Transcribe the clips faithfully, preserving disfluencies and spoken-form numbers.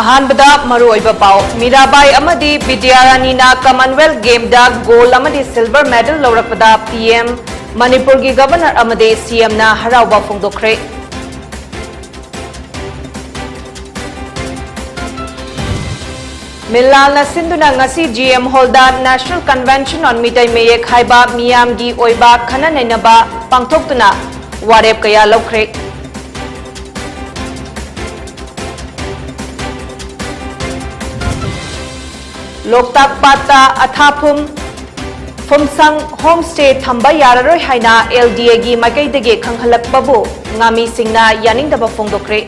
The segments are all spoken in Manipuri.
ꯑꯍꯥꯟꯕꯗ ꯃꯔꯨꯑꯣꯏꯕ ꯄꯥꯎ꯫ ꯃꯤꯔꯥꯕꯥꯏ ꯑꯃꯗꯤ ꯕꯤꯗ꯭ꯌꯥꯔꯥꯅꯤꯅ Commonwealth Gameꯗ gold ꯑꯃꯗꯤ silver medal ꯂꯧꯔꯛꯄꯗ P M, ꯃꯅꯤꯄꯨꯔꯒꯤ Governor ꯑꯃꯗꯤ C Mꯅ ꯍꯔꯥꯎꯕ ꯐꯣꯡꯗꯣꯛꯈ꯭ꯔꯦ꯫ ꯃꯤꯂꯥꯜꯅ ꯁꯤꯟꯗꯨꯅ ꯉꯁꯤ G M Hallꯗ National Convention on Meitei ꯃꯌꯦꯛ ꯍꯥꯏꯕ ꯃꯤꯌꯥꯝꯒꯤ ꯑꯣꯏꯕ ꯈꯟꯅ ꯅꯩꯅꯕ ꯄꯥꯡꯊꯣꯛꯇꯨꯅ ꯋꯥꯔꯦꯞ ꯀꯌꯥ ꯂꯧꯈ꯭ꯔꯦ꯫ ꯂꯣꯛꯇꯥꯛ ꯄꯥꯠꯇ ꯑꯊꯥꯐꯨꯝ, ꯐꯨꯝꯁꯪ, homestay ꯊꯝꯕ ꯌꯥꯔꯔꯣꯏ ꯍꯥꯏꯅ L D Aꯒꯤ ꯃꯥꯏꯀꯩꯗꯒꯤ ꯈꯪꯍꯜꯂꯛꯄꯕꯨ ꯉꯥꯃꯤꯁꯤꯡꯅ ꯌꯥꯅꯤꯡꯗꯕ ꯐꯣꯡꯗꯣꯛꯈ꯭ꯔꯦ꯫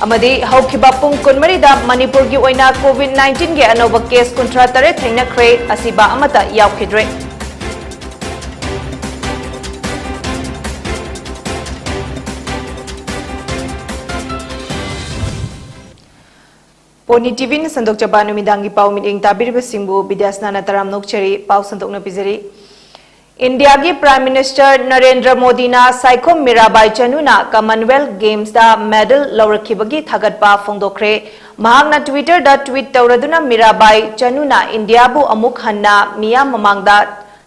ꯑꯃꯗꯤ ꯍꯧꯈꯤꯕ ꯄꯨꯡ ꯀꯨꯟꯃꯔꯤꯗ ꯃꯅꯤꯄꯨꯔꯒꯤ ꯑꯣꯏꯅ COVID nineteenꯒꯤ ꯑꯅꯧꯕ case ꯀꯨꯟꯊ꯭ꯔꯥ ꯇꯔꯦꯠ ꯊꯦꯡꯅꯈ꯭ꯔꯦ, ꯑꯁꯤꯕ ꯑꯃꯠꯇ ꯌꯥꯎꯈꯤꯗ꯭ꯔꯦ꯫ ꯄꯣꯅꯤ TVꯅ ꯁꯟꯗꯣꯛꯆꯕ ꯅꯨꯃꯤꯗꯥꯡꯒꯤ ꯄꯥꯎ ꯃꯤꯠꯌꯦꯡ ꯇꯥꯕꯤꯔꯤꯕꯁꯤꯡꯕꯨ ꯕꯤꯗ꯭ꯌꯥꯁꯅꯥꯅ ꯇꯔꯥꯝꯅ ꯑꯣꯛꯆꯔꯤ꯫ ꯄꯥꯎ ꯁꯟꯗꯣꯛꯅ ꯄꯤꯖꯔꯤ꯫ ꯏꯟꯗꯤꯌꯥꯒꯤ Prime Minister ꯅꯔꯦꯟꯗ꯭ꯔ ꯃꯣꯗꯤꯅ ꯁꯥꯏꯈꯣꯝ ꯃꯤꯔꯥꯕꯥꯏ ꯆꯅꯨꯅ Commonwealth Gamesꯇ medal ꯂꯧꯔꯛꯈꯤꯕꯒꯤ ꯊꯥꯒꯠꯄ ꯐꯣꯡꯗꯣꯛꯈ꯭ꯔꯦ꯫ ꯃꯍꯥꯛꯅ Twitterꯗ tweet ꯇꯧꯔꯗꯨꯅ ꯃꯤꯔꯥꯕꯥꯏ ꯆꯅꯨꯅ ꯏꯟꯗꯤꯌꯥꯕꯨ ꯑꯃꯨꯛ ꯍꯟꯅ ꯃꯤꯌꯥꯝ ꯃꯃꯥꯡꯗ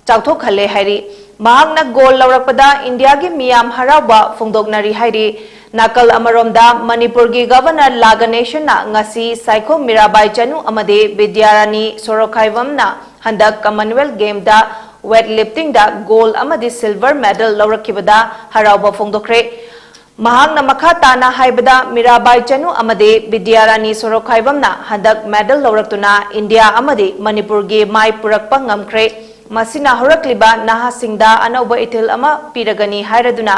ꯆꯥꯎꯊꯣꯛꯍꯜꯂꯦ ꯍꯥꯏꯔꯤ꯫ ꯃꯍꯥꯛꯅ gold ꯂꯧꯔꯛꯄꯗ ꯏꯟꯗꯤꯌꯥꯒꯤ ꯃꯤꯌꯥꯝ ꯍꯔꯥꯎꯕ ꯐꯣꯡꯗꯣꯛꯅꯔꯤ ꯍꯥꯏꯔꯤ꯫ ꯅꯥꯀꯜ ꯑꯃꯔꯣꯝꯗ ꯃꯅꯤꯄꯨꯔꯒꯤ Governor ꯂꯥ ꯒꯅꯦꯁꯟꯅ ꯉꯁꯤ ꯁꯥꯏꯈꯣꯝ ꯃꯤꯔꯥꯕꯥꯏ ꯆꯅꯨ ꯑꯃꯗꯤ ꯕꯤꯗ꯭ꯌꯥꯔꯥꯅꯤ ꯁꯣꯔꯣꯈꯥꯏꯕꯝꯅ ꯍꯟꯗꯛ Commonwealth Gameꯗ weightliftingꯗ gold ꯑꯃꯗꯤ silver medal ꯂꯧꯔꯛꯈꯤꯕꯗ ꯍꯔꯥꯎꯕ ꯐꯣꯡꯗꯣꯛꯈ꯭ꯔꯦ꯫ ꯃꯍꯥꯛꯅ ꯃꯈꯥ ꯇꯥꯅ ꯍꯥꯏꯕꯗ, ꯃꯤꯔꯥꯕꯥꯏ ꯆꯅꯨ ꯑꯃꯗꯤ ꯕꯤꯗ꯭ꯌꯥꯔꯥꯅꯤ ꯁꯣꯔꯣꯈꯥꯏꯕꯝꯅ ꯍꯟꯗꯛ medal ꯂꯧꯔꯛꯇꯨꯅ ꯏꯟꯗꯤꯌꯥ ꯑꯃꯗꯤ ꯃꯅꯤꯄꯨꯔꯒꯤ ꯃꯥꯏ ꯄꯨꯔꯛꯄ ꯉꯝꯈ꯭ꯔꯦ꯫ ꯃꯁꯤꯅ ꯍꯧꯔꯛꯂꯤꯕ ꯅꯍꯥꯁꯤꯡꯗ ꯑꯅꯧꯕ ꯏꯊꯤꯜ ꯑꯃ ꯄꯤꯔꯒꯅꯤ ꯍꯥꯏꯔꯗꯨꯅ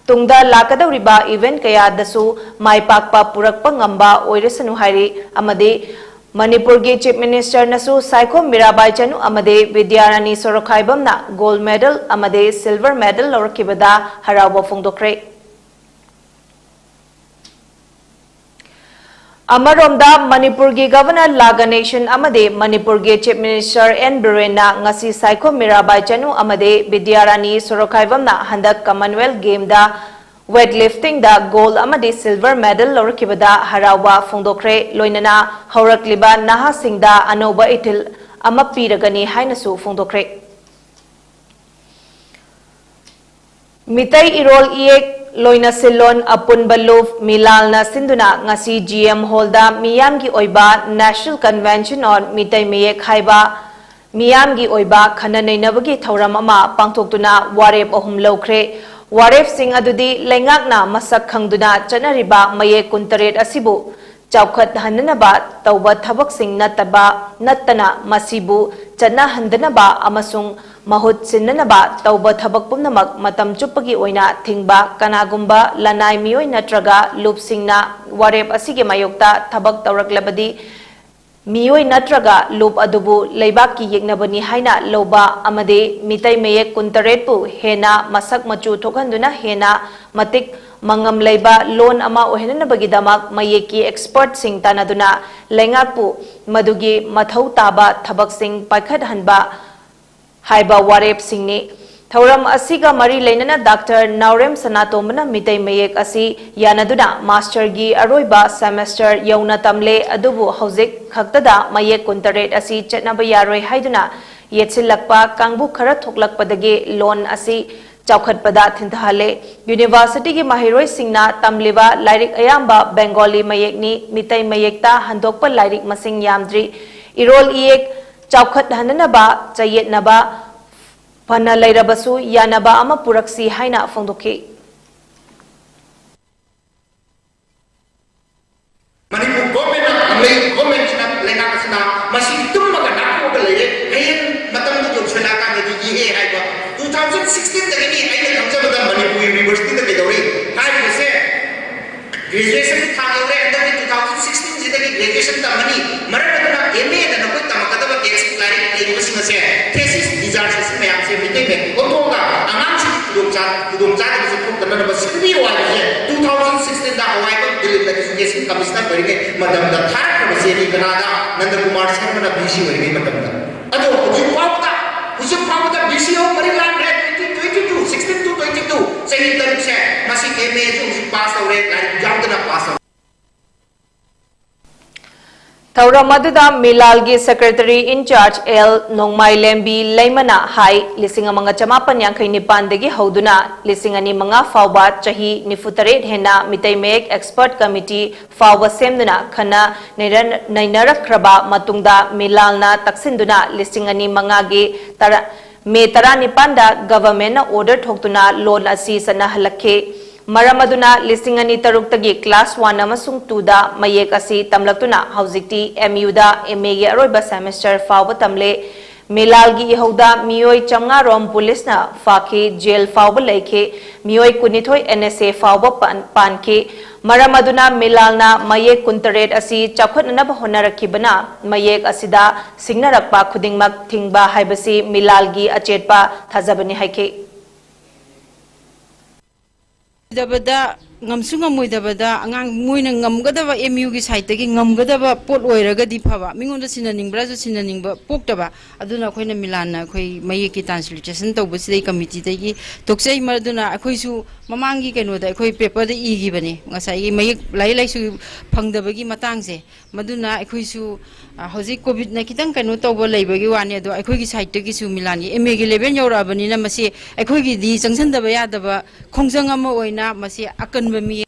ꯇꯨꯡꯗ ꯂꯥꯛꯀꯗꯧꯔꯤꯕ event ꯀꯌꯥꯗꯁꯨ ꯃꯥꯏ ꯄꯥꯛꯄ ꯄꯨꯔꯛꯄ ꯉꯝꯕ ꯑꯣꯏꯔꯁꯅꯨ ꯍꯥꯏꯔꯤ꯫ ꯑꯃꯗꯤ ꯃꯅꯤꯄꯨꯔꯒꯤ Chief Ministerꯅꯁꯨ ꯁꯥꯏꯈꯣꯝ ꯃꯤꯔꯥꯕꯥꯏ ꯆꯅꯨ ꯑꯃꯗꯤ ꯕꯤꯗ꯭ꯌꯥꯔꯥꯅꯤ ꯁꯣꯔꯣꯈꯥꯏꯕꯝꯅ gold medal ꯑꯃꯗꯤ silver medal ꯂꯧꯔꯛꯈꯤꯕꯗ ꯍꯔꯥꯎꯕ ꯐꯣꯡꯗꯣꯛꯈ꯭ꯔꯦ꯫ ꯑꯃꯔꯣꯝꯗ, ꯃꯅꯤꯄꯨꯔꯒꯤ ꯒꯚꯔꯅꯔ ꯂꯥ ꯒꯅꯦꯁꯟ ꯑꯃꯗꯤ ꯃꯅꯤꯄꯨꯔꯒꯤ ꯆꯤꯐ ꯃꯤꯅꯤꯁꯇꯔ ꯑꯦꯟ ꯕꯤꯔꯦꯟꯅ ꯉꯁꯤ ꯁꯥꯏꯈꯣꯝ ꯃꯤꯔꯥꯕꯥꯏ ꯆꯅꯨ ꯑꯃꯗꯤ ꯕꯤꯗ꯭ꯌꯥꯔꯥꯅꯤ ꯁꯣꯔꯣꯈꯥꯏꯕꯝꯅ ꯍꯟꯗꯛ ꯀꯃꯟꯋꯦꯜꯊ ꯒꯦꯝꯗ ꯋꯦꯠ ꯂꯤꯐꯇꯤꯡꯗ ꯒꯣꯜꯗ ꯑꯃꯗꯤ ꯁꯤꯜꯚꯔ ꯃꯦꯗꯜ ꯂꯧꯔꯛꯈꯤꯕꯗ ꯍꯔꯥꯎꯕ ꯐꯣꯡꯗꯣꯛꯈ꯭ꯔꯦ꯫ ꯂꯣꯏꯅꯅ ꯍꯧꯔꯛꯂꯤꯕ ꯅꯍꯥꯁꯤꯡꯗ ꯑꯅꯧꯕ ꯏꯊꯤꯜ ꯑꯃ ꯄꯤꯔꯒꯅꯤ ꯍꯥꯏꯅꯁꯨ ꯐꯣꯡꯗꯣꯛꯈ꯭ꯔꯦ꯫ ꯃꯤꯇꯩ ꯏꯔꯣꯜ ꯏꯌꯦꯛ ꯂꯣꯏꯅ ꯁꯤꯜꯂꯣꯟ ꯑꯄꯨꯟꯕ ꯂꯨꯞ ꯃꯤꯂꯥꯜꯅ ꯁꯤꯟꯗꯨꯅ ꯉꯁꯤ ꯖꯤ ꯑꯦꯝ ꯍꯣꯜꯗ ꯃꯤꯌꯥꯝꯒꯤ ꯑꯣꯏꯕ National Convention on ꯃꯤꯇꯩ ꯃꯌꯦꯛ ꯍꯥꯏꯕ ꯃꯤꯌꯥꯝꯒꯤ ꯑꯣꯏꯕ ꯈꯟꯅ ꯅꯩꯅꯕꯒꯤ ꯊꯧꯔꯝ ꯑꯃ ꯄꯥꯡꯊꯣꯛꯇꯨꯅ ꯋꯥꯔꯦꯞ ꯑꯍꯨꯝ ꯂꯧꯈ꯭ꯔꯦ꯫ ꯋꯥꯔꯦꯞꯁꯤꯡ ꯑꯗꯨꯗꯤ ꯂꯩꯉꯥꯛꯅ ꯃꯁꯛ ꯈꯪꯗꯨꯅ ꯆꯠꯅꯔꯤꯕ ꯃꯌꯦꯛ ꯀꯨꯟꯇꯔꯦꯠ ꯑꯁꯤꯕꯨ ꯆꯥꯎꯈꯠꯍꯟꯅꯅꯕ ꯇꯧꯕ ꯊꯕꯛꯁꯤꯡ ꯅꯠꯇꯕ, ꯅꯠꯇꯅ ꯃꯁꯤꯕꯨ ꯆꯠꯅꯍꯟꯗꯅꯕ ꯑꯃꯁꯨꯡ ꯃꯍꯨꯠ ꯁꯤꯟꯅꯅꯕ ꯇꯧꯕ ꯊꯕꯛ ꯄꯨꯝꯅꯃꯛ ꯃꯇꯝ ꯆꯨꯞꯄꯒꯤ ꯑꯣꯏꯅ ꯊꯤꯡꯕ꯫ ꯀꯅꯥꯒꯨꯝꯕ ꯂꯅꯥꯏ ꯃꯤꯑꯣꯏ ꯅꯠꯇ꯭ꯔꯒ ꯂꯨꯞꯁꯤꯡꯅ ꯋꯥꯔꯦꯞ ꯑꯁꯤꯒꯤ ꯃꯥꯌꯣꯛꯇ ꯊꯕꯛ ꯇꯧꯔꯛꯂꯕꯗꯤ, ꯃꯤꯑꯣꯏ ꯅꯠꯇ꯭ꯔꯒ ꯂꯨꯞ ꯑꯗꯨꯕꯨ ꯂꯩꯕꯥꯛꯀꯤ ꯌꯦꯛꯅꯕꯅꯤ ꯍꯥꯏꯅ ꯂꯧꯕ ꯑꯃꯗꯤ ꯃꯤꯇꯩ ꯃꯌꯦꯛ ꯀꯨꯟꯇꯔꯦꯠꯄꯨ ꯍꯦꯟꯅ ꯃꯁꯛ ꯃꯆꯨ ꯊꯣꯛꯍꯟꯗꯨꯅ ꯍꯦꯟꯅ ꯃꯇꯤꯛ ꯃꯉꯝ ꯂꯩꯕ ꯂꯣꯟ ꯑꯃ ꯑꯣꯏꯍꯟꯅꯕꯒꯤꯗꯃꯛ ꯃꯌꯦꯛꯀꯤ ꯑꯦꯛꯁꯄꯔꯠꯁꯤꯡ ꯇꯥꯟꯅꯗꯨꯅ ꯂꯩꯉꯥꯛꯄꯨ ꯃꯗꯨꯒꯤ ꯃꯊꯧ ꯇꯥꯕ ꯊꯕꯛꯁꯤꯡ ꯄꯥꯏꯈꯠꯍꯟꯕ ꯍꯥꯏꯕ ꯋꯥꯔꯦꯞꯁꯤꯡꯅꯤ꯫ ꯊꯧꯔꯝ ꯑꯁꯤꯒ ꯃꯔꯤ ꯂꯩꯅꯅ ꯗꯥꯛꯇꯔ ꯅꯥꯎꯔꯦꯝ ꯁꯅꯥꯇꯣꯝꯕꯅ ꯃꯤꯇꯩ ꯃꯌꯦꯛ ꯑꯁꯤ ꯌꯥꯅꯗꯨꯅ ꯃꯥꯁꯇꯔꯒꯤ ꯑꯔꯣꯏꯕ ꯁꯦꯃꯦꯁꯇꯔ ꯌꯧꯅ ꯇꯝꯂꯦ, ꯑꯗꯨꯕꯨ ꯍꯧꯖꯤꯛ ꯈꯛꯇꯗ ꯃꯌꯦꯛ ꯀꯨꯟꯇꯔꯦꯠ ꯑꯁꯤ ꯆꯠꯅꯕ ꯌꯥꯔꯣꯏ ꯍꯥꯏꯗꯨꯅ ꯌꯦꯠꯁꯤꯜꯂꯛꯄ ꯀꯥꯡꯕꯨ ꯈꯔ ꯊꯣꯛꯂꯛꯄꯗꯒꯤ ꯂꯣꯟ ꯑꯁꯤ ꯆꯥꯎꯈꯠꯄꯗ ꯊꯤꯟꯊꯍꯜꯂꯦ꯫ ꯌꯨꯅꯤꯚꯔꯁꯤꯇꯤꯒꯤ ꯃꯍꯩꯔꯣꯏꯁꯤꯡꯅ ꯇꯝꯂꯤꯕ ꯂꯥꯏꯔꯤꯛ ꯑꯌꯥꯝꯕ ꯕꯦꯡꯒꯣꯂꯤ ꯃꯌꯦꯛꯅꯤ꯫ ꯃꯤꯇꯩ ꯃꯌꯦꯛꯇ ꯍꯟꯗꯣꯛꯄ ꯂꯥꯏꯔꯤꯛ ꯃꯁꯤꯡ ꯌꯥꯝꯗ꯭ꯔꯤ꯫ ꯏꯔꯣꯜ ꯏꯌꯦꯛ ꯆꯥꯎꯈꯠꯍꯟꯅꯅꯕ, ꯆꯌꯦꯠꯅꯕ ꯐꯅ ꯂꯩꯔꯕꯁꯨ ꯌꯥꯅꯕ ꯑꯃ ꯄꯨꯔꯛꯁꯤ ꯍꯥꯏꯅ ꯐꯣꯡꯗꯣꯛꯈꯤ꯫ ꯃꯅꯤꯄꯨꯔ ꯒꯣꯔꯃꯦꯟꯅ, ꯂꯩ ꯒꯣꯔꯃꯦꯟꯁꯤꯅ, ꯂꯩꯉꯥꯛ ꯑꯁꯤꯅ ꯃꯁꯤ ꯇꯨꯝꯃꯒ ꯅꯥꯊꯣꯛꯑꯒ ꯂꯩꯔꯦ꯫ ꯍꯌꯦꯡ ꯃꯇꯝꯗꯨ ꯌꯧꯁꯤꯜꯂꯛꯑꯀꯥꯟꯗꯗꯤ ꯏꯍꯦ ꯍꯥꯏꯕ꯫ Two thousand sixteen ꯗꯒꯤꯅꯤ ꯑꯩꯅ ꯈꯪꯖꯕꯗ ꯃꯅꯤꯄꯨꯔ ꯌꯨꯅꯤꯚꯔꯁꯤꯇꯤꯗ ꯀꯩꯗꯧꯔꯤ ꯍꯥꯏꯔꯤꯕꯁꯦ꯫ Graduation ꯊꯥ ꯌꯧꯔꯦ, ꯍꯟꯗꯛꯀꯤ two thousand sixteen ꯁꯤꯗꯒꯤ graduation ꯇꯝꯃꯅꯤ꯫ ꯃꯔꯝ ꯑꯗꯨꯅ M A ꯗ ꯅꯈꯣꯏ ꯇꯝꯃꯛꯀꯗꯕ text ꯂꯥꯏꯔꯤꯛ ꯂꯩꯔꯤꯕꯁꯤꯡ ꯑꯁꯦ, thesis, dissertation ꯃꯌꯥꯝꯁꯦ ꯃꯩꯇꯩ ꯃꯌꯦꯛꯇ ꯑꯣꯟꯊꯣꯛꯑꯒ ꯑꯉꯥꯡꯁꯤꯡꯒꯤ ꯈꯨꯗꯣꯡꯆꯥ-, ꯈꯨꯗꯣꯡꯆꯥꯗꯕꯁꯦ ꯊꯣꯛꯇꯅꯕ ꯁꯤꯟꯕꯤꯌꯨ ꯍꯥꯏꯕꯁꯦ two thousand sixteen ꯗ ꯑꯋꯥꯏꯕ ꯗꯤꯜꯂꯤꯞꯅ ꯑꯦꯖꯨꯀꯦꯁꯟ ꯀꯃꯤꯁꯅꯔ ꯑꯣꯏꯔꯤꯉꯩ ꯃꯇꯝꯗ ꯊꯥꯔꯛꯈ꯭ꯔꯕ ꯆꯦꯅꯤ ꯀꯅꯥꯗ? ꯅꯟꯗ ꯀꯨꯃꯥꯔ ꯁꯔꯃꯅ ꯚꯤ ꯁꯤ ꯑꯣꯏꯔꯤꯉꯩ ꯃꯇꯝꯗ꯫ ꯑꯗꯣ ꯍꯧꯖꯤꯛ ꯐꯥꯎꯕꯗ, ꯍꯧꯖꯤꯛ ꯐꯥꯎꯕꯗ ꯚꯤ ꯁꯤ ꯑꯣ ꯃꯔꯤ ꯂꯥꯟꯈ꯭ꯔꯦ꯫ Twenty twenty two, sixteen to twenty two, ꯆꯍꯤ ꯇꯔꯨꯛꯁꯦ꯫ ꯃꯁꯤ ꯑꯦꯝ ꯑꯦꯁꯨ ꯍꯧꯖꯤꯛ ꯄꯥꯁ ꯇꯧꯔꯦ, ꯂꯥꯏꯔꯤꯛ ꯌꯥꯎꯗꯅ ꯄꯥꯁ ꯇꯧꯔꯦ꯫ ꯊꯧꯔꯝ ꯑꯗꯨꯗ ꯃꯤꯂꯥꯜꯒꯤ ꯁꯦꯀ꯭ꯔꯦꯇꯔꯤ ꯏꯟꯆꯥꯔꯖ ꯑꯦꯜ ꯅꯣꯡꯃꯥꯏꯂꯦꯝꯕꯤ ꯂꯩꯃꯅ ꯍꯥꯏ, ꯂꯤꯁꯤꯡ ꯑꯃꯒ ꯆꯃꯥꯄꯟ ꯌꯥꯡꯈꯩ ꯅꯤꯄꯥꯟꯗꯒꯤ ꯍꯧꯗꯨꯅ ꯂꯤꯁꯤꯡ ꯑꯅꯤ ꯃꯉꯥ ꯐꯥꯎꯕ ꯆꯍꯤ ꯅꯤꯐꯨ ꯇꯔꯦꯠ ꯍꯦꯟꯅ ꯃꯤꯇꯩ ꯃꯌꯦꯛ ꯑꯦꯛꯁꯄꯔꯠ ꯀꯃꯤꯇꯤ ꯐꯥꯎꯕ ꯁꯦꯝꯗꯨꯅ ꯈꯟꯅ ꯅꯩꯅ-, ꯅꯩꯅꯔꯛꯈ꯭ꯔꯕ ꯃꯇꯨꯡꯗ ꯃꯤꯂꯥꯜꯅ ꯇꯛꯁꯤꯟꯗꯨꯅ ꯂꯤꯁꯤꯡ ꯑꯅꯤ ꯃꯉꯥꯒꯤ ꯇꯔꯥ, ꯃꯦ ꯇꯔꯥꯅꯤꯄꯥꯟꯗ ꯒꯚꯔꯟꯃꯦꯟꯠꯅ ꯑꯣꯔꯗꯔ ꯊꯣꯛꯇꯨꯅ ꯂꯣꯟ ꯑꯁꯤ ꯆꯠꯅꯍꯜꯂꯛꯈꯤ꯫ ꯃꯔꯝ ꯑꯗꯨꯅ ꯂꯤꯁꯤꯡ ꯑꯅꯤ ꯇꯔꯨꯛꯇꯒꯤ ꯀ꯭ꯂꯥꯁ ꯋꯥꯟ ꯑꯃꯁꯨꯡ ꯇꯨꯗ ꯃꯌꯦꯛ ꯑꯁꯤ ꯇꯝꯂꯛꯇꯨꯅ ꯍꯧꯖꯤꯛꯇꯤ ꯑꯦꯝ ꯌꯨꯗ ꯑꯦꯝ ꯑꯦꯒꯤ ꯑꯔꯣꯏꯕ ꯁꯦꯃꯦꯁꯇꯔ ꯐꯥꯎꯕ ꯇꯝꯂꯦ꯫ ꯃꯤꯂꯥꯜꯒꯤ ꯏꯍꯧꯗ ꯃꯤꯑꯣꯏ ꯆꯥꯃꯉꯥ ꯔꯣꯝ ꯄꯨꯂꯤꯁꯅ ꯐꯥꯈꯤ, ꯖꯦꯜ ꯐꯥꯎꯕ ꯂꯩꯈꯤ, ꯃꯤꯑꯣꯏ ꯀꯨꯟꯅꯤꯊꯣꯏ ꯑꯦꯟ ꯑꯦꯁ ꯑꯦ ꯐꯥꯎꯕ ꯄꯥꯟ-, ꯄꯥꯟꯈꯤ꯫ ꯃꯔꯝ ꯑꯗꯨꯅ ꯃꯤꯂꯥꯜꯅ ꯃꯌꯦꯛ ꯀꯨꯟꯇꯔꯦꯠ ꯑꯁꯤ ꯆꯥꯎꯈꯠꯅꯅꯕ ꯍꯣꯠꯅꯔꯛꯈꯤꯕꯅ ꯃꯌꯦꯛ ꯑꯁꯤꯗ ꯁꯤꯡꯅꯔꯛꯄ ꯈꯨꯗꯤꯡꯃꯛ ꯊꯤꯡꯕ ꯍꯥꯏꯕꯁꯤ ꯃꯤꯂꯥꯜꯒꯤ ꯑꯆꯦꯠꯄ ꯊꯥꯖꯕꯅꯤ ꯍꯥꯏꯈꯤ꯫ ꯉꯝꯁꯨ ꯉꯝꯃꯣꯏꯗꯕꯗ ꯑꯉꯥꯡ ꯃꯣꯏꯅ ꯉꯝꯒꯗꯕ, ꯑꯦꯝ ꯌꯨꯒꯤ ꯁꯥꯏꯠꯇꯒꯤ ꯉꯝꯒꯗꯕ ꯄꯣꯠ ꯑꯣꯏꯔꯒꯗꯤ ꯐꯕ, ꯃꯤꯉꯣꯟꯗ ꯁꯤꯟꯅꯅꯤꯡꯕ꯭ꯔꯥꯁꯨ ꯁꯤꯟꯅꯅꯤꯡꯕ ꯄꯣꯛꯇꯕ꯫ ꯑꯗꯨꯅ ꯑꯩꯈꯣꯏꯅ ꯃꯤꯂꯥꯟꯅ ꯑꯩꯈꯣꯏ ꯃꯌꯦꯛꯀꯤ ꯇ꯭ꯔꯥꯟꯁꯂꯤꯇꯔꯦꯁꯟ ꯇꯧꯕꯁꯤꯗꯩ ꯀꯃꯤꯇꯤꯗꯒꯤ ꯊꯣꯛꯆꯩ꯫ ꯃꯗꯨꯅ ꯑꯩꯈꯣꯏꯁꯨ ꯃꯃꯥꯡꯒꯤ ꯀꯩꯅꯣꯗ ꯑꯩꯈꯣꯏ ꯄꯦꯄꯔꯗ ꯏꯈꯤꯕꯅꯦ, ꯉꯁꯥꯏꯒꯤ ꯃꯌꯦꯛ, ꯂꯥꯏꯔꯤꯛ ꯂꯥꯏꯁꯨ ꯐꯪꯗꯕꯒꯤ ꯃꯇꯥꯡꯁꯦ꯫ ꯃꯗꯨꯅ ꯑꯩꯈꯣꯏꯁꯨ, ꯑ, ꯍꯧꯖꯤꯛ ꯀꯣꯚꯤꯗꯅ ꯈꯤꯇꯪ ꯀꯩꯅꯣ ꯇꯧꯕ ꯂꯩꯕꯒꯤ ꯋꯥꯅꯤ, ꯑꯗꯣ ꯑꯩꯈꯣꯏꯒꯤ ꯁꯥꯏꯠꯇꯒꯤꯁꯨ ꯃꯤꯂꯥꯟꯒꯤ ꯑꯦꯝ ꯑꯦꯒꯤ ꯂꯦꯚꯦꯜ ꯌꯧꯔꯛꯑꯕꯅꯤꯅ ꯃꯁꯤ ꯑꯩꯈꯣꯏꯒꯤꯗꯤ ꯆꯪꯁꯤꯟꯗꯕ ꯌꯥꯗꯕ ꯈꯣꯡꯖꯪ ꯑꯃ ꯑꯣꯏꯅ ꯃꯁꯤ ꯑꯀꯟꯕ ꯃꯤ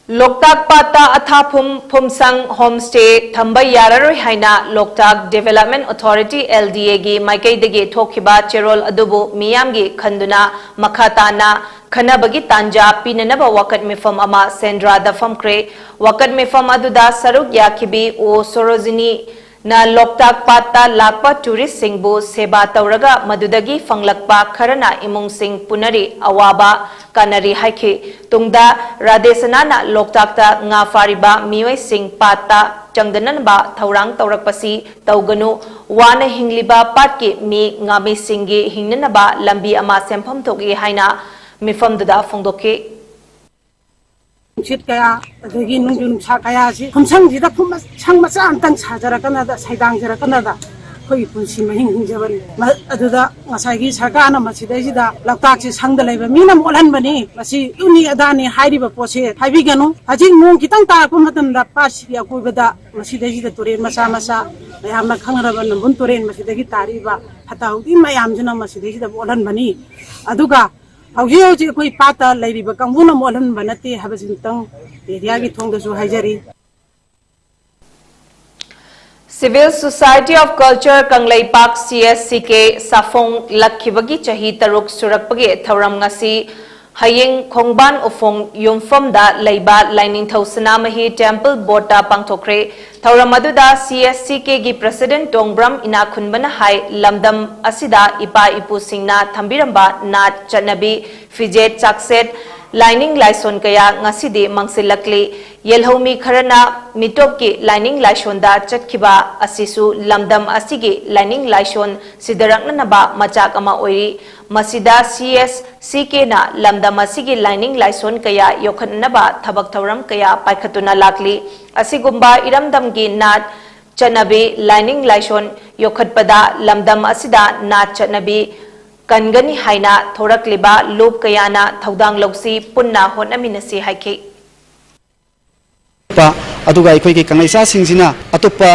ꯂꯣꯛꯇꯥꯛ ꯄꯥꯠꯇ ꯑꯊꯥꯐꯨꯝ ꯐꯨꯝꯁꯪ ꯍꯣꯝꯁ꯭ꯇꯦ ꯊꯝꯕ ꯌꯥꯔꯔꯣꯏ ꯍꯥꯏꯅ ꯂꯣꯛꯇꯥꯛ ꯗꯤꯚꯦꯂꯞꯃꯦꯟꯠ ꯑꯣꯊꯣꯔꯤꯇꯤ, ꯑꯦꯜ ꯗꯤ ꯑꯦꯒꯤ ꯃꯥꯏꯀꯩꯗꯒꯤ ꯊꯣꯛꯈꯤꯕ ꯆꯦꯔꯣꯜ ꯑꯗꯨꯕꯨ ꯃꯤꯌꯥꯝꯒꯤ ꯈꯟꯗꯨꯅ ꯃꯈꯥ ꯇꯥꯅ ꯈꯟꯅꯕꯒꯤ ꯇꯥꯟꯖꯥ ꯄꯤꯅꯅꯕ ꯋꯥꯀꯠ ꯃꯤꯐꯝ ꯑꯃ ꯁꯦꯟꯗ꯭ꯔꯥꯗ ꯐꯝꯈ꯭ꯔꯦ꯫ ꯋꯥꯀꯠ ꯃꯤꯐꯝ ꯑꯗꯨꯗ ꯁꯔꯨꯛ ꯌꯥꯈꯤꯕꯤ ꯑꯣ ꯁꯣꯔꯣꯖꯤꯅꯤ ꯅ ꯂꯣꯛꯇꯥꯛ ꯄꯥꯠꯇ ꯂꯥꯛꯄ ꯇꯨꯔꯤꯁꯁꯤꯡꯕꯨ ꯁꯦꯕꯥ ꯇꯧꯔꯒ ꯃꯗꯨꯗꯒꯤ ꯐꯪꯂꯛꯄ ꯈꯔꯅ ꯏꯃꯨꯡꯁꯤꯡ ꯄꯨꯅꯔꯤ, ꯑꯋꯥꯕ ꯀꯥꯅꯔꯤ ꯍꯥꯏꯈꯤ꯫ ꯇꯨꯡꯗ ꯔꯥꯙꯦꯁꯅꯥꯅ ꯂꯣꯛꯇꯥꯛꯇ ꯉꯥ ꯐꯥꯔꯤꯕ ꯃꯤꯑꯣꯏꯁꯤꯡ ꯄꯥꯠꯇ ꯆꯪꯗꯅꯕ ꯊꯧꯔꯥꯡ ꯇꯧꯔꯛꯄꯁꯤ ꯇꯧꯒꯅꯨ, ꯋꯥꯅ ꯍꯤꯡꯂꯤꯕ ꯄꯥꯠꯀꯤ ꯃꯤ ꯉꯥꯃꯤꯁꯤꯡꯒꯤ ꯍꯤꯡꯅꯅꯕ ꯂꯝꯕꯤ ꯑꯃ ꯁꯦꯝꯐꯝ ꯊꯣꯛꯏ ꯍꯥꯏꯅ ꯃꯤꯐꯝꯗꯨꯗ ꯐꯣꯡꯗꯣꯛꯈꯤ꯫ ꯅꯨꯡꯁꯤꯠ ꯀꯌꯥ, ꯑꯗꯒꯤ ꯅꯣꯡꯖꯨ ꯅꯨꯡꯁꯥ ꯀꯌꯥꯁꯤ ꯈꯨꯝꯁꯪꯁꯤꯗ ꯐꯨꯝ ꯁꯪ ꯃꯆꯥ ꯑꯝꯇꯪ ꯁꯥꯖꯔꯛꯀꯅꯗ, ꯁꯩꯗꯥꯡꯖꯔꯛꯀꯅꯗ ꯑꯩꯈꯣꯏꯒꯤ ꯄꯨꯟꯁꯤ ꯃꯍꯤꯡ ꯍꯤꯡꯖꯕꯅꯤ꯫ ꯃ-, ꯑꯗꯨꯗ ꯉꯁꯥꯏꯒꯤ ꯁꯔꯀꯥꯔꯅ ꯃꯁꯤꯗꯩꯁꯤꯗ ꯂꯣꯛꯇꯥꯛꯁꯤ ꯁꯪꯗ ꯂꯩꯕ ꯃꯤꯅ ꯃꯣꯠꯍꯟꯕꯅꯤ, ꯃꯁꯤ ꯑꯗꯨꯅꯤ ꯑꯗꯥꯅꯤ ꯍꯥꯏꯔꯤꯕ ꯄꯣꯠꯁꯦ ꯍꯥꯏꯕꯤꯒꯅꯨ꯫ ꯍꯧꯖꯤꯛ ꯅꯣꯡ ꯈꯤꯇꯪ ꯇꯥꯔꯛꯄ ꯃꯇꯝꯗ ꯄꯥꯠꯁꯤꯒꯤ ꯑꯀꯣꯏꯕꯗ ꯃꯁꯤꯗꯩꯁꯤꯗ ꯇꯨꯔꯦꯟ ꯃꯆꯥ ꯃꯆꯥ ꯃꯌꯥꯝꯅ ꯈꯪꯅꯔꯕ ꯅꯝꯕꯨꯜ ꯇꯨꯔꯦꯟ ꯃꯁꯤꯗꯒꯤ ꯇꯥꯔꯛꯏꯕ ꯐꯠꯇ ꯍꯥꯎꯗꯤ ꯃꯌꯥꯝꯁꯤꯅ ꯃꯁꯤꯗꯩꯁꯤꯗ ꯃꯣꯠꯍꯟꯕꯅꯤ꯫ ꯑꯗꯨꯒ ꯍꯧꯖꯤꯛ ꯍꯧꯖꯤꯛ ꯑꯩꯈꯣꯏ ꯄꯥꯠꯇ ꯂꯩꯔꯤꯕ ꯀꯥꯡꯕꯨꯅ ꯃꯣꯠꯍꯟꯕ ꯅꯠꯇꯦ ꯍꯥꯏꯕꯁꯤꯃꯇꯪ ꯃꯦꯗꯤꯌꯥꯒꯤ ꯊꯣꯡꯗꯁꯨ ꯍꯥꯏꯖꯔꯤ꯫ Civil Society of Culture Kangleipak, C S C K, ꯁꯥꯐꯣꯡꯂꯛꯈꯤꯕꯒꯤ ꯆꯍꯤ ꯇꯔꯨꯛ ꯁꯨꯔꯛꯄꯒꯤ ꯊꯧꯔꯝ ꯉꯁꯤ ꯍꯌꯦꯡ ꯈꯣꯡꯕꯥꯟ ꯎꯐꯣꯡ ꯌꯨꯝꯐꯝꯗ ꯂꯩꯕ ꯂꯥꯏꯅꯤꯡꯊꯧ ꯁꯅꯥꯃꯍꯤ Temple Board ꯇ ꯄꯥꯡꯊꯣꯛꯈ꯭ꯔꯦ꯫ ꯊꯧꯔꯝ ꯑꯗꯨꯗ C S C K ꯒꯤ President ꯇꯣꯡꯕ꯭ꯔꯝ ꯏꯅꯥꯛꯈꯨꯟꯕꯅ ꯍꯥꯏ, ꯂꯝꯗꯝ ꯑꯁꯤꯗ ꯏꯄꯥ ꯏꯄꯨꯁꯤꯡꯅ ꯊꯝꯕꯤꯔꯝꯕ ꯅꯥꯠ ꯆꯠꯅꯕꯤ, ꯐꯤꯖꯦꯠ ꯆꯥꯛꯁꯦꯠ, ꯂꯥꯏꯅꯤꯡ ꯂꯥꯏꯁꯣꯟ ꯀꯌꯥ ꯉꯁꯤꯗꯤ ꯃꯥꯡꯁꯤꯜꯂꯛꯂꯤ꯫ ꯌꯦꯜꯍꯧꯃꯤ ꯈꯔꯅ ꯃꯤꯇꯣꯞꯀꯤ ꯂꯥꯏꯅꯤꯡ ꯂꯥꯏꯁꯣꯟꯗ ꯆꯠꯈꯤꯕ ꯑꯁꯤꯁꯨ ꯂꯝꯗꯝ ꯑꯁꯤꯒꯤ ꯂꯥꯏꯅꯤꯡ ꯂꯥꯏꯁꯣꯟ ꯁꯤꯊꯔꯛꯅꯅꯕ ꯃꯆꯥꯛ ꯑꯃ ꯑꯣꯏꯔꯤ꯫ ꯃꯁꯤꯗ C S C K ꯅ ꯂꯝꯗꯝ ꯑꯁꯤꯒꯤ ꯂꯥꯏꯅꯤꯡ ꯂꯥꯏꯁꯣꯟ ꯀꯌꯥ ꯌꯣꯛꯈꯠꯅꯅꯕ ꯊꯕꯛ ꯊꯧꯔꯝ ꯀꯌꯥ ꯄꯥꯏꯈꯠꯇꯨꯅ ꯂꯥꯛꯂꯤ꯫ ꯑꯁꯤꯒꯨꯝꯕ ꯏꯔꯝꯗꯝꯒꯤ ꯅꯥꯠ ꯆꯠꯅꯕꯤ, ꯂꯥꯏꯅꯤꯡ ꯂꯥꯏꯁꯣꯟ ꯌꯣꯛꯈꯠꯄꯗ ꯂꯝꯗꯝ ꯑꯁꯤꯗ ꯅꯥꯠ ꯆꯠꯅꯕꯤ ꯀꯟꯒꯅꯤ ꯍꯥꯏꯅ ꯊꯣꯔꯛꯂꯤꯕ ꯂꯨꯞ ꯀꯌꯥꯅ ꯊꯧꯗꯥꯡ ꯂꯧꯁꯤ, ꯄꯨꯟꯅ ꯍꯣꯠꯅꯃꯤꯟꯅꯁꯤ ꯍꯥꯏꯈꯤ꯫ ꯄ-, ꯑꯗꯨꯒ ꯑꯩꯈꯣꯏꯒꯤ ꯀꯪꯂꯩꯆꯥꯁꯤꯡꯁꯤꯅ ꯑꯇꯣꯞꯄ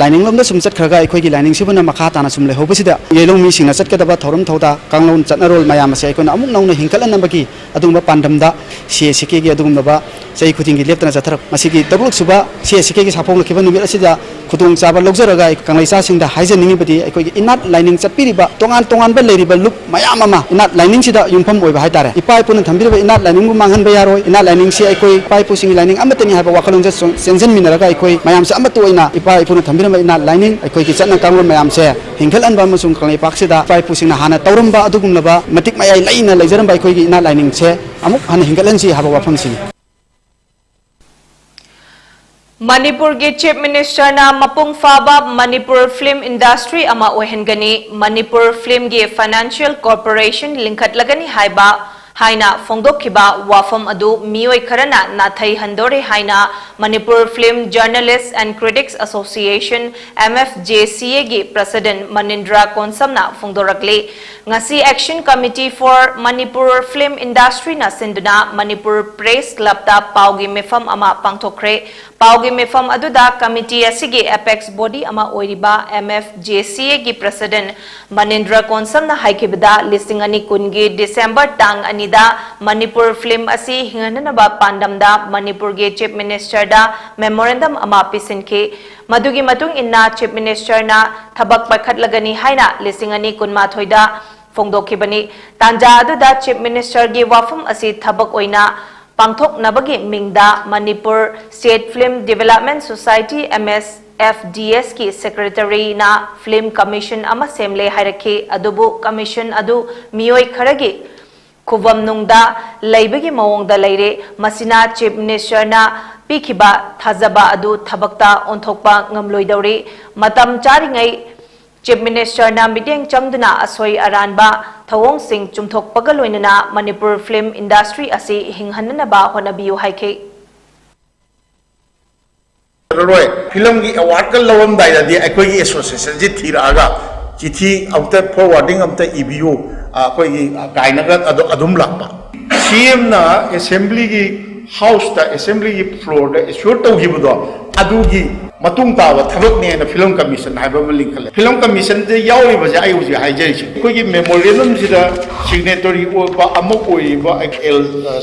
ꯂꯥꯏꯅꯤꯡꯂꯣꯝꯗ ꯁꯨꯝ ꯆꯠꯈ꯭ꯔꯒ ꯑꯩꯈꯣꯏꯒꯤ ꯂꯥꯏꯅꯤꯡꯁꯤꯕꯨꯅ ꯃꯈꯥ ꯇꯥꯅ ꯁꯨꯝ ꯂꯩꯍꯧꯕꯁꯤꯗ ꯌꯦꯜꯍꯧꯃꯤꯁꯤꯡꯅ ꯆꯠꯀꯗꯕ ꯊꯧꯔꯝ ꯊꯧꯗꯥ, ꯀꯥꯡꯂꯣꯟ ꯆꯠꯅꯔꯣꯜ ꯃꯌꯥꯝ ꯑꯁꯦ ꯑꯩꯈꯣꯏꯅ ꯑꯃꯨꯛ ꯅꯧꯅ ꯍꯤꯡꯒꯠꯍꯟꯅꯕꯒꯤ ꯑꯗꯨꯒꯨꯝꯕ ꯄꯥꯟꯗꯝꯗ C S C K ꯒꯤ ꯑꯗꯨꯒꯨꯝꯂꯕ ꯆꯍꯤ ꯈꯨꯗꯤꯡꯒꯤ ꯂꯦꯞꯇꯅ ꯆꯠꯊꯔꯛ-, ꯃꯁꯤꯒꯤ ꯇꯔꯨꯛ ꯁꯨꯕ C S C K ꯒꯤ ꯁꯥꯐꯣꯡꯂꯛꯈꯤꯕ ꯅꯨꯃꯤꯠ ꯑꯁꯤꯗ ꯈꯨꯗꯣꯡꯆꯥꯕ ꯂꯧꯖꯔꯒ ꯑꯩ ꯀꯪꯂꯩꯆꯥꯁꯤꯡꯗ ꯍꯥꯏꯖꯅꯤꯡꯉꯤꯕꯗꯤ, ꯑꯩꯈꯣꯏꯒꯤ ꯏꯅꯥꯠ ꯂꯥꯏꯅꯤꯡ ꯆꯠꯄꯤꯔꯤꯕ ꯇꯣꯉꯥꯟ ꯇꯣꯉꯥꯟꯕ ꯂꯩꯔꯤꯕ ꯂꯨꯞ ꯃꯌꯥꯝ ꯑꯃ ꯏꯅꯥꯠ ꯂꯥꯏꯅꯤꯡꯁꯤꯗ ꯌꯨꯝꯐꯝ ꯑꯣꯏꯕ ꯍꯥꯏꯇꯥꯔꯦ꯫ ꯏꯄꯥ ꯏꯄꯨꯅ ꯊꯝꯕꯤꯔꯤꯕ ꯏꯅꯥꯠ ꯂꯥꯏꯅꯤꯡꯕꯨ ꯃꯥꯡꯍꯟꯕ ꯌꯥꯔꯣꯏ꯫ ꯏꯅꯥꯠ ꯂꯥꯏꯅꯤꯡꯁꯤ ꯑꯩꯈꯣꯏ ꯏꯄꯥ ꯏꯄꯨꯁꯤꯡꯒꯤ ꯂꯥꯏꯅꯤꯡ ꯑꯃꯠꯇꯅꯤ ꯍꯥꯏꯕ ꯋꯥꯈꯜꯂꯣꯟꯁꯦ ꯆꯦꯟꯁꯤꯟꯃꯤꯟꯅꯔꯒ ꯑꯩꯈꯣꯏ ꯃꯌꯥꯝꯁꯦ ꯑꯃꯠꯇ ꯑꯣꯏꯅ ꯏꯄꯥ ꯏꯄꯨꯅ ꯊꯝꯕꯤꯔꯝꯕ ꯏꯅꯥꯠ ꯂꯥꯏꯅꯤꯡ, ꯑꯩꯈꯣꯏꯒꯤ ꯆꯠꯅ ꯀꯥꯡꯂꯣꯟ ꯃꯌꯥꯝꯁꯦ ꯍꯤꯡꯒꯠꯍꯟꯕ ꯑꯃꯁꯨꯡ ꯀꯪꯂꯩꯄꯥꯛꯁꯤꯗ ꯏꯄꯥ ꯏꯄꯨꯁꯤꯡꯅ ꯍꯥꯟꯅ ꯇꯧꯔꯝꯕ ꯑꯗꯨꯒꯨꯝꯂꯕ ꯃꯇꯤꯛ ꯃꯌꯥꯏ ꯂꯩꯅ ꯂꯩꯖꯔꯝꯕ ꯑꯩꯈꯣꯏꯒꯤ ꯏꯅꯥꯠ ꯂꯥꯏꯅꯤꯡꯁꯦ ꯑꯃꯨꯛ ꯍꯟꯅ ꯍꯤꯡꯒꯠꯍꯟꯁꯤ ꯍꯥꯏꯕ ꯋꯥꯐꯝꯁꯤꯅꯤ꯫ ꯃꯅꯤꯄꯨꯔꯒꯤ Chief Minister ꯅ ꯃꯄꯨꯡ ꯐꯥꯕ ꯃꯅꯤꯄꯨꯔ film industry ꯑꯃ ꯑꯣꯏꯍꯟꯒꯅꯤ, ꯃꯅꯤꯄꯨꯔ film ꯒꯤ financial corporation ꯂꯤꯡꯈꯠꯂꯒꯅꯤ ꯍꯥꯏꯕ ꯍꯥꯏꯅ ꯐꯣꯡꯗꯣꯛꯈꯤꯕ ꯋꯥꯐꯝ ꯑꯗꯨ ꯃꯤꯑꯣꯏ ꯈꯔꯅ ꯅꯥꯊꯩꯍꯟꯗꯣꯔꯦ ꯍꯥꯏꯅ Manipur Film Journalists and Critics Association, M F J C A ꯒꯤ President ꯃꯅꯤꯟꯗ꯭ꯔ ꯀꯣꯟꯁꯝꯅ ꯐꯣꯡꯗꯣꯔꯛꯂꯤ꯫ ꯉꯁꯤ Action Committee for Manipur Film Industry ꯅ ꯁꯤꯟꯗꯨꯅ ꯃꯅꯤꯄꯨꯔ Press Club ꯇ ꯄꯥꯎꯒꯤ ꯃꯤꯐꯝ ꯑꯃ ꯄꯥꯡꯊꯣꯛꯈ꯭ꯔꯦ꯫ ꯄꯥꯎꯒꯤ ꯃꯤꯐꯝ ꯑꯗꯨꯗ committee ꯑꯁꯤꯒꯤ apex body ꯑꯃ ꯑꯣꯏꯔꯤꯕ M F J C A ꯒꯤ President ꯃꯅꯤꯟꯗ꯭ꯔ ꯀꯣꯟꯁꯝꯅ ꯍꯥꯏꯈꯤꯕꯗ, ꯂꯤꯁꯤꯡ ꯑꯅꯤ ꯀꯨꯟꯒꯤ December ꯇꯥꯡ ꯑꯅꯤꯗ ꯃꯅꯤꯄꯨꯔ film ꯑꯁꯤ ꯍꯤꯡꯍꯟꯅꯅꯕ ꯄꯥꯟꯗꯝꯗ ꯃꯅꯤꯄꯨꯔꯒꯤ Chief Minister ꯗ memorandum ꯑꯃ ꯄꯤꯁꯤꯟꯈꯤ꯫ ꯃꯗꯨꯒꯤ ꯃꯇꯨꯡ ꯏꯟꯅ Chief Minister ꯅ ꯊꯕꯛ ꯄꯥꯏꯈꯠꯂꯒꯅꯤ ꯍꯥꯏꯅ ꯂꯤꯁꯤꯡ ꯑꯅꯤ ꯀꯨꯟꯃꯥꯊꯣꯏꯗ ꯐꯣꯡꯗꯣꯛꯈꯤꯕꯅꯤ꯫ ꯇꯥꯟꯖꯥ ꯑꯗꯨꯗ Chief Minister ꯒꯤ ꯋꯥꯐꯝ ꯑꯁꯤ ꯊꯕꯛ ꯑꯣꯏꯅ ꯄꯥꯡꯊꯣꯛꯅꯕꯒꯤ ꯃꯤꯡꯗ Manipur State Film Development Society, M S F D S ꯀꯤ Secretary ꯅ Film Commission ꯑꯃ ꯁꯦꯝꯂꯦ ꯍꯥꯏꯔꯛꯈꯤ꯫ ꯑꯗꯨꯕꯨ commission ꯑꯗꯨ ꯃꯤꯑꯣꯏ ꯈꯔꯒꯤ ꯈꯨꯕꯝꯅꯨꯡꯗ ꯂꯩꯕꯒꯤ ꯃꯑꯣꯡꯗ ꯂꯩꯔꯦ꯫ ꯃꯁꯤꯅ Chief Minister ꯅ ꯄꯤꯈꯤꯕ ꯊꯥꯖꯕ ꯑꯗꯨ ꯊꯕꯛꯇ ꯑꯣꯟꯊꯣꯛꯄ ꯉꯝꯂꯣꯏꯗꯧꯔꯤ꯫ ꯃꯇꯝ ꯆꯥꯔꯤꯉꯩ Chief Minister ꯅ ꯃꯤꯠꯌꯦꯡ ꯆꯪꯗꯨꯅ ꯑꯁꯣꯏ ꯑꯔꯥꯟꯕ ꯊꯧꯑꯣꯡꯁꯤꯡ ꯆꯨꯝꯊꯣꯛꯄꯒ ꯂꯣꯏꯅꯅ ꯃꯅꯤꯄꯨꯔ film industry ꯑꯁꯤ ꯍꯤꯡꯍꯟꯅꯅꯕ ꯍꯣꯠꯅꯕꯤꯌꯨ ꯍꯥꯏꯈꯤ꯫ ꯐꯤꯂꯝꯒꯤ award ꯀ ꯂꯧꯔꯝꯗꯥꯏꯗꯗꯤ ꯑꯩꯈꯣꯏꯒꯤ association ꯁꯤ ꯊꯤꯔꯛꯑꯒ ꯆꯤꯊꯤ ꯑꯝꯇ forwarding ꯑꯝꯇ ꯏꯕꯤꯌꯨ, ꯑ, ꯑꯩꯈꯣꯏꯒꯤ, ꯑ, ꯀꯥꯏꯅꯒ ꯑꯗꯨ-, ꯑꯗꯨꯝ ꯂꯥꯛꯄ꯫ C M ꯅ assembly ꯒꯤ house ꯇ, assembly ꯒꯤ floor ꯗ assure ꯇꯧꯈꯤꯕꯗꯣ, ꯑꯗꯨꯒꯤ ꯃꯇꯨꯡ ꯇꯥꯕ ꯊꯕꯛꯅꯦꯅ Film Commission ꯍꯥꯏꯕ ꯑꯃ ꯂꯤꯡꯈꯠꯂꯦ꯫ Film Commission ꯗ ꯌꯥꯎꯔꯤꯕꯁꯦ ꯑꯩ ꯍꯧꯖꯤꯛ ꯍꯥꯏꯖꯔꯤꯁꯦ, ꯑꯩꯈꯣꯏꯒꯤ memorandum ꯁꯤꯗ signatory ꯑꯣꯏꯕ ꯑꯃ ꯑꯣꯏꯔꯤꯕ ꯑꯦꯜ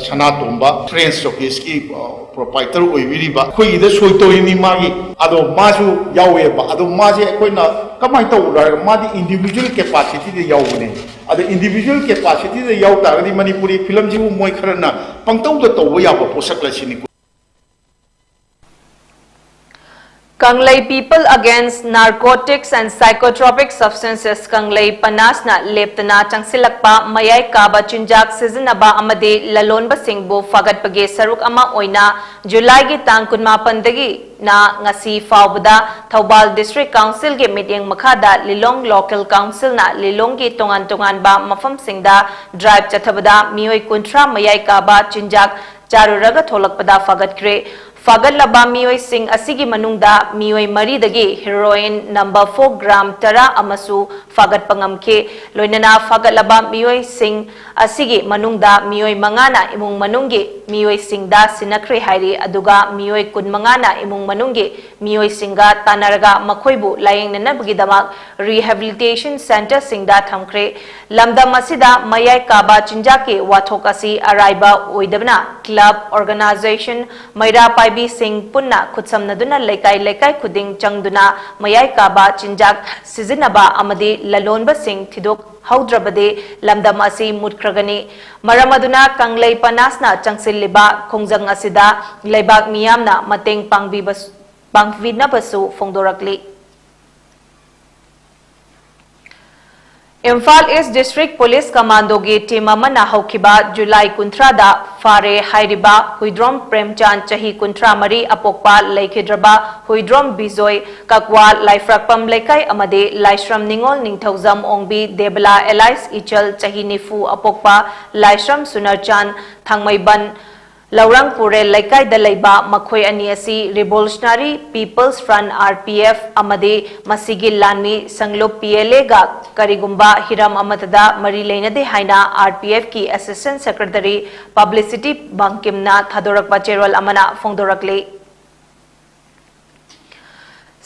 ꯁꯅꯥꯇꯣꯝꯕ, French Showcase ꯀꯤ, ꯑ, proprietor ꯑꯣꯏꯕꯤꯔꯤꯕ, ꯑꯩꯈꯣꯏꯒꯤꯗ ꯁꯣꯏ ꯇꯧꯔꯤꯅꯤ ꯃꯥꯒꯤ꯫ ꯑꯗꯣ ꯃꯥꯁꯨ ꯌꯥꯎꯋꯦꯕ꯫ ꯑꯗꯣ ꯃꯥꯁꯦ ꯑꯩꯈꯣꯏꯅ ꯀꯃꯥꯏꯅ ꯇꯧꯕ꯭ꯔꯥ ꯍꯥꯏꯔꯒ, ꯃꯥꯗꯤ individual capacity ꯗ ꯌꯥꯎꯕꯅꯦ꯫ ꯑꯗꯣ individual capacity ꯗ ꯌꯥꯎ ꯇꯥꯔꯒꯗꯤ ꯃꯅꯤꯄꯨꯔꯤ film ꯁꯤꯕꯨ ꯃꯣꯏ ꯈꯔꯅ ꯄꯪꯇꯧꯗ ꯇꯧꯕ ꯌꯥꯕ ꯄꯣꯠꯁꯛꯂ ꯁꯤꯅꯤ꯫ ꯀꯪꯂꯩ People Against Narcotics and Psychotropic Substances, ꯀꯪꯂꯩ ꯄꯅꯥꯁꯅ ꯂꯦꯞꯇꯅ ꯆꯪꯁꯤꯜꯂꯛꯄ ꯃꯌꯥꯏ ꯀꯥꯕ ꯆꯤꯟꯖꯥꯛ ꯁꯤꯖꯤꯟꯅꯕ ꯑꯃꯗꯤ ꯂꯂꯣꯟꯕꯁꯤꯡꯕꯨ ꯐꯒꯠꯄꯒꯤ ꯁꯔꯨꯛ ꯑꯃ ꯑꯣꯏꯅ ꯖꯨꯂꯥꯏꯒꯤ ꯇꯥꯡ ꯀꯨꯟꯃꯥꯄꯟꯗꯒꯤꯅ ꯉꯁꯤ ꯐꯥꯎꯕꯗ ꯊꯧꯕꯥꯜ District Councilꯒꯤ ꯃꯤꯠꯌꯦꯡ ꯃꯈꯥꯗ ꯂꯤꯂꯣꯡ Local Councilꯅ ꯂꯤꯂꯣꯡꯒꯤ ꯇꯣꯉꯥꯟ ꯇꯣꯉꯥꯟꯕ ꯃꯐꯝꯁꯤꯡꯗ drive ꯆꯠꯊꯕꯗ ꯃꯤꯑꯣꯏ ꯀꯨꯟꯊ꯭ꯔꯥ ꯃꯌꯥꯏ ꯀꯥꯕ ꯆꯤꯟꯖꯥꯛ ꯆꯥꯔꯨꯔꯒ ꯊꯣꯛꯂꯛꯄꯗ ꯐꯒꯠꯈ꯭ꯔꯦ꯫ ꯐꯒꯠꯂꯕ ꯃꯤꯑꯣꯏꯁꯤꯡ ꯑꯁꯤꯒꯤ ꯃꯅꯨꯡꯗ ꯃꯤꯑꯣꯏ ꯃꯔꯤꯗꯒꯤ heroin number four gram ꯇꯔꯥ ꯑꯃꯁꯨ ꯐꯥꯒꯠꯄ ꯉꯝꯈꯤ꯫ ꯂꯣꯏꯅꯅ ꯐꯥꯒꯠꯂꯕ ꯃꯤꯑꯣꯏꯁꯤꯡ ꯑꯁꯤꯒꯤ ꯃꯅꯨꯡꯗ ꯃꯤꯑꯣꯏ ꯃꯉꯥꯅ ꯏꯃꯨꯡ ꯃꯅꯨꯡꯒꯤ ꯃꯤꯑꯣꯏꯁꯤꯡꯗ ꯁꯤꯟꯅꯈ꯭ꯔꯦ ꯍꯥꯏꯔꯤ, ꯑꯗꯨꯒ ꯃꯤꯑꯣꯏ ꯀꯨꯟꯃꯉꯥꯅ ꯏꯃꯨꯡ ꯃꯅꯨꯡꯒꯤ ꯃꯤꯑꯣꯏꯁꯤꯡꯒ ꯇꯥꯟꯅꯔꯒ ꯃꯈꯣꯏꯕꯨ ꯂꯥꯌꯦꯡꯅꯅꯕꯒꯤꯗꯃꯛ rehabilitation centreꯁꯤꯡꯗ ꯊꯝꯈ꯭ꯔꯦ꯫ ꯂꯝꯗꯝ ꯑꯁꯤꯗ ꯃꯌꯥꯏ ꯀꯥꯕ ꯆꯤꯟꯖꯥꯛꯀꯤ ꯋꯥꯊꯣꯛ ꯑꯁꯤ ꯑꯔꯥꯏꯕ ꯑꯣꯏꯗꯕꯅ, club, organisation, ꯃꯩꯔꯥ ꯄꯥꯏꯕꯤꯁꯤꯡ ꯄꯨꯟꯅ ꯈꯨꯠꯁꯝꯅꯗꯨꯅ ꯂꯩꯀꯥꯏ ꯂꯩꯀꯥꯏ ꯈꯨꯗꯤꯡ ꯆꯪꯗꯨꯅ ꯃꯌꯥꯏ ꯀꯥꯕ ꯆꯤꯟꯖꯥꯛ ꯁꯤꯖꯤꯟꯅꯕ ꯑꯃꯗꯤ ꯂꯂꯣꯟꯕꯁꯤꯡ ꯊꯤꯗꯣꯛꯍꯧꯗ꯭ꯔꯕꯗꯤ ꯂꯝꯗꯝ ꯑꯁꯤ ꯃꯨꯠꯈ꯭ꯔꯒꯅꯤ꯫ ꯃꯔꯝ ꯑꯗꯨꯅ ꯀꯪꯂꯩ ꯄꯅꯥꯁꯅ ꯆꯪꯁꯤꯜꯂꯤꯕ ꯈꯣꯡꯖꯪ ꯑꯁꯤꯗ ꯂꯩꯕꯥꯛ ꯃꯤꯌꯥꯝꯅ ꯃꯇꯦꯡ ꯄꯥꯡꯕꯤꯕ-, ꯄꯥꯡꯕꯤꯅꯕꯁꯨ ꯐꯣꯡꯗꯣꯔꯛꯂꯤ꯫ Imphal East District Police Commandoꯒꯤ team ꯑꯃꯅ ꯍꯧꯈꯤꯕ ꯖꯨꯂꯥꯏ ꯀꯨꯟꯊ꯭ꯔꯥꯗ ꯐꯥꯔꯦ ꯍꯥꯏꯔꯤꯕ ꯍꯨꯏꯗ꯭ꯔꯣꯝ ꯄ꯭ꯔꯦꯝꯆꯥꯟ, ꯆꯍꯤ ꯀꯨꯟꯊ꯭ꯔꯥ ꯃꯔꯤ, ꯑꯄꯣꯛꯄ ꯂꯩꯈꯤꯗ꯭ꯔꯕ ꯍꯨꯏꯗ꯭ꯔꯣꯝ ꯕꯤꯖꯣꯏ, ꯀꯛꯋꯥ ꯂꯥꯏꯐ꯭ꯔꯛꯄꯝ ꯂꯩꯀꯥꯏ ꯑꯃꯗꯤ ꯂꯥꯏꯁ꯭ꯔꯝ ꯅꯤꯉꯣꯜ ꯅꯤꯡꯊꯧꯖꯝ ꯑꯣꯡꯕꯤ ꯗꯦꯕꯂꯥ alias ꯏꯆꯜ, ꯆꯍꯤ ꯅꯤꯐꯨ, ꯑꯄꯣꯛꯄ ꯂꯥꯏꯁ꯭ꯔꯝ ꯁꯨꯅꯔꯆꯥꯟ, ꯊꯥꯡꯃꯩꯕꯟ ꯂꯧꯔꯥꯡ ꯄꯨꯔꯦꯜ ꯂꯩꯀꯥꯏꯗ ꯂꯩꯕ ꯃꯈꯣꯏ ꯑꯅꯤ ꯑꯁꯤ Revolutionary People's Front, R P F, ꯑꯃꯗꯤ ꯃꯁꯤꯒꯤ ꯂꯥꯟꯃꯤ ꯁꯪꯂꯨꯞ, P L Aꯒ ꯀꯔꯤꯒꯨꯝꯕ ꯍꯤꯔꯝ ꯑꯃꯠꯇꯗ ꯃꯔꯤ ꯂꯩꯅꯗꯦ ꯍꯥꯏꯅ R P Fꯀꯤ Assistant Secretary Publicity ꯕꯪꯀꯤꯝꯅ ꯊꯥꯗꯣꯔꯛꯄ ꯆꯦꯔꯣꯜ ꯑꯃꯅ ꯐꯣꯡꯗꯣꯔꯛꯂꯤ꯫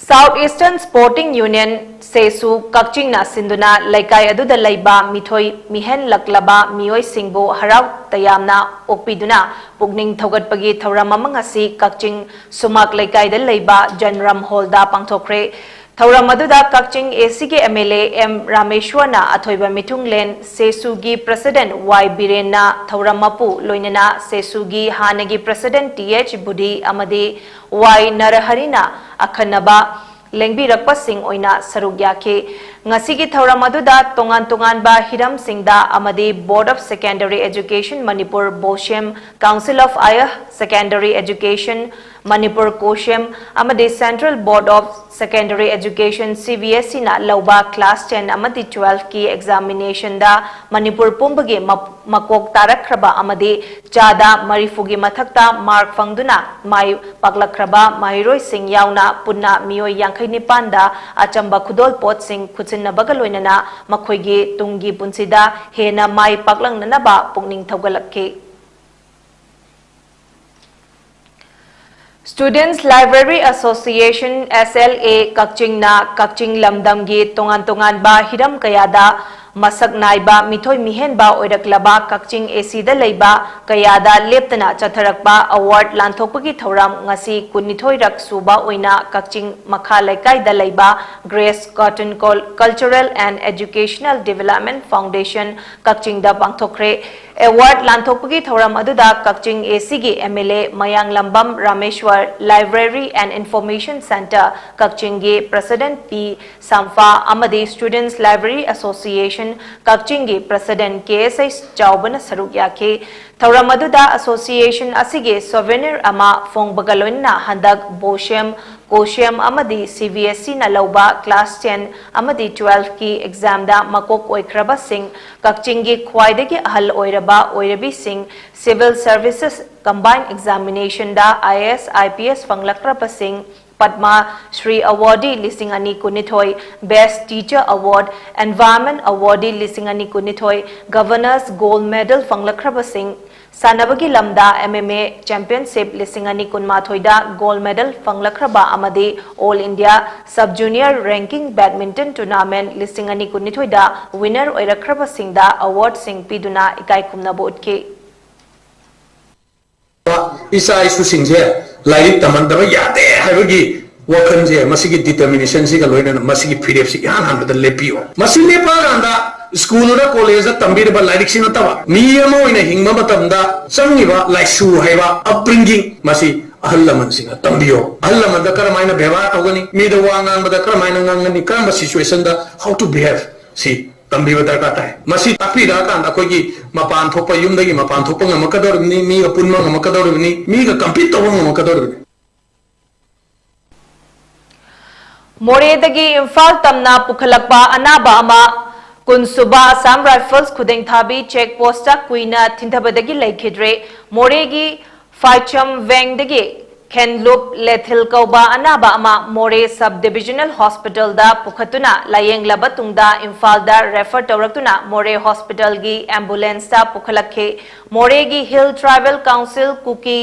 South Eastern Sporting Union, SESU, ꯀꯛꯆꯤꯡꯅ ꯁꯤꯟꯗꯨꯅ ꯂꯩꯀꯥꯏ ꯑꯗꯨꯗ ꯂꯩꯕ ꯃꯤꯊꯣꯏ ꯃꯤꯍꯦꯟꯂꯛꯂꯕ ꯃꯤꯑꯣꯏꯁꯤꯡꯕꯨ ꯍꯔꯥꯎ ꯇꯌꯥꯝꯅ ꯑꯣꯛꯄꯤꯗꯨꯅ ꯄꯨꯛꯅꯤꯡ ꯊꯧꯒꯠꯄꯒꯤ ꯊꯧꯔꯝ ꯑꯃ ꯉꯁꯤ ꯀꯛꯆꯤꯡ ꯁꯨꯃꯥꯛ ꯂꯩꯀꯥꯏꯗ ꯂꯩꯕ ꯖꯟꯔꯝ ꯍꯣꯜꯗ ꯄꯥꯡꯊꯣꯛꯈ꯭ꯔꯦ꯫ ꯊꯧꯔꯝ ꯑꯗꯨꯗ ꯀꯛꯆꯤꯡ ꯑꯦ ꯁꯤꯒꯤ ꯑꯦꯝ ꯑꯦꯜ ꯑꯦ ꯑꯦꯝ ꯔꯥꯃꯦꯁ꯭ꯋꯔꯅ ꯑꯊꯣꯏꯕ ꯃꯤꯊꯨꯡꯂꯦꯟ, ꯁꯦꯁꯨꯒꯤ ꯄ꯭ꯔꯁꯤꯗꯦꯟꯠ ꯋꯥꯏ ꯕꯤꯔꯦꯟꯅ ꯊꯧꯔꯝ ꯃꯄꯨ, ꯂꯣꯏꯅꯅ ꯁꯦꯁꯨꯒꯤ ꯍꯥꯟꯅꯒꯤ ꯄ꯭ꯔꯁꯤꯗꯦꯟꯠ ꯇꯤ ꯑꯩꯆ ꯕꯨꯙꯤ ꯑꯃꯗꯤ ꯋꯥꯏ ꯅꯔꯍꯔꯤꯅ ꯑꯈꯟꯅꯕ ꯂꯦꯡꯕꯤꯔꯛꯄꯁꯤꯡ ꯑꯣꯏꯅ ꯁꯔꯨꯛ ꯌꯥꯈꯤ꯫ ꯉꯁꯤꯒꯤ ꯊꯧꯔꯝ ꯑꯗꯨꯗ ꯇꯣꯉꯥꯟ ꯇꯣꯉꯥꯟꯕ ꯍꯤꯔꯝꯁꯤꯡꯗ ꯑꯃꯗꯤ Board of Secondary Education Manipur, BOSEM, Council of Higher Secondary Education Manipur, COHSEM, ꯑꯃꯗꯤ Central Board of Secondary Education, C B S E ꯅ ꯂꯧꯕ class ten ꯑꯃꯗꯤ twelve ꯀꯤ examination ꯗ ꯃꯅꯤꯄꯨꯔ ꯄꯨꯝꯕꯒꯤ ꯃ-, ꯃꯀꯣꯛ ꯇꯥꯔꯛꯈ꯭ꯔꯕ ꯑꯃꯗꯤ ꯆꯥꯗ ꯃꯔꯤꯐꯨꯒꯤ ꯃꯊꯛꯇ mark ꯐꯪꯗꯨꯅ ꯃꯥꯏ ꯄꯥꯛꯂꯛꯈ꯭ꯔꯕ ꯃꯍꯩꯔꯣꯏꯁꯤꯡ ꯌꯥꯎꯅ ꯄꯨꯟꯅ ꯃꯤꯑꯣꯏ ꯌꯥꯡꯈꯩ ꯅꯤꯄꯥꯟꯗ ꯑꯆꯝꯕ ꯈꯨꯗꯣꯜꯄꯣꯠꯁꯤꯡ ꯈꯨꯠꯁꯤꯟꯅꯕꯒ ꯂꯣꯏꯅꯅ ꯃꯈꯣꯏꯒꯤ ꯇꯨꯡꯒꯤ ꯄꯨꯟꯁꯤꯗ ꯍꯦꯟꯅ ꯃꯥꯏ ꯄꯥꯛꯂꯛꯅꯅꯕ ꯄꯨꯛꯅꯤꯡ ꯊꯧꯒꯠꯂꯛꯈꯤ꯫ Students Library Association, S L A, ꯀꯛꯆꯤꯡꯅ ꯀꯛꯆꯤꯡ ꯂꯝꯗꯝꯒꯤ ꯇꯣꯉꯥꯟ ꯇꯣꯉꯥꯟꯕ ꯍꯤꯔꯝ ꯀꯌꯥꯗ ꯃꯁꯛ ꯅꯥꯏꯕ ꯃꯤꯊꯣꯏ ꯃꯤꯍꯦꯟꯕ ꯑꯣꯏꯔꯛꯂꯕ ꯀꯛꯆꯤꯡ ꯑꯦ ꯁꯤꯗ ꯂꯩꯕ ꯀꯌꯥꯗ ꯂꯦꯞꯇꯅ ꯆꯠꯊꯔꯛꯄ award ꯂꯥꯟꯊꯣꯛꯄꯒꯤ ꯊꯧꯔꯝ ꯉꯁꯤ ꯀꯨꯟꯅꯤꯊꯣꯏꯔꯛ ꯁꯨꯕ ꯑꯣꯏꯅ ꯀꯛꯆꯤꯡ ꯃꯈꯥ ꯂꯩꯀꯥꯏꯗ ꯂꯩꯕ Grace Cotton Cul-, Cultural and Educational Development Foundation ꯀꯛꯆꯤꯡꯗ ꯄꯥꯡꯊꯣꯛꯈ꯭ꯔꯦ꯫ Award ꯂꯥꯟꯊꯣꯛꯄꯒꯤ ꯊꯧꯔꯝ ꯑꯗꯨꯗ ꯀꯛꯆꯤꯡ ꯑꯦ ꯁꯤꯒꯤ ꯑꯦꯝ ꯑꯦꯜ ꯑꯦ ꯃꯌꯥꯡꯂꯝꯕꯝ Rameshwar, Library and Information Centre ꯀꯛꯆꯤꯡꯒꯤ ꯄ꯭ꯔꯁꯤꯗꯦꯟꯠ ꯄꯤ ꯁꯥꯝꯐꯥ ꯑꯃꯗꯤ Students Library Association ꯀꯛꯆꯤꯡꯒꯤ ꯄ꯭ꯔꯁꯤꯗꯦꯟꯠ ꯀꯦ ꯑꯦꯁ ꯑꯩꯆ ꯆꯥꯎꯕꯅ ꯁꯔꯨꯛ ꯌꯥꯈꯤ꯫ ꯊꯧꯔꯝ ꯑꯗꯨꯗ association ꯑꯁꯤꯒꯤ souvenir ꯑꯃ ꯐꯣꯡꯕꯒ ꯂꯣꯏꯅꯅ ꯍꯟꯗꯛ BOSEM, COHSEM ꯑꯃꯗꯤ C B S E ꯅ ꯂꯧꯕ class ten ꯑꯃꯗꯤ twelve ꯀꯤ exam ꯗ ꯃꯀꯣꯛ ꯑꯣꯏꯈ꯭ꯔꯕꯁꯤꯡ, ꯀꯛꯆꯤꯡꯒꯤ ꯈ꯭ꯋꯥꯏꯗꯒꯤ ꯑꯍꯜ ꯑꯣꯏꯔꯕ ꯑꯣꯏꯔꯕꯤꯁꯤꯡ, Civil Services Combined Examination the I A S, I P S ꯐꯪꯂꯛꯈ꯭ꯔꯕꯁꯤꯡ, Padma Shri Awardee ꯂꯤꯁꯤꯡ ꯑꯅꯤ ꯀꯨꯟꯅꯤꯊꯣꯏ, Best Teacher Award, Environment Awardee ꯂꯤꯁꯤꯡ ꯑꯅꯤ ꯀꯨꯟꯅꯤꯊꯣꯏ, Governor's Gold Medal ꯐꯪꯂꯛꯈ꯭ꯔꯕꯁꯤꯡ, ꯁꯥꯟꯅꯕꯒꯤ ꯂꯝꯗ M M A Championship ꯂꯤꯁꯤꯡ ꯑꯅꯤ ꯀꯨꯟꯃꯥꯊꯣꯏꯗ gold medal ꯐꯪꯂꯛꯈ꯭ꯔꯕ ꯑꯃꯗꯤ All India Sub Junior Ranking Badminton Tournament ꯂꯤꯁꯤꯡ ꯑꯅꯤ ꯀꯨꯟꯅꯤꯊꯣꯏꯗ winner ꯑꯣꯏꯔꯛꯈ꯭ꯔꯕꯁꯤꯡꯗ award ꯁꯤꯡ ꯄꯤꯗꯨꯅ ꯏꯀꯥꯏ ꯈꯨꯝꯅꯕ ꯎꯠꯈꯤ꯫ ꯏꯆꯥ ꯏꯁꯨꯁꯤꯡꯁꯦ ꯂꯥꯏꯔꯤꯛ ꯇꯝꯍꯟꯗꯕ ꯌꯥꯗꯦ ꯍꯥꯏꯕꯒꯤ ꯋꯥꯈꯜꯁꯦ, ꯃꯁꯤꯒꯤ ꯗꯤꯇꯔꯃꯤꯅꯦꯁꯟꯁꯤꯒ ꯂꯣꯏꯅꯅ ꯃꯁꯤꯒꯤ ꯐꯤꯔꯦꯞꯁꯤ ꯏꯍꯥꯟ ꯍꯥꯟꯕꯗ ꯂꯦꯞꯄꯤꯌꯣ꯫ ꯃꯁꯤ ꯂꯦꯞꯄꯛꯑꯀꯥꯟꯗ ꯁ꯭ꯀꯨꯜꯗ, ꯀꯣꯂꯦꯖꯇ ꯇꯝꯕꯤꯔꯕ ꯂꯥꯏꯔꯤꯛꯁꯤ ꯅꯠꯇꯕ, ꯃꯤ ꯑꯃ ꯑꯣꯏꯅ ꯍꯤꯡꯕ ꯃꯇꯝꯗ ꯆꯪꯉꯤꯕ ꯂꯥꯏꯁꯨ ꯍꯥꯏꯕ, ꯑꯞꯕ꯭ꯔꯤꯡꯒꯤꯡ, ꯃꯁꯤ ꯑꯍꯜ ꯂꯃꯟꯁꯤꯡꯅ ꯇꯝꯕꯤꯌꯣ꯫ ꯑꯍꯜ ꯂꯃꯟꯗ ꯀꯔꯝꯍꯥꯏꯅ ꯕꯦꯕꯥꯔ ꯇꯧꯒꯅꯤ, ꯃꯤꯗ ꯋꯥ ꯉꯥꯡꯕꯗ ꯀꯔꯝꯍꯥꯏꯅ ꯉꯥꯡꯒꯅꯤ, ꯀꯔꯝꯕ ꯁꯤꯆꯨꯋꯦꯁꯟꯗ how to behave, ꯁꯤ ꯇꯝꯕꯤꯕ ꯗꯔꯀꯥꯔ ꯇꯥꯏ꯫ ꯃꯁꯤ ꯇꯥꯛꯄꯤꯔꯛꯑꯀꯥꯟꯗ ꯑꯩꯈꯣꯏꯒꯤ ꯃꯄꯥꯟ ꯊꯣꯛꯄ, ꯌꯨꯝꯗꯒꯤ ꯃꯄꯥꯟ ꯊꯣꯛꯄ ꯉꯝꯃꯛꯀꯗꯧꯔꯤꯕꯅꯤ, ꯃꯤꯒ ꯄꯨꯟꯕ ꯉꯝꯃꯛꯀꯗꯧꯔꯤꯕꯅꯤ, ꯃꯤꯒ ꯀꯝꯄꯤꯠ ꯇꯧꯕ ꯉꯝꯃꯛꯀꯗꯧꯔꯤꯕꯅꯤ꯫ ꯃꯣꯔꯦꯗꯒꯤ ꯏꯝꯐꯥꯜ ꯇꯝꯅ ꯄꯨꯈꯠꯂꯛꯄ ꯑꯅꯥꯕ ꯑꯃ ꯀꯨꯟꯁꯨꯕ ꯑꯁꯥꯝ ꯔꯥꯏꯐꯜꯁ ꯈꯨꯗꯦꯡꯊꯥꯕꯤ ꯆꯦꯛ ꯄꯣꯁꯇ ꯀꯨꯏꯅ ꯊꯤꯟꯊꯕꯗꯒꯤ ꯂꯩꯈꯤꯗ꯭ꯔꯦ꯫ ꯃꯣꯔꯦꯒꯤ ꯐꯥꯏꯆꯝ ꯋꯦꯡꯗꯒꯤ ꯈꯦꯟꯂꯨꯞ ꯂꯦꯊꯤꯜ ꯀꯧꯕ ꯑꯅꯥꯕ ꯑꯃ ꯃꯣꯔꯦ ꯁꯕ ꯗꯤꯕꯤꯖꯅꯦꯜ ꯍꯣꯁꯄꯤꯇꯥꯜꯗ ꯄꯨꯈꯠꯇꯨꯅ ꯂꯥꯌꯦꯡꯂꯕ ꯇꯨꯡꯗ ꯏꯝꯐꯥꯜꯗ ꯔꯦꯐꯔ ꯇꯧꯔꯛꯇꯨꯅ ꯃꯣꯔꯦ ꯍꯣꯁꯄꯤꯇꯥꯜꯒꯤ ꯑꯦꯝꯕꯨꯂꯦꯟꯁꯇ ꯄꯨꯈꯠꯂꯛꯈꯤ꯫ ꯃꯣꯔꯦꯒꯤ ꯍꯤꯜ ꯇ꯭ꯔꯥꯏꯕꯦꯜ ꯀꯥꯎꯟꯁꯤꯜ ꯀꯨꯀꯤ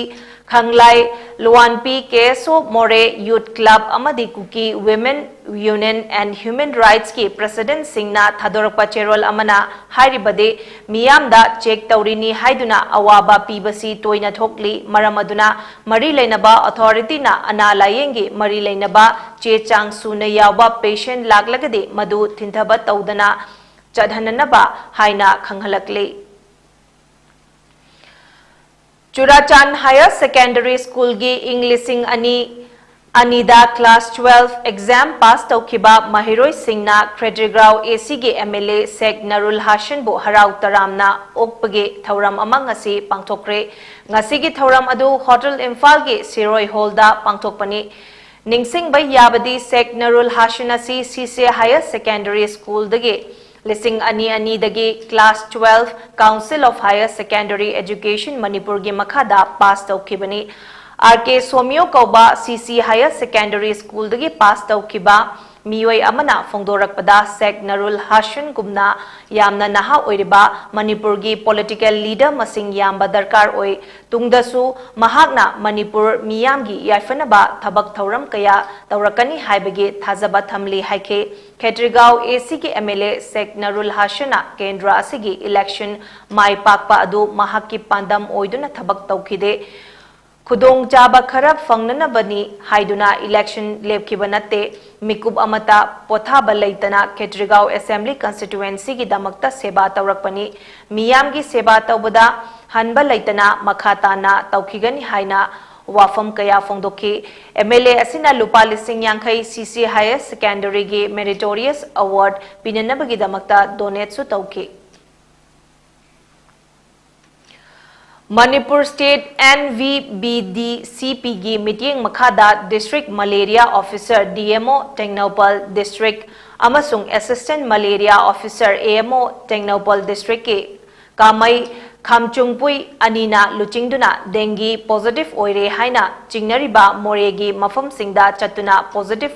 ꯈꯪꯂꯥꯏ ꯂꯨꯋꯥꯟꯄꯤ ꯀꯦ ꯑꯦꯁ ꯑꯣ ꯃꯣꯔꯦ ꯌꯨꯠ ꯀ꯭ꯂꯕ ꯑꯃꯗꯤ ꯀꯨꯀꯤ ꯋꯤꯃꯦꯟ ꯌꯨꯅꯤꯌꯟ ꯑꯦꯟ ꯍ꯭ꯌꯨꯃꯦꯟ ꯔꯥꯏꯠꯁꯀꯤ ꯄ꯭ꯔꯦꯁꯤꯗꯦꯟꯠꯁꯤꯡꯅ ꯊꯥꯗꯣꯔꯛꯄ ꯆꯦꯔꯣꯜ ꯑꯃꯅ ꯍꯥꯏꯔꯤꯕꯗꯤ, ꯃꯤꯌꯥꯝꯗ ꯆꯦꯛ ꯇꯧꯔꯤꯅꯤ ꯍꯥꯏꯗꯨꯅ ꯑꯋꯥꯕ ꯄꯤꯕꯁꯤ ꯇꯣꯏꯅ ꯊꯣꯛꯂꯤ꯫ ꯃꯔꯝ ꯑꯗꯨꯅ ꯃꯔꯤ ꯂꯩꯅꯕ ꯑꯣꯊꯣꯔꯤꯇꯤꯅ ꯑꯅꯥ ꯂꯥꯌꯦꯡꯒꯤ ꯃꯔꯤ ꯂꯩꯅꯕ ꯆꯦ ꯆꯥꯡ ꯁꯨꯅ ꯌꯥꯎꯕ ꯄꯦꯁꯦꯟꯠ ꯂꯥꯛꯂꯒꯗꯤ ꯃꯗꯨ ꯊꯤꯟꯊꯕ ꯇꯧꯗꯅ ꯆꯠꯍꯟꯅꯅꯕ ꯍꯥꯏꯅ ꯈꯪꯍꯜꯂꯛꯂꯤ꯫ ꯆꯨꯔꯥꯆꯥꯟ ꯍꯥꯌꯔ ꯁꯦꯀꯦꯟꯗꯔꯤ ꯁ꯭ꯀꯨꯜꯒꯤ ꯏꯪ ꯂꯤꯁꯤꯡ ꯑꯅꯤ ꯑꯅꯤꯗ ꯀ꯭ꯂꯥꯁ ꯇꯨꯋꯦꯜꯐ ꯑꯦꯛꯖꯥꯝ ꯄꯥꯁ ꯇꯧꯈꯤꯕ ꯃꯍꯩꯔꯣꯏꯁꯤꯡꯅ ꯈꯦꯇ꯭ꯔꯤꯒꯥꯎ ꯑꯦ ꯁꯤꯒꯤ ꯑꯦꯝ ꯑꯦꯜ ꯑꯦ ꯁꯦꯛ ꯅꯔꯨꯜ ꯍꯥꯁꯟꯕꯨ ꯍꯔꯥꯎ ꯇꯔꯥꯝꯅ ꯑꯣꯛꯄꯒꯤ ꯊꯧꯔꯝ ꯑꯃ ꯉꯁꯤ ꯄꯥꯡꯊꯣꯛꯈ꯭ꯔꯦ꯫ ꯉꯁꯤꯒꯤ ꯊꯧꯔꯝ ꯑꯗꯨ ꯍꯣꯇꯦꯜ ꯏꯝꯐꯥꯜꯒꯤ ꯁꯤꯔꯣꯏ ꯍꯣꯜꯗ ꯄꯥꯡꯊꯣꯛꯄꯅꯤ꯫ ꯅꯤꯡꯁꯤꯡꯕ ꯌꯥꯕꯗꯤ, ꯁꯦꯛ ꯅꯔꯨꯜ ꯍꯥꯁꯟ ꯑꯁꯤ ꯁꯤꯁꯦ ꯍꯥꯌꯔ ꯁꯦꯀꯦꯟꯗꯔꯤ ꯁ꯭ꯀꯨꯜꯗꯒꯤ ꯂꯤꯁꯤꯡ ꯑꯅꯤ ꯑꯅꯤꯗꯒꯤ class twelve council of higher secondary education ꯃꯅꯤꯄꯨꯔꯒꯤ ꯃꯈꯥꯗ ꯄꯥꯁ ꯇꯧꯈꯤꯕꯅꯤ꯫ ꯑꯥꯔ ꯀꯦ ꯁꯣꯃꯤꯌꯣ ꯀꯧꯕ ꯁꯤꯁꯤ ꯍꯥꯌꯔ ꯁꯦꯀꯦꯟꯗꯔꯤ ꯁ꯭ꯀꯨꯜꯗꯒꯤ ꯄꯥꯁ ꯇꯧꯈꯤꯕ ꯃꯤꯑꯣꯏ ꯑꯃꯅ ꯐꯣꯡꯗꯣꯔꯛꯄꯗ, ꯁꯦꯛ ꯅꯔꯨꯜ ꯍꯥꯁꯟꯒꯨꯝꯅ ꯌꯥꯝꯅ ꯅꯍꯥ ꯑꯣꯏꯔꯤꯕ ꯃꯅꯤꯄꯨꯔꯒꯤ ꯄꯣꯂꯤꯇꯤꯀꯦꯜ ꯂꯤꯗꯔ ꯃꯁꯤꯡ ꯌꯥꯝꯕ ꯗꯔꯀꯥꯔ ꯑꯣꯏ꯫ ꯇꯨꯡꯗꯁꯨ ꯃꯍꯥꯛꯅ ꯃꯅꯤꯄꯨꯔ ꯃꯤꯌꯥꯝꯒꯤ ꯌꯥꯏꯐꯅꯕ ꯊꯕꯛ ꯊꯧꯔꯝ ꯀꯌꯥ ꯇꯧꯔꯛꯀꯅꯤ ꯍꯥꯏꯕꯒꯤ ꯊꯥꯖꯕ ꯊꯝꯂꯤ ꯍꯥꯏꯈꯤ꯫ ꯈꯦꯇ꯭ꯔꯤꯒꯥꯎ ꯑꯦ ꯁꯤꯒꯤ ꯑꯦꯝ ꯑꯦꯜ ꯑꯦ ꯁꯦꯛ ꯅꯔꯨꯜ ꯍꯥꯁꯟꯅ ꯀꯦꯟꯗ꯭ꯔ ꯑꯁꯤꯒꯤ ꯏꯂꯦꯛꯁꯟ ꯃꯥꯏ ꯄꯥꯛꯄ ꯑꯗꯨ ꯃꯍꯥꯛꯀꯤ ꯄꯥꯟꯗꯝ ꯑꯣꯏꯗꯨꯅ ꯊꯕꯛ ꯇꯧꯈꯤꯗꯦ꯫ ꯈꯨꯗꯣꯡꯆꯥꯕ ꯈꯔ ꯐꯪꯅꯅꯕꯅꯤ ꯍꯥꯏꯗꯨꯅ election ꯂꯦꯞꯈꯤꯕ ꯅꯠꯇꯦ꯫ ꯃꯤꯀꯨꯞ ꯑꯃꯠꯇ ꯄꯣꯊꯥꯕ ꯂꯩꯇꯅ ꯈꯦꯇ꯭ꯔꯤꯒꯥꯎ Assembly Constituencyꯒꯤꯗꯃꯛꯇ ꯁꯦꯕꯥ ꯇꯧꯔꯛꯄꯅꯤ꯫ ꯃꯤꯌꯥꯝꯒꯤ ꯁꯦꯕꯥ ꯇꯧꯕꯗ ꯍꯟꯕ ꯂꯩꯇꯅ ꯃꯈꯥ ꯇꯥꯅ ꯇꯧꯈꯤꯒꯅꯤ ꯍꯥꯏꯅ ꯋꯥꯐꯝ ꯀꯌꯥ ꯐꯣꯡꯗꯣꯛꯈꯤ꯫ MLA ꯑꯁꯤꯅ ꯂꯨꯄꯥ ꯂꯤꯁꯤꯡ ꯌꯥꯡꯈꯩ CC Higher Secondaryꯒꯤ Meritorious Award ꯄꯤꯅꯅꯕꯒꯤꯗꯃꯛꯇ donateꯁꯨ ꯇꯧꯈꯤ꯫ Manipur State NVBDCPꯒꯤ ꯃꯤꯠꯌꯦꯡ ꯃꯈꯥꯗ District Malaria Officer, DMO, Tengnoupal District ꯑꯃꯁꯨꯡ Assistant Malaria Officer, AMO, Tengnoupal Districtꯀꯤ ꯀꯥꯃꯩ ꯈꯥꯝꯆꯨꯡꯄꯨꯏ ꯑꯅꯤꯅ ꯂꯨꯆꯤꯡꯗꯨꯅ dengue positive ꯑꯣꯏꯔꯦ ꯍꯥꯏꯅ ꯆꯤꯡꯅꯔꯤꯕ ꯃꯣꯔꯦꯒꯤ ꯃꯐꯝꯁꯤꯡꯗ ꯆꯠꯇꯨꯅ positive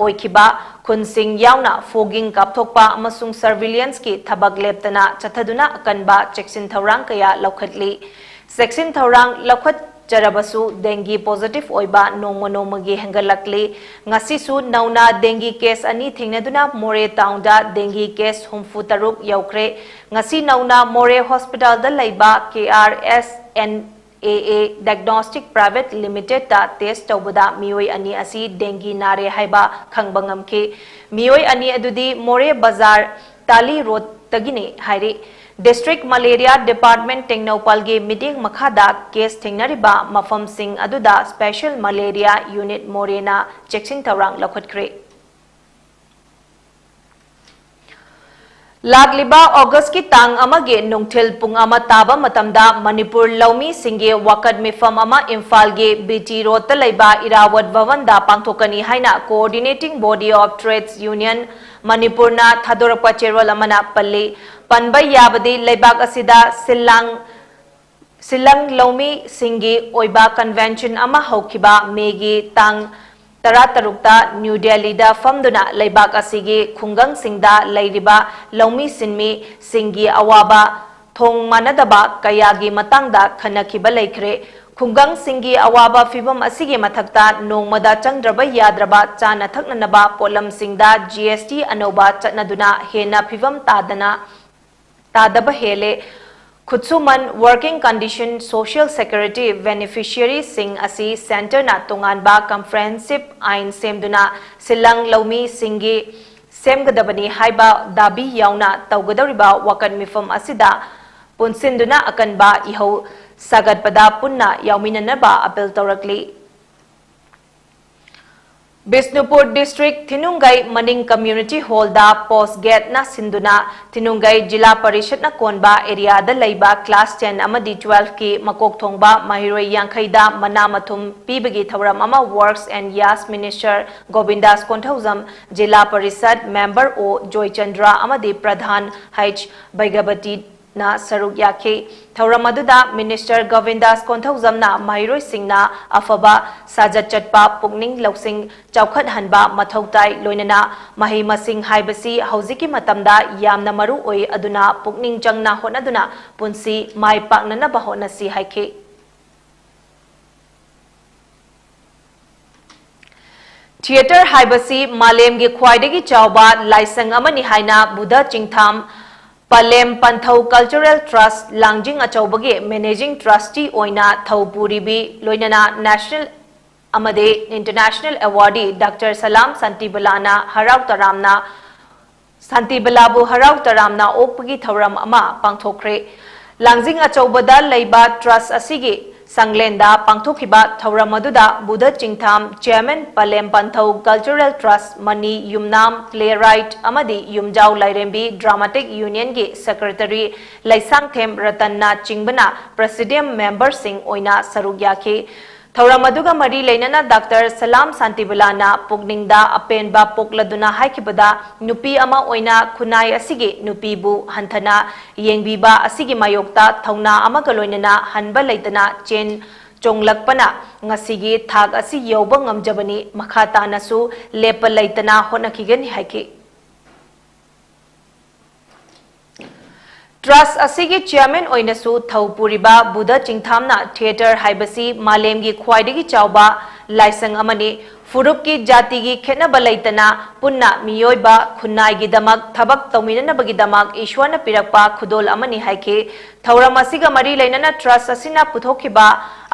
ꯑꯣꯏꯈꯤꯕ ꯈꯨꯟꯁꯤꯡ ꯌꯥꯎꯅ fogging ꯀꯥꯞꯊꯣꯛꯄ ꯑꯃꯁꯨꯡ surveillanceꯀꯤ ꯊꯕꯛ ꯂꯦꯞꯇꯅ ꯆꯠꯊꯗꯨꯅ ꯑꯀꯟꯕ ꯆꯦꯛꯁꯤꯟ ꯊꯧꯔꯥꯡ ꯀꯌꯥ ꯂꯧꯈꯠꯂꯤ꯫ ꯆꯦꯛꯁꯤꯟ ꯊꯧꯔꯥꯡ ꯂꯧꯈꯠꯆꯔꯕꯁꯨ dengue positive ꯑꯣꯏꯕ ꯅꯣꯡꯃ ꯅꯣꯡꯃꯒꯤ ꯍꯦꯟꯒꯠꯂꯛꯂꯤ꯫ ꯉꯁꯤꯁꯨ ꯅꯧꯅ dengue case ꯑꯅꯤ ꯊꯦꯡꯅꯗꯨꯅ ꯃꯣꯔꯦ townꯗ dengue case ꯍꯨꯝꯐꯨ ꯇꯔꯨꯛ ꯌꯧꯈ꯭ꯔꯦ꯫ ꯉꯁꯤ ꯅꯧꯅ ꯃꯣꯔꯦ hospitalꯗ ꯂꯩꯕ KRSN AA Diagnostic Private Limitedꯇ test ꯇꯧꯕꯗ ꯃꯤꯑꯣꯏ ꯑꯅꯤ ꯑꯁꯤ dengue ꯅꯥꯔꯦ ꯍꯥꯏꯕ ꯈꯪꯕ ꯉꯝꯈꯤ꯫ ꯃꯤꯑꯣꯏ ꯑꯅꯤ ꯑꯗꯨꯗꯤ ꯃꯣꯔꯦ ꯕꯖꯥꯔ ꯇꯥꯂꯤ roadꯇꯒꯤꯅꯤ ꯍꯥꯏꯔꯤ꯫ District Malaria Department ꯇꯦꯡꯅꯧꯄꯜꯒꯤ ꯃꯤꯠꯌꯦꯡ ꯃꯈꯥꯗ case ꯊꯦꯡꯅꯔꯤꯕ ꯃꯐꯝꯁꯤꯡ ꯑꯗꯨꯗ Special Malaria Unit ꯃꯣꯔꯦꯅ ꯆꯦꯛꯁꯤꯟ ꯊꯧꯔꯥꯡ ꯂꯧꯈꯠꯈ꯭ꯔꯦ꯫ ꯂꯥꯛꯂꯤꯕ Augustꯀꯤ ꯇꯥꯡ ꯑꯃꯒꯤ ꯅꯨꯡꯊꯤꯜ ꯄꯨꯡ ꯑꯃ ꯇꯥꯕ ꯃꯇꯝꯗ ꯃꯅꯤꯄꯨꯔ ꯂꯧꯃꯤꯁꯤꯡꯒꯤ ꯋꯥꯀꯠ ꯃꯤꯐꯝ ꯑꯃ ꯏꯝꯐꯥꯜꯒꯤ BT Roadꯇ ꯂꯩꯕ ꯏꯔꯥꯋꯠ ꯚꯕꯟꯗ ꯄꯥꯡꯊꯣꯛꯀꯅꯤ ꯍꯥꯏꯅ Coordinating Body of Trades Union ꯃꯅꯤꯄꯨꯔꯅ ꯊꯥꯗꯣꯔꯛꯄ ꯆꯦꯔꯣꯜ ꯑꯃꯅ ꯄꯜꯂꯤ꯫ ꯄꯟꯕ ꯌꯥꯕꯗꯤ ꯂꯩꯕꯥꯛ ꯑꯁꯤꯗ ꯁꯤꯜꯂꯥꯡ ꯁꯤꯜꯂꯪ ꯂꯧꯃꯤꯁꯤꯡꯒꯤ ꯑꯣꯏꯕ convention ꯑꯃ ꯍꯧꯈꯤꯕ ꯃꯦꯒꯤ ꯇꯥꯡ ꯇꯔꯥꯇꯔꯨꯛꯇ ꯅ꯭ꯌꯨ ꯗꯦꯜꯂꯤꯗ ꯐꯝꯗꯨꯅ ꯂꯩꯕꯥꯛ ꯑꯁꯤꯒꯤ ꯈꯨꯡꯒꯪꯁꯤꯡꯗ ꯂꯩꯔꯤꯕ ꯂꯧꯃꯤ ꯁꯤꯟꯃꯤꯁꯤꯡꯒꯤ ꯑꯋꯥꯕ ꯊꯣꯡ ꯃꯥꯟꯅꯗꯕ ꯀꯌꯥꯒꯤ ꯃꯇꯥꯡꯗ ꯈꯟꯅꯈꯤꯕ ꯂꯩꯈ꯭ꯔꯦ꯫ ꯈꯨꯡꯒꯪꯁꯤꯡꯒꯤ ꯑꯋꯥꯕ ꯐꯤꯚꯝ ꯑꯁꯤꯒꯤ ꯃꯊꯛꯇ ꯅꯣꯡꯃꯗ ꯆꯪꯗ꯭ꯔꯕ ꯌꯥꯗ꯭ꯔꯕ ꯆꯥꯅ ꯊꯛꯅꯅꯕ ꯄꯣꯠꯂꯝꯁꯤꯡꯗ GST ꯑꯅꯧꯕ ꯆꯠꯅꯗꯨꯅ ꯍꯦꯟꯅ ꯐꯤꯚꯝ ꯇꯥꯗꯅ ꯇꯥꯗꯕ ꯍꯦꯜꯂꯦ꯫ ꯈꯨꯠꯁꯨꯃꯟ, working condition, social security beneficiaryꯁꯤꯡ ꯑꯁꯤ centreꯅ ꯇꯣꯉꯥꯟꯕ comprehensive ꯑꯥꯏꯟ ꯁꯦꯝꯗꯨꯅ ꯁꯤꯜꯂꯪ ꯂꯧꯃꯤꯁꯤꯡꯒꯤ ꯁꯦꯝꯒꯗꯕꯅꯤ ꯍꯥꯏꯕ ꯗꯥꯕꯤ ꯌꯥꯎꯅ ꯇꯧꯒꯗꯧꯔꯤꯕ ꯋꯥꯀꯠ ꯃꯤꯐꯝ ꯑꯁꯤꯗ ꯄꯨꯟꯁꯤꯟꯗꯨꯅ ꯑꯀꯟꯕ ꯏꯍꯧ ꯁꯥꯒꯠꯄꯗ ꯄꯨꯟꯅ ꯌꯥꯎꯃꯤꯟꯅꯅꯕ appeal ꯇꯧꯔꯛꯂꯤ꯫ ꯕꯤꯁꯅꯨꯄꯨꯔ district ꯊꯤꯅꯨꯡꯒꯩ ꯃꯅꯤꯡ community hallꯗ post gateꯅ ꯁꯤꯟꯗꯨꯅ ꯊꯤꯅꯨꯡꯒꯩ ꯖꯤꯂꯥ ꯄꯔꯤꯁꯠꯅ ꯀꯣꯟꯕ areaꯗ ꯂꯩꯕ class ten ꯑꯃꯗꯤ twelveꯀꯤ ꯃꯀꯣꯛ ꯊꯣꯡꯕ ꯃꯍꯩꯔꯣꯏ ꯌꯥꯡꯈꯩꯗ ꯃꯅꯥ ꯃꯊꯨꯝ ꯄꯤꯕꯒꯤ ꯊꯧꯔꯝ ꯑꯃ Works and Yes Minister ꯒꯣꯕꯤꯟꯗꯥꯁ Konthoujam, zila parishad member ꯑꯣ ꯖꯣꯏꯆꯟꯗ꯭ꯔ ꯑꯃꯗꯤ ꯄ꯭ꯔꯙꯥꯟ ꯍꯩꯆ ꯚꯩꯒꯕꯇꯤ ꯅ ꯁꯔꯨꯛ ꯌꯥꯈꯤ꯫ ꯊꯧꯔꯝ ꯑꯗꯨꯗ Minister ꯒꯣꯕꯤꯟꯗꯥꯁ ꯀꯣꯟꯊꯧꯖꯝꯅ ꯃꯍꯩꯔꯣꯏꯁꯤꯡꯅ ꯑꯐꯕ ꯁꯥꯖꯠ ꯆꯠꯄ, ꯄꯨꯛꯅꯤꯡ ꯂꯧꯁꯤꯡ ꯆꯥꯎꯈꯠꯍꯟꯕ ꯃꯊꯧ ꯇꯥꯏ, ꯂꯣꯏꯅꯅ ꯃꯍꯩ ꯃꯁꯤꯡ ꯍꯥꯏꯕꯁꯤ ꯍꯧꯖꯤꯛꯀꯤ ꯃꯇꯝꯗ ꯌꯥꯝꯅ ꯃꯔꯨ ꯑꯣꯏ, ꯑꯗꯨꯅ ꯄꯨꯛꯅꯤꯡ ꯆꯪꯅ ꯍꯣꯠꯅꯗꯨꯅ ꯄꯨꯟꯁꯤ ꯃꯥꯏ ꯄꯥꯛꯅꯅꯕ ꯍꯣꯠꯅꯁꯤ ꯍꯥꯏꯈꯤ꯫ Theatre ꯍꯥꯏꯕꯁꯤ ꯃꯥꯂꯦꯝꯒꯤ ꯈ꯭ꯋꯥꯏꯗꯒꯤ ꯆꯥꯎꯕ ꯂꯥꯏꯁꯪ ꯑꯃꯅꯤ ꯍꯥꯏꯅ Buddha ꯆꯤꯡꯊꯥꯝ ꯄꯂꯦꯝ Panthou Cultural Trust ꯂꯥꯡꯖꯤꯡ ꯑꯆꯧꯕꯒꯤ Managing Trustee ꯑꯣꯏꯅ ꯊꯧ ꯄꯨꯔꯤꯕꯤ, ꯂꯣꯏꯅꯅ national ꯑꯃꯗꯤ international awardee Doctor ꯁꯂꯥꯝ ꯁꯥꯟꯇꯤꯕꯂꯥꯅ ꯍꯔꯥꯎ ꯇꯔꯥꯝꯅ ꯁꯥꯟꯇꯤꯕꯂꯥꯕꯨ ꯍꯔꯥꯎ ꯇꯔꯥꯝꯅ ꯑꯣꯛꯄꯒꯤ ꯊꯧꯔꯝ ꯑꯃ ꯄꯥꯡꯊꯣꯛꯈ꯭ꯔꯦ꯫ ꯂꯥꯡꯖꯤꯡ ꯑꯆꯧꯕꯗ ꯂꯩꯕ trust ꯑꯁꯤꯒꯤ ꯁꯪꯂꯦꯟꯗ ꯄꯥꯡꯊꯣꯛꯈꯤꯕ ꯊꯧꯔꯝ ꯑꯗꯨꯗ Budha Chingtham chairman Palem Panthou Cultural Trust Mani Yumnam playwright ꯑꯃꯗꯤ ꯌꯨꯝꯖꯥꯎ ꯂꯥꯏꯔꯦꯝꯕꯤ dramatic unionꯒꯤ secretary ꯂꯩꯁꯥꯡꯊꯦꯝ ꯔꯇꯟꯅ ꯆꯤꯡꯕꯅ presidium memberꯁꯤꯡ ꯑꯣꯏꯅ ꯁꯔꯨꯛ ꯌꯥꯈꯤ꯫ ꯊꯧꯔꯝ ꯑꯗꯨꯒ ꯃꯔꯤ ꯂꯩꯅꯅ Doctor ꯁꯂꯥꯝ ꯁꯥꯟꯇꯤꯕꯂꯥꯅ ꯄꯨꯛꯅꯤꯡꯗ ꯑꯄꯦꯟꯕ ꯄꯣꯛꯂꯗꯨꯅ ꯍꯥꯏꯈꯤꯕꯗ, ꯅꯨꯄꯤ ꯑꯃ ꯑꯣꯏꯅ ꯈꯨꯟꯅꯥꯏ ꯑꯁꯤꯒꯤ ꯅꯨꯄꯤꯕꯨ ꯍꯟꯊꯅ ꯌꯦꯡꯕꯤꯕ ꯑꯁꯤꯒꯤ ꯃꯥꯌꯣꯛꯇ ꯊꯧꯅꯥ ꯑꯃꯒ ꯂꯣꯏꯅꯅ ꯍꯟꯕ ꯂꯩꯇꯅ ꯆꯦꯟ ꯆꯣꯡꯂꯛꯄꯅ ꯉꯁꯤꯒꯤ ꯊꯥꯛ ꯑꯁꯤ ꯌꯧꯕ ꯉꯝꯖꯕꯅꯤ, ꯃꯈꯥ ꯇꯥꯅꯁꯨ ꯂꯦꯞꯄ ꯂꯩꯇꯅ ꯍꯣꯠꯅꯈꯤꯒꯅꯤ ꯍꯥꯏꯈꯤ꯫ Trust ꯑꯁꯤꯒꯤ chairman ꯑꯣꯏꯅꯁꯨ ꯊꯧ ꯄꯨꯔꯤꯕ ꯕꯨꯙ ꯆꯤꯡꯊꯥꯝꯅ theatre ꯍꯥꯏꯕꯁꯤ ꯃꯥꯂꯦꯝꯒꯤ ꯈ꯭ꯋꯥꯏꯗꯒꯤ ꯆꯥꯎꯕ ꯂꯥꯏꯁꯪ ꯑꯃꯅꯤ꯫ ꯐꯨꯔꯨꯞꯀꯤ, ꯖꯥꯇꯤꯒꯤ ꯈꯦꯠꯅꯕ ꯂꯩꯇꯅ ꯄꯨꯟꯅ ꯃꯤꯑꯣꯏꯕ ꯈꯨꯟꯅꯥꯏꯒꯤꯗꯃꯛ ꯊꯕꯛ ꯇꯧꯃꯤꯟꯅꯅꯕꯒꯤꯗꯃꯛ ꯏꯁ꯭ꯋꯔꯅ ꯄꯤꯔꯛꯄ ꯈꯨꯗꯣꯜ ꯑꯃꯅꯤ ꯍꯥꯏꯈꯤ꯫ ꯊꯧꯔꯝ ꯑꯁꯤꯒ ꯃꯔꯤ ꯂꯩꯅꯅ trust ꯑꯁꯤꯅ ꯄꯨꯊꯣꯛꯈꯤꯕ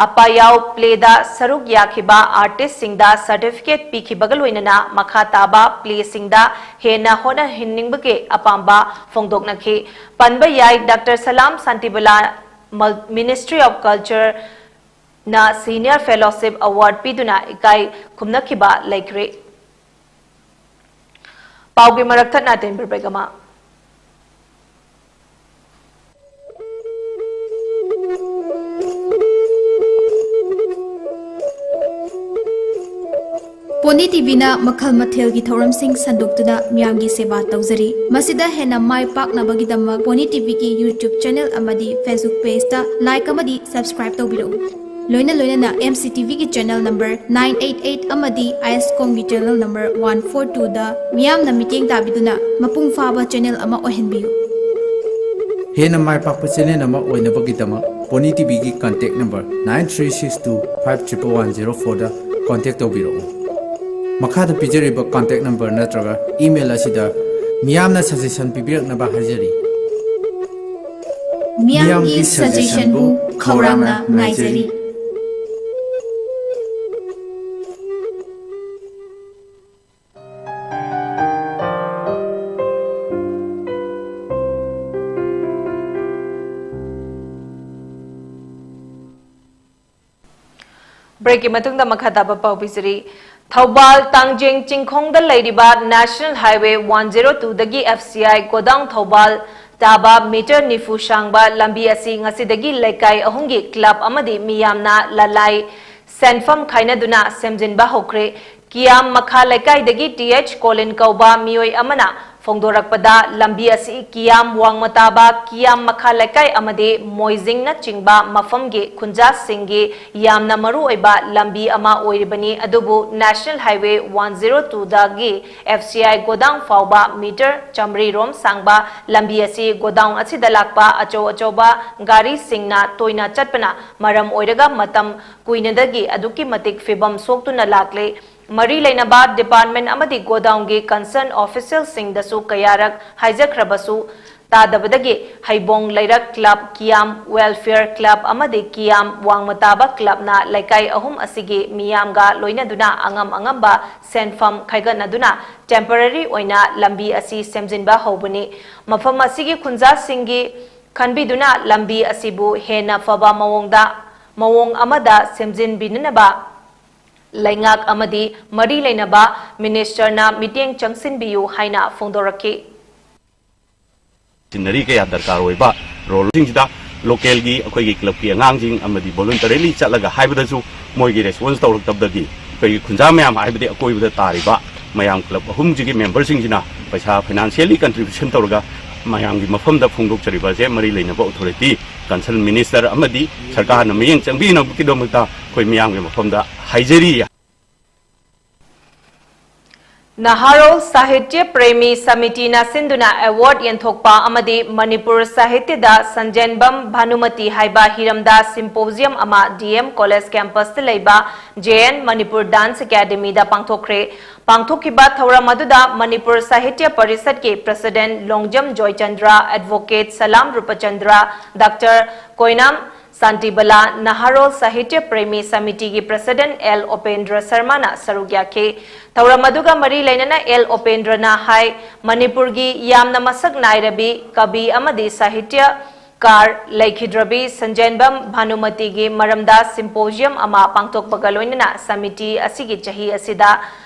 ꯑꯄꯥꯌꯥꯎ playꯗ ꯁꯔꯨꯛ ꯌꯥꯈꯤꯕ artistꯁꯤꯡꯗ certificate ꯄꯤꯈꯤꯕꯒ ꯂꯣꯏꯅꯅ ꯃꯈꯥ ꯇꯥꯕ playꯁꯤꯡꯗ ꯍꯦꯟꯅ ꯍꯣꯠꯅꯍꯟꯅꯤꯡꯕꯒꯤ ꯑꯄꯥꯝꯕ ꯐꯣꯡꯗꯣꯛꯅꯈꯤ꯫ ꯄꯟꯕ ꯌꯥꯏ, doctor Salam Shantibala Mul-, Ministry of Cultureꯅ Senior Fellowship Award ꯄꯤꯗꯨꯅ ꯏꯀꯥꯏ ꯈꯨꯝꯅꯈꯤꯕ ꯂꯩꯈ꯭ꯔꯦ꯫ ꯄꯥꯎꯒꯤ ꯃꯔꯛ ꯊꯠꯅ ꯇꯦꯟꯕ break ꯑꯃ꯫ ꯄꯣꯅꯤ ꯇꯤꯚꯤꯅ ꯃꯈꯜ ꯃꯊꯦꯜꯒꯤ ꯊꯧꯔꯝꯁꯤꯡ ꯁꯟꯗꯣꯛꯇꯨꯅ ꯃꯤꯌꯥꯝꯒꯤ ꯁꯦꯕꯥ ꯇꯧꯖꯔꯤ꯫ ꯃꯁꯤꯗ ꯍꯦꯟꯅ ꯃꯥꯏ ꯄꯥꯛꯅꯕꯒꯤꯗꯃꯛ ꯄꯣꯅꯤ ꯇꯤꯚꯤꯒꯤ YouTube channel ꯑꯃꯗꯤ Facebook pageꯇ like ꯑꯃꯗꯤ subscribe ꯇꯧꯕꯤꯔꯛꯎ꯫ ꯂꯣꯏꯅ ꯂꯣꯏꯅꯅ M C T Vꯒꯤ channel number nine eight eight ꯑꯃꯗꯤ ISCOMꯒꯤ channel number one four twoꯗ ꯃꯤꯌꯥꯝꯅ ꯃꯤꯠꯌꯦꯡ ꯇꯥꯕꯤꯗꯨꯅ ꯃꯄꯨꯡ ꯐꯥꯕ channel ꯑꯃ ꯑꯣꯏꯍꯟꯕꯤꯌꯨ꯫ ꯍꯦꯟꯅ ꯃꯥꯏ ꯄꯥꯛꯄ channel ꯑꯃ ꯑꯣꯏꯅꯕꯒꯤꯗꯃꯛ pony ꯇꯤꯚꯤꯒꯤ contact number nine three six two five triple one zero fourꯗ contact ꯇꯧꯕꯤꯔꯛꯎ꯫ ꯃꯈꯥꯗ ꯄꯤꯖꯔꯤꯕ contact number ꯅꯠꯇ꯭ꯔꯒ email ꯑꯁꯤꯗ ꯃꯤꯌꯥꯝꯅ suggestion ꯄꯤꯕꯤꯔꯛꯅꯕ ꯍꯥꯏꯖꯔꯤ꯫ ꯃꯤꯌꯥꯝꯒꯤ suggestionꯕꯨ ꯈꯧꯔꯥꯡꯅ ꯉꯥꯏꯖꯔꯤ꯫ Breakꯀꯤ ꯃꯇꯨꯡꯗ ꯃꯈꯥ ꯇꯥꯕ ꯄꯥꯎ ꯄꯤꯖꯔꯤ꯫ ꯊꯧꯕꯥꯜ ꯇꯥꯡꯖꯦꯡ ꯆꯤꯡꯈꯣꯡꯗ ꯂꯩꯔꯤꯕ National Highway one zero twoꯗꯒꯤ F C I godown Thoubal ꯇꯥꯕ meter ꯅꯤꯐꯨ ꯁꯥꯡꯕ ꯂꯝꯕꯤ ꯑꯁꯤ ꯉꯁꯤꯗꯒꯤ ꯂꯩꯀꯥꯏ ꯑꯍꯨꯝꯒꯤ club ꯑꯃꯗꯤ ꯃꯤꯌꯥꯝꯅ ꯂꯂꯥꯏ ꯁꯦꯟꯐꯝ ꯈꯥꯏꯅꯗꯨꯅ ꯁꯦꯝꯖꯤꯟꯕ ꯍꯧꯈ꯭ꯔꯦ꯫ ꯀꯤꯌꯥꯝ ꯃꯈꯥ ꯂꯩꯀꯥꯏꯗꯒꯤ T H ꯀꯣꯂꯤꯟ ꯀꯧꯕ ꯃꯤꯑꯣꯏ ꯑꯃꯅ ꯐꯣꯡꯗꯣꯔꯛꯄꯗ, ꯂꯝꯕꯤ ꯑꯁꯤ ꯀꯤꯌꯥꯝ ꯋꯥꯡꯃ ꯇꯥꯕ ꯀꯤꯌꯥꯝ ꯃꯈꯥ ꯂꯩꯀꯥꯏ ꯑꯃꯗꯤ ꯃꯣꯏꯖꯤꯡꯅꯆꯤꯡꯕ ꯃꯐꯝꯒꯤ ꯈꯨꯟꯖꯥꯁꯤꯡꯒꯤ ꯌꯥꯝꯅ ꯃꯔꯨ ꯑꯣꯏꯕ ꯂꯝꯕꯤ ꯑꯃ ꯑꯣꯏꯔꯤꯕꯅꯤ, ꯑꯗꯨꯕꯨ National Highway one zero two ꯗꯒꯤ F C I godown ꯐꯥꯎꯕ meter ꯆꯥꯃꯔꯤ ꯔꯣꯝ ꯁꯥꯡꯕ ꯂꯝꯕꯤ ꯑꯁꯤ godown ꯑꯁꯤꯗ ꯂꯥꯛꯄ ꯑꯆꯧ ꯑꯆꯧꯕ ꯒꯥꯔꯤꯁꯤꯡꯅ ꯇꯣꯏꯅ ꯆꯠꯄꯅ ꯃꯔꯝ ꯑꯣꯏꯔꯒ ꯃꯇꯝ ꯀꯨꯏꯅꯗꯒꯤ ꯑꯗꯨꯛꯀꯤ ꯃꯇꯤꯛ ꯐꯤꯕꯝ ꯁꯣꯛꯇꯨꯅ ꯂꯥꯛꯂꯦ꯫ ꯃꯔꯤ ꯂꯩꯅꯕ department ꯑꯃꯗꯤ godown ꯒꯤ concern official ꯁꯤꯡꯗꯁꯨ ꯀꯌꯥꯔꯛ ꯍꯥꯏꯖꯈ꯭ꯔꯕꯁꯨ ꯇꯥꯗꯕꯗꯒꯤ ꯍꯩꯕꯣꯡ ꯂꯩꯔꯛ club, ꯀꯤꯌꯥꯝ welfare club ꯑꯃꯗꯤ ꯀꯤꯌꯥꯝ ꯋꯥꯡꯃ ꯇꯥꯕ club ꯅ ꯂꯩꯀꯥꯏ ꯑꯍꯨꯝ ꯑꯁꯤꯒꯤ ꯃꯤꯌꯥꯝꯒ ꯂꯣꯏꯅꯗꯨꯅ ꯑꯉꯝ ꯑꯉꯝꯕ ꯁꯦꯟꯐꯝ ꯈꯥꯏꯒꯠꯅꯗꯨꯅ temporary ꯑꯣꯏꯅ ꯂꯝꯕꯤ ꯑꯁꯤ ꯁꯦꯝꯖꯤꯟꯕ ꯍꯧꯕꯅꯤ꯫ ꯃꯐꯝ ꯑꯁꯤꯒꯤ ꯈꯨꯟꯖꯥꯁꯤꯡꯒꯤ ꯈꯟꯕꯤꯗꯨꯅ ꯂꯝꯕꯤ ꯑꯁꯤꯕꯨ ꯍꯦꯟꯅ ꯐꯕ ꯃꯑꯣꯡꯗ, ꯃꯑꯣꯡ ꯑꯃꯗ ꯁꯦꯝꯖꯤꯟꯕꯤꯅꯅꯕ ꯂꯩꯉꯥꯛ ꯑꯃꯗꯤ ꯃꯔꯤ ꯂꯩꯅꯕ minister ꯅ ꯃꯤꯠꯌꯦꯡ ꯆꯪꯁꯤꯟꯕꯤꯌꯨ ꯍꯥꯏꯅ ꯐꯣꯡꯗꯣꯔꯛꯈꯤ꯫ ꯁꯤꯟꯅꯔꯤ ꯀꯌꯥ ꯗꯔꯀꯥꯔ ꯑꯣꯏꯕ role ꯁꯤꯡꯁꯤꯗ local ꯒꯤ ꯑꯩꯈꯣꯏꯒꯤ club ꯀꯤ ꯑꯉꯥꯡꯁꯤꯡ ꯑꯃꯗꯤ voluntarily ꯆꯠꯂꯒ ꯍꯥꯏꯕꯗꯁꯨ ꯃꯣꯏꯒꯤ response ꯇꯧꯔꯛꯇꯕꯗꯒꯤ ꯑꯩꯈꯣꯏꯒꯤ ꯈꯨꯟꯖꯥ ꯃꯌꯥꯝ ꯍꯥꯏꯕꯗꯤ ꯑꯀꯣꯏꯕꯗ ꯇꯥꯔꯤꯕ ꯃꯌꯥꯝ club ꯑꯍꯨꯝꯁꯤꯒꯤ member ꯁꯤꯡꯁꯤꯅ ꯄꯩꯁꯥ financially contribution ꯇꯧꯔꯒ ꯃꯌꯥꯝꯒꯤ ꯃꯐꯝꯗ ꯐꯣꯡꯗꯣꯛꯆꯔꯤꯕ ꯑꯁꯦ ꯃꯔꯤ ꯂꯩꯅꯕ authority concern minister ꯑꯃꯗꯤ ꯁꯔꯀꯥꯔꯅ ꯃꯤꯠꯌꯦꯡ ꯆꯪꯕꯤꯅꯕꯒꯤꯗꯃꯛꯇ ꯑꯩꯈꯣꯏ ꯃꯤꯌꯥꯝꯒꯤ ꯃꯐꯝꯗ ꯍꯥꯏꯖꯔꯤ꯫ ꯅꯍꯥꯔꯣꯜ ꯁꯥꯍꯤꯇ꯭ꯌ ꯄ꯭ꯔꯦꯃꯤ ꯁꯃꯤꯇꯤꯅ ꯁꯤꯟꯗꯨꯅ award ꯌꯦꯟꯊꯣꯛꯄ ꯑꯃꯗꯤ ꯃꯅꯤꯄꯨꯔ ꯁꯥꯍꯤꯇ꯭ꯌꯗ ꯁꯟꯖꯦꯟꯕꯝ ꯚꯥꯅꯨꯃꯇꯤ ꯍꯥꯏꯕ ꯍꯤꯔꯝꯗ symposium ꯑꯃ D M College campus ꯇ ꯂꯩꯕ J N Manipur Dance Academy ꯗ ꯄꯥꯡꯊꯣꯛꯈ꯭ꯔꯦ꯫ ꯄꯥꯡꯊꯣꯛꯈꯤꯕ ꯊꯧꯔꯝ ꯑꯗꯨꯗ ꯃꯅꯤꯄꯨꯔ ꯁꯥꯍꯤꯇ꯭ꯌ ꯄꯔꯤꯁꯠꯀꯤ president ꯂꯣꯡꯖꯝ ꯖꯣꯏꯆꯟꯗ꯭ꯔ, advocate ꯁꯂꯥꯝ ꯔꯨꯄꯆꯟꯗ꯭ꯔ, ꯗꯥꯛꯇꯔ ꯀꯣꯏꯅꯥꯝ ꯁꯥꯟꯇꯤꯕꯂꯥ, ꯅꯍꯥꯔꯣꯜ ꯁꯥꯍꯤꯇ꯭ꯌ ꯄ꯭ꯔꯦꯃꯤ ꯁꯃꯤꯇꯤꯒꯤ president L ꯎꯄꯦꯟꯗ꯭ꯔ ꯁꯔꯃꯅ ꯁꯔꯨꯛ ꯌꯥꯈꯤ꯫ ꯊꯧꯔꯝ ꯑꯗꯨꯒ ꯃꯔꯤ ꯂꯩꯅꯅ L ꯎꯄꯦꯟꯗ꯭ꯔꯅ ꯍꯥꯏ, ꯃꯅꯤꯄꯨꯔꯒꯤ ꯌꯥꯝꯅ ꯃꯁꯛ ꯅꯥꯏꯔꯕꯤ ꯀꯕꯤ ꯑꯃꯗꯤ ꯁꯥꯍꯤꯇ꯭ꯌ ꯀꯥꯔ ꯂꯩꯈꯤꯗ꯭ꯔꯕꯤ ꯁꯟꯖꯦꯟꯕꯝ ꯚꯥꯅꯨꯃꯇꯤꯒꯤ ꯃꯔꯝꯗ symposium ꯑꯃ ꯄꯥꯡꯊꯣꯛꯄꯒ ꯂꯣꯏꯅꯅ ꯁꯃꯤꯇꯤ ꯑꯁꯤꯒꯤ ꯆꯍꯤ ꯑꯁꯤꯗ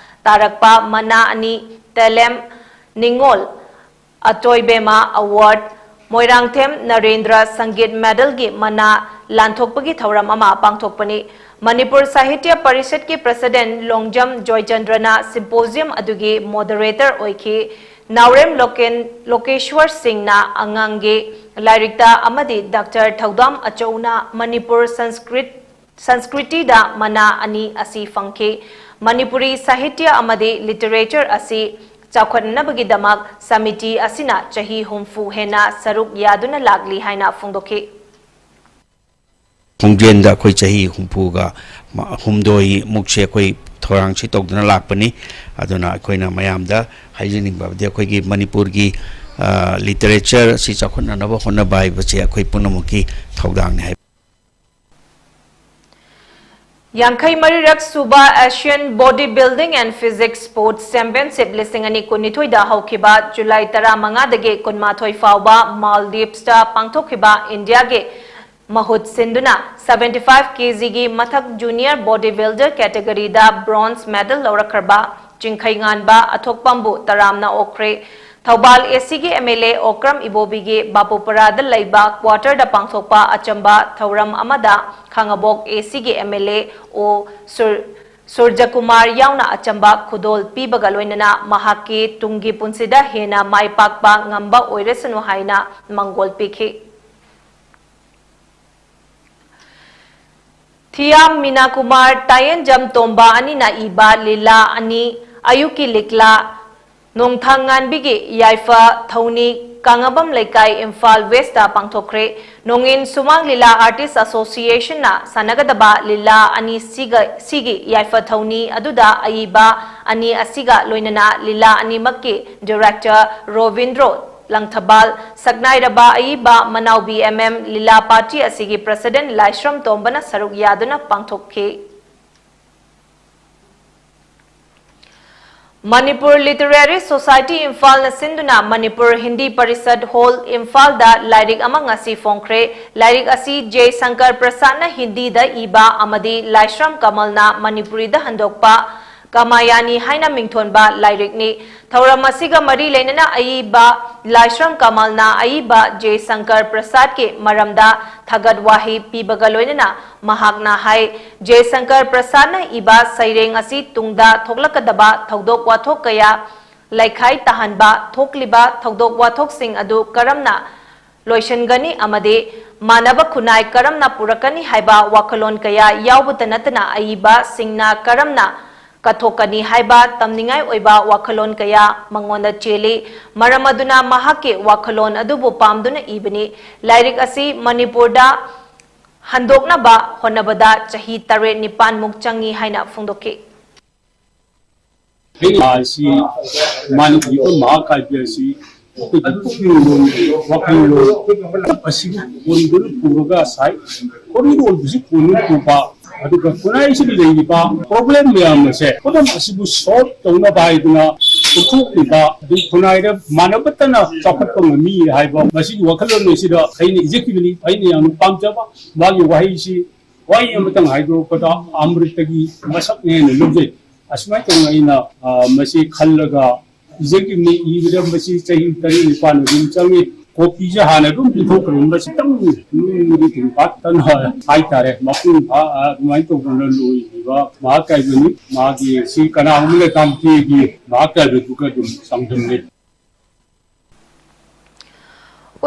ꯇꯥꯔꯛꯄ ꯃꯅꯥ ꯑꯅꯤ ꯇꯦꯂꯦꯝ ꯅꯤꯉꯣꯜ ꯑꯇꯣꯏꯕꯦꯃ award, ꯃꯣꯏꯔꯥꯡꯊꯦꯝ ꯅꯔꯦꯟꯗ꯭ꯔ ꯁꯪꯒꯤꯠ medal ꯒꯤ ꯃꯅꯥ ꯂꯥꯟꯊꯣꯛꯄꯒꯤ ꯊꯧꯔꯝ ꯑꯃ ꯄꯥꯡꯊꯣꯛꯄꯅꯤ꯫ ꯃꯅꯤꯄꯨꯔ ꯁꯥꯍꯤꯇ꯭ꯌ ꯄꯔꯤꯁꯠꯀꯤ president ꯂꯣꯡꯖꯝ ꯖꯣꯏꯆꯟꯗ꯭ꯔꯅ symposium ꯑꯗꯨꯒꯤ moderator ꯑꯣꯏꯈꯤ꯫ ꯅꯥꯎꯔꯦꯝ ꯂꯣꯀꯦꯟ-, ꯂꯣꯀꯦꯁ꯭ꯋꯔ ꯁꯤꯡꯅ ꯑꯉꯥꯡꯒꯤ ꯂꯥꯏꯔꯤꯛꯇ ꯑꯃꯗꯤ ꯗꯥꯛꯇꯔ ꯊꯧꯗꯥꯝ ꯑꯆꯧꯅ ꯃꯅꯤꯄꯨꯔ ꯁꯪꯁꯀ꯭ꯔꯤꯠ, ꯁꯪꯁꯀ꯭ꯔꯤꯇꯤꯗ ꯃꯅꯥ ꯑꯅꯤ ꯑꯁꯤ ꯐꯪꯈꯤ꯫ ꯃꯅꯤꯄꯨꯔꯤ ꯁꯥꯍꯤꯇ꯭ꯌ ꯑꯃꯗꯤ ꯂꯤꯇꯔꯦꯆꯔ ꯑꯁꯤ ꯆꯥꯎꯈꯠꯅꯅꯕꯒꯤꯗꯃꯛ ꯁꯃꯤꯇꯤ ꯑꯁꯤꯅ ꯆꯍꯤ ꯍꯨꯝꯐꯨ ꯍꯦꯟꯅ ꯁꯔꯨꯛ ꯌꯥꯗꯨꯅ ꯂꯥꯛꯂꯤ ꯍꯥꯏꯅ ꯐꯣꯡꯗꯣꯛꯈꯤ꯫ ꯈꯣꯡꯖꯦꯜꯗ ꯑꯩꯈꯣꯏ ꯆꯍꯤ ꯍꯨꯝꯐꯨꯒ ꯃ-, ꯍꯨꯝꯗꯣꯏ ꯃꯨꯛꯁꯦ ꯑꯩꯈꯣꯏ ꯊꯧꯔꯥꯡꯁꯤ ꯇꯧꯗꯨꯅ ꯂꯥꯛꯄꯅꯤ꯫ ꯑꯗꯨꯅ ꯑꯩꯈꯣꯏꯅ ꯃꯌꯥꯝꯗ ꯍꯥꯏꯖꯅꯤꯡꯕ ꯍꯥꯏꯕꯗꯤ ꯑꯩꯈꯣꯏꯒꯤ ꯃꯅꯤꯄꯨꯔꯒꯤ, ꯑ, ꯂꯤꯇꯔꯦꯆꯔ ꯑꯁꯤ ꯆꯥꯎꯈꯠꯅꯅꯕ ꯍꯣꯠꯅꯕ ꯍꯥꯏꯕꯁꯦ ꯑꯩꯈꯣꯏ ꯄꯨꯝꯅꯃꯛꯀꯤ ꯊꯧꯗꯥꯡꯅꯤ ꯍꯥꯏꯕ꯫ ꯌꯥꯡꯈꯩ ꯃꯔꯤꯔꯛ ꯁꯨꯕ Asian Body Building and Physique Sports Championship ꯂꯤꯁꯤꯡ ꯑꯅꯤ ꯀꯨꯟꯅꯤꯊꯣꯏꯗ ꯍꯧꯈꯤꯕ ꯖꯨꯂꯥꯏ ꯇꯔꯥꯃꯉꯥꯗꯒꯤ ꯀꯨꯟꯃꯥꯊꯣꯏ ꯐꯥꯎꯕ ꯃꯥꯜꯗꯤꯞꯁꯇ ꯄꯥꯡꯊꯣꯛꯈꯤꯕ ꯏꯟꯗꯤꯌꯥꯒꯤ ꯃꯍꯨꯠ ꯁꯤꯟꯗꯨꯅ seventy five kg ꯒꯤ ꯃꯊꯛ junior body builder category ꯗ bronze medal ꯂꯧꯔꯛꯈ꯭ꯔꯕ ꯆꯤꯡꯈꯩꯉꯥꯟꯕ ꯑꯊꯣꯛꯄꯝꯕꯨ ꯇꯔꯥꯝꯅ ꯑꯣꯛꯈ꯭ꯔꯦ꯫ ꯊꯧꯕꯥꯜ AC ꯒꯤ MLA ꯑꯣꯀ꯭ꯔꯝ ꯏꯕꯣꯕꯤꯒꯤ ꯕꯥꯄꯨꯄꯔꯥꯗ ꯂꯩꯕ quarter ꯗ ꯄꯥꯡꯊꯣꯛꯄ ꯑꯆꯝꯕ ꯊꯧꯔꯝ ꯑꯃꯗ ꯈꯥꯉꯕꯣꯛ AC ꯒꯤ MLA ꯑꯣ ꯁꯨꯔ-, ꯁꯨꯔꯖꯀꯨꯃꯥꯔ ꯌꯥꯎꯅ ꯑꯆꯝꯕ ꯈꯨꯗꯣꯜ ꯄꯤꯕꯒ ꯂꯣꯏꯅꯅ ꯃꯍꯥꯛꯀꯤ ꯇꯨꯡꯒꯤ ꯄꯨꯟꯁꯤꯗ ꯍꯦꯟꯅ ꯃꯥꯏ ꯄꯥꯛꯄ ꯉꯝꯕ ꯑꯣꯏꯔꯁꯅꯨ ꯍꯥꯏꯅ ꯃꯪꯒꯣꯜ ꯄꯤꯈꯤ꯫ ꯊꯤꯌꯥꯝ ꯃꯤꯅꯥꯀꯨꯃꯥꯔ, ꯇꯥꯌꯦꯟꯖꯝ ꯇꯣꯝꯕ ꯑꯅꯤꯅ ꯏꯕ ꯂꯤꯂꯥ ꯑꯅꯤ, ꯑꯌꯨꯛꯀꯤ ꯂꯤꯛꯂꯥ, ꯅꯣꯡꯊꯥꯡꯉꯥꯟꯕꯤꯒꯤ ꯌꯥꯏꯐ ꯊꯧꯅꯤ, ꯀꯥꯉꯕꯝ ꯂꯩꯀꯥꯏ, ꯏꯝꯐꯥꯜ ꯋꯦꯁꯇ ꯄꯥꯡꯊꯣꯛꯈ꯭ꯔꯦ꯫ ꯅꯣꯡꯏꯟ ꯁꯨꯃꯥꯡ ꯂꯤꯂꯥ ꯑꯥꯔꯇꯤꯁ ꯑꯁꯣꯁꯤꯌꯦꯁꯟꯅ ꯁꯥꯟꯅꯒꯗꯕ ꯂꯤꯂꯥ ꯑꯅꯤ ꯁꯤꯒ-, ꯁꯤꯒꯤ ꯌꯥꯏꯐ ꯊꯧꯅꯤ ꯑꯗꯨꯗ ꯑꯏꯕ ꯑꯅꯤ ꯑꯁꯤꯒ ꯂꯣꯏꯅꯅ ꯂꯤꯂꯥ ꯑꯅꯤꯃꯛꯀꯤ ꯗꯤꯔꯦꯛꯇꯔ ꯔꯣꯕꯤꯟꯗ꯭ꯔꯣ ꯂꯪꯊꯕꯥꯜ, ꯁꯛꯅꯥꯏꯔꯕ ꯑꯏꯕ ꯃꯅꯥꯎꯕꯤ MM ꯂꯤꯂꯥ ꯄꯥꯔꯇꯤ ꯑꯁꯤꯒꯤ ꯄ꯭ꯔꯁꯤꯗꯦꯟꯠ ꯂꯥꯏꯁ꯭ꯔꯝ ꯇꯣꯝꯕꯅ ꯁꯔꯨꯛ ꯌꯥꯗꯨꯅ ꯄꯥꯡꯊꯣꯛꯈꯤ꯫ ꯃꯅꯤꯄꯨꯔ ꯂꯤꯇꯔꯦꯔꯤ ꯁꯣꯁꯥꯏꯇꯤ ꯏꯝꯐꯥꯜꯅ ꯁꯤꯟꯗꯨꯅ ꯃꯅꯤꯄꯨꯔ ꯍꯤꯟꯗꯤ ꯄꯔꯤꯁꯠ ꯍꯣꯜ ꯏꯝꯐꯥꯜꯗ ꯂꯥꯏꯔꯤꯛ ꯑꯃ ꯉꯁꯤ ꯐꯣꯡꯈ꯭ꯔꯦ꯫ ꯂꯥꯏꯔꯤꯛ ꯑꯁꯤ ꯖꯦ ꯁꯪꯀꯔ ꯄ꯭ꯔꯁꯥꯗꯅ ꯍꯤꯟꯗꯤꯗ ꯏꯕ ꯑꯃꯗꯤ ꯂꯥꯏꯁ꯭ꯔꯝ ꯀꯃꯜꯅ ꯃꯅꯤꯄꯨꯔꯤꯗ ꯍꯟꯗꯣꯛꯄ ꯀꯃꯥꯌꯥꯅꯤ ꯍꯥꯏꯅ ꯃꯤꯡꯊꯣꯟꯕ ꯂꯥꯏꯔꯤꯛꯅꯤ꯫ ꯊꯧꯔꯝ ꯑꯁꯤꯒ ꯃꯔꯤ ꯂꯩꯅꯅ ꯑꯏꯕ ꯂꯥꯏꯁ꯭ꯔꯝ ꯀꯃꯜꯅ ꯑꯏꯕ ꯖꯦ ꯁꯪꯀꯔ ꯄ꯭ꯔꯁꯥꯗꯀꯤ ꯃꯔꯝꯗ ꯊꯥꯒꯠ ꯋꯥꯍꯩ ꯄꯤꯕꯒ ꯂꯣꯏꯅꯅ ꯃꯍꯥꯛꯅ ꯍꯥꯏ, ꯖꯦ ꯁꯪꯀꯔ ꯄ꯭ꯔꯁꯥꯗꯅ ꯏꯕ ꯁꯩꯔꯦꯡ ꯑꯁꯤ ꯇꯨꯡꯗ ꯊꯣꯛꯂꯛꯀꯗꯕ ꯊꯧꯗꯣꯛ ꯋꯥꯊꯣꯛ ꯀꯌꯥ ꯂꯩꯈꯥꯏ ꯇꯥꯍꯟꯕ, ꯊꯣꯛꯂꯤꯕ ꯊꯧꯗꯣꯛ ꯋꯥꯊꯣꯛꯁꯤꯡ ꯑꯗꯨ ꯀꯔꯝꯅ ꯂꯣꯏꯁꯤꯟꯒꯅꯤ ꯑꯃꯗꯤ ꯃꯥꯟꯅꯕ ꯈꯨꯟꯅꯥꯏ ꯀꯔꯝꯅ ꯄꯨꯔꯛꯀꯅꯤ ꯍꯥꯏꯕ ꯋꯥꯈꯜꯂꯣꯟ ꯀꯌꯥ ꯌꯥꯎꯕꯇ ꯅꯠꯇꯅ ꯑꯏꯕꯁꯤꯡꯅ ꯀꯔꯝꯅ ꯀꯠꯊꯣꯛꯀꯅꯤ ꯍꯥꯏꯕ ꯇꯝꯅꯤꯡꯉꯥꯏ ꯑꯣꯏꯕ ꯋꯥꯈꯜꯂꯣꯟ ꯀꯌꯥ ꯃꯉꯣꯟꯗ ꯆꯦꯜꯂꯤ꯫ ꯃꯔꯝ ꯑꯗꯨꯅ ꯃꯍꯥꯛꯀꯤ ꯋꯥꯈꯜꯂꯣꯟ ꯑꯗꯨꯕꯨ ꯄꯥꯝꯗꯨꯅ ꯏꯕꯅꯤ꯫ ꯂꯥꯏꯔꯤꯛ ꯑꯁꯤ ꯃꯅꯤꯄꯨꯔꯗ ꯍꯟꯗꯣꯛꯅꯕ ꯍꯣꯠꯅꯕꯗ ꯆꯍꯤ ꯇꯔꯦꯠ ꯅꯤꯄꯥꯟꯃꯨꯛ ꯆꯪꯏ ꯍꯥꯏꯅ ꯐꯣꯡꯗꯣꯛꯈꯤ꯫ ꯑꯩꯅ ꯑꯁꯤ ꯃꯥꯅ ꯏꯕ ꯃꯍꯥꯀꯥꯕ꯭ꯌ ꯑꯁꯤ ꯑꯩꯈꯣꯏꯒꯤ ꯄꯨꯛꯅꯤꯡꯂꯣꯟꯒꯤ ꯋꯥꯈꯜꯂꯣꯟ ꯑꯁꯤꯕꯨ ꯀꯣꯟꯗꯨꯅ ꯄꯨꯔꯒ ꯉꯁꯥꯏ ꯈꯣꯔꯤꯔꯣꯜꯕꯨꯁꯨ ꯀꯣꯟꯗꯨꯅ ꯄꯨꯕ, ꯑꯗꯨꯒ ꯈꯨꯟꯅꯥꯏꯁꯤꯗ ꯂꯩꯔꯤꯕ problem ꯃꯌꯥꯝ ꯑꯁꯦ, problem ꯑꯁꯤꯕꯨ solve ꯇꯧꯅꯕ ꯍꯥꯏꯗꯨꯅ ꯄꯨꯊꯣꯛꯂꯤꯕ, ꯑꯗꯨ ꯈꯨꯟꯅꯥꯏꯗ ꯃꯥꯟꯅꯕꯇꯅ ꯆꯥꯎꯈꯠꯄ ꯉꯝꯃꯤ ꯍꯥꯏꯕ ꯃꯁꯤꯒꯤ ꯋꯥꯈꯜꯂꯣꯟ ꯑꯁꯤꯗ ꯑꯩꯅ ꯏꯖꯈꯤꯕꯅꯤ꯫ ꯑꯩꯅ ꯌꯥꯝꯅ ꯄꯥꯝꯖꯕ ꯃꯥꯒꯤ ꯋꯥꯍꯩꯁꯤ, ꯋꯥꯍꯩ ꯑꯃꯇꯪ ꯍꯥꯏꯗꯣꯔꯛꯄꯗ ꯑꯃ꯭ꯔꯤꯇꯒꯤ ꯃꯁꯛꯅꯦ ꯍꯥꯏꯅ ꯂꯧꯖꯩ꯫ ꯑꯁꯨꯃꯥꯏꯅ ꯇꯧꯅ ꯑꯩꯅ, ꯑ, ꯃꯁꯤ ꯈꯜꯂꯒ ꯏꯖꯈꯤꯕꯅꯤ꯫ ꯏꯕꯗ ꯃꯁꯤ ꯆꯍꯤ ꯇꯔꯦꯠ ꯅꯤꯄꯥꯟ ꯑꯗꯨꯝ ꯆꯪꯉꯤ꯫ Copyꯁꯦ ꯍꯥꯟꯅ ꯑꯗꯨꯝ ꯄꯤꯊꯣꯛꯈ꯭ꯔꯦ꯫ ꯃꯁꯤꯇꯪ ꯅꯨꯡꯒꯤ ꯊꯨꯝ ꯄꯥꯠꯇꯅ ꯍꯥꯏꯇꯥꯔꯦ, ꯃꯄꯨꯡ ꯐꯥ-, ꯑ, ꯑꯗꯨꯃꯥꯏꯅ ꯇꯧꯗꯅ ꯂꯣꯏꯈꯤꯕ ꯃꯍꯥꯀꯥꯕ꯭ꯌꯅꯤ꯫ ꯃꯥꯒꯤ ꯁꯤ ꯀꯅꯥꯒꯨꯝꯕ ꯂꯩꯇꯥꯝꯇꯦꯒꯤ ꯃꯍꯥꯀꯥꯕ꯭ꯌꯗꯨꯒ ꯑꯗꯨꯝ ꯆꯥꯡꯗꯝꯅꯩ꯫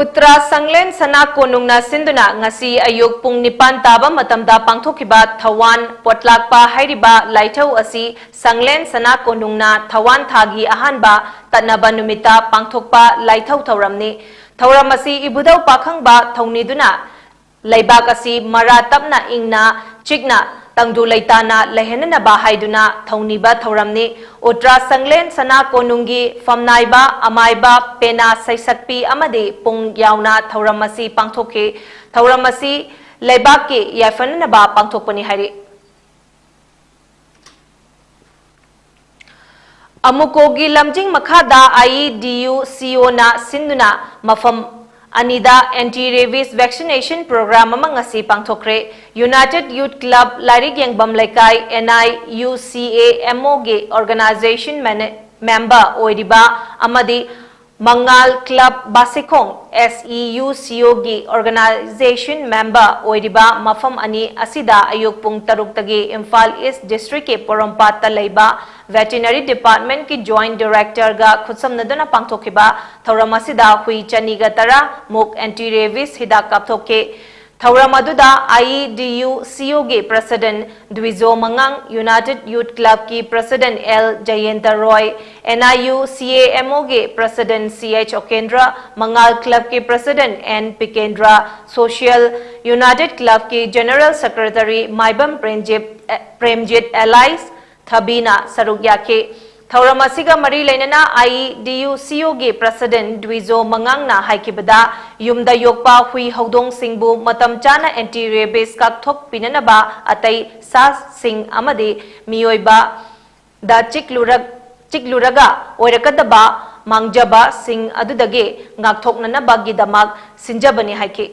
ꯎꯇ꯭ꯔꯥ ꯁꯪꯂꯦꯟ ꯁꯅꯥ ꯀꯣꯅꯨꯡꯅ ꯁꯤꯟꯗꯨꯅ ꯉꯁꯤ ꯑꯌꯨꯛ ꯄꯨꯡ ꯅꯤꯄꯥꯟ ꯇꯥꯕ ꯃꯇꯝꯗ ꯄꯥꯡꯊꯣꯛꯈꯤꯕ ꯊꯋꯥꯟ ꯄꯣꯠꯂꯥꯛꯄ ꯍꯥꯏꯔꯤꯕ ꯂꯥꯏꯊꯧ ꯑꯁꯤ ꯁꯪꯂꯦꯟ ꯁꯅꯥ ꯀꯣꯅꯨꯡꯅ ꯊꯋꯥꯟ ꯊꯥꯒꯤ ꯑꯍꯥꯟꯕ ꯇꯠꯅꯕ ꯅꯨꯃꯤꯠꯇ ꯄꯥꯡꯊꯣꯛꯄ ꯂꯥꯏꯊꯧ ꯊꯧꯔꯝꯅꯤ꯫ ꯊꯧꯔꯝ ꯑꯁꯤ ꯏꯕꯨꯙꯧ ꯄꯥꯈꯪꯕ ꯊꯧꯅꯤꯗꯨꯅ ꯂꯩꯕꯥꯛ ꯑꯁꯤ ꯃꯔꯥ ꯇꯞꯅ ꯏꯪꯅ ꯆꯤꯛꯅ ꯇꯪꯗꯨ ꯂꯩꯇꯥꯅ ꯂꯩꯍꯟꯅꯅꯕ ꯍꯥꯏꯗꯨꯅ ꯊꯧꯅꯤꯕ ꯊꯧꯔꯝꯅꯤ꯫ ꯎꯇ꯭ꯔꯥ ꯁꯪꯂꯦꯟ ꯁꯅꯥ ꯀꯣꯅꯨꯡꯒꯤ ꯐꯝꯅꯥꯏꯕ, ꯑꯃꯥꯏꯕ, ꯄꯦꯅꯥ ꯁꯩꯁꯛꯄꯤ ꯑꯃꯗꯤ ꯄꯨꯡ ꯌꯥꯎꯅ ꯊꯧꯔꯝ ꯑꯁꯤ ꯄꯥꯡꯊꯣꯛꯈꯤ꯫ ꯊꯧꯔꯝ ꯑꯁꯤ ꯂꯩꯕꯥꯛꯀꯤ ꯌꯥꯏꯐꯅꯅꯕ ꯄꯥꯡꯊꯣꯛꯄꯅꯤ ꯍꯥꯏꯔꯤ꯫ ꯑꯃꯨꯀꯣꯒꯤ ꯂꯝꯖꯤꯡ ꯃꯈꯥꯗ IEDUCOꯅ ꯁꯤꯟꯗꯨꯅ ꯃꯐꯝ ꯑꯅꯤꯗ anti rabies vaccination program ꯑꯃ ꯉꯁꯤ ꯄꯥꯡꯊꯣꯛꯈ꯭ꯔꯦ꯫ United Youth Club ꯂꯥꯏꯔꯤꯛ ꯌꯦꯡꯐꯝ ꯂꯩꯀꯥꯏ, NIUCAMOꯒꯤ organization mene-, member ꯑꯣꯏꯔꯤꯕ ꯑꯃꯗꯤ ꯃꯉꯥꯜ ꯀ꯭ꯂꯕ ꯕꯥꯁꯤꯈꯣꯡ SEUCOꯒꯤ organization member ꯑꯣꯏꯔꯤꯕ ꯃꯐꯝ ꯑꯅꯤ ꯑꯁꯤꯗ ꯑꯌꯨꯛ ꯄꯨꯡ ꯇꯔꯨꯛꯇꯒꯤ ꯏꯝꯐꯥꯜ East Districtꯀꯤ ꯄꯣꯔꯣꯝꯄꯥꯠꯇ ꯂꯩꯕ Veterinary Departmentꯀꯤ Joint Directorꯒ ꯈꯨꯠꯁꯝꯅꯗꯨꯅ ꯄꯥꯡꯊꯣꯛꯈꯤꯕ ꯊꯧꯔꯝ ꯑꯁꯤꯗ ꯍꯨꯏ ꯆꯅꯤꯒ ꯇꯔꯥ ꯃꯨꯛ anti rabies ꯍꯤꯗꯥꯛ ꯀꯥꯞꯊꯣꯛꯈꯤ꯫ ꯊꯧꯔꯝ ꯑꯗꯨꯗ IEDUCOꯒꯤ President ꯗ꯭ꯋꯤꯖꯣ ꯃꯉꯥꯡ, United Youth Clubꯀꯤ President L ꯖꯌꯦꯟꯇ ꯔꯣꯏ, NIUCAMOꯒꯤ President CH ꯑꯣꯀꯦꯟꯗ꯭ꯔ, ꯃꯉꯥꯜ Clubꯀꯤ President N Pikendra, Social United Clubꯀꯤ General Secretary Maibam Premjit, Premjit alias ꯊꯕꯤꯅ ꯁꯔꯨꯛ ꯌꯥꯈꯤ꯫ ꯊꯧꯔꯝ ꯑꯁꯤꯒ ꯃꯔꯤ ꯂꯩꯅꯅ IEDUCOꯒꯤ President ꯗ꯭ꯋꯤꯖꯣ ꯃꯉꯥꯡꯅ ꯍꯥꯏꯈꯤꯕꯗ, ꯌꯨꯝꯗ ꯌꯣꯛꯄ ꯍꯨꯏ ꯍꯧꯗꯣꯡꯁꯤꯡꯕꯨ ꯃꯇꯝ ꯆꯥꯅ anti rabies ꯀꯥꯞꯊꯣꯛꯄꯤꯅꯅꯕ ꯑꯇꯩ ꯁꯥꯁꯤꯡ ꯑꯃꯗꯤ ꯃꯤꯑꯣꯏꯕꯗ ꯆꯤꯛꯂꯨꯔꯛ-, ꯆꯤꯛꯂꯨꯔꯒ ꯑꯣꯏꯔꯛꯀꯗꯕ ꯃꯥꯡꯖꯕꯁꯤꯡ ꯑꯗꯨꯗꯒꯤ ꯉꯥꯛꯊꯣꯛꯅꯅꯕꯒꯤꯗꯃꯛ ꯁꯤꯟꯖꯕꯅꯤ ꯍꯥꯏꯈꯤ꯫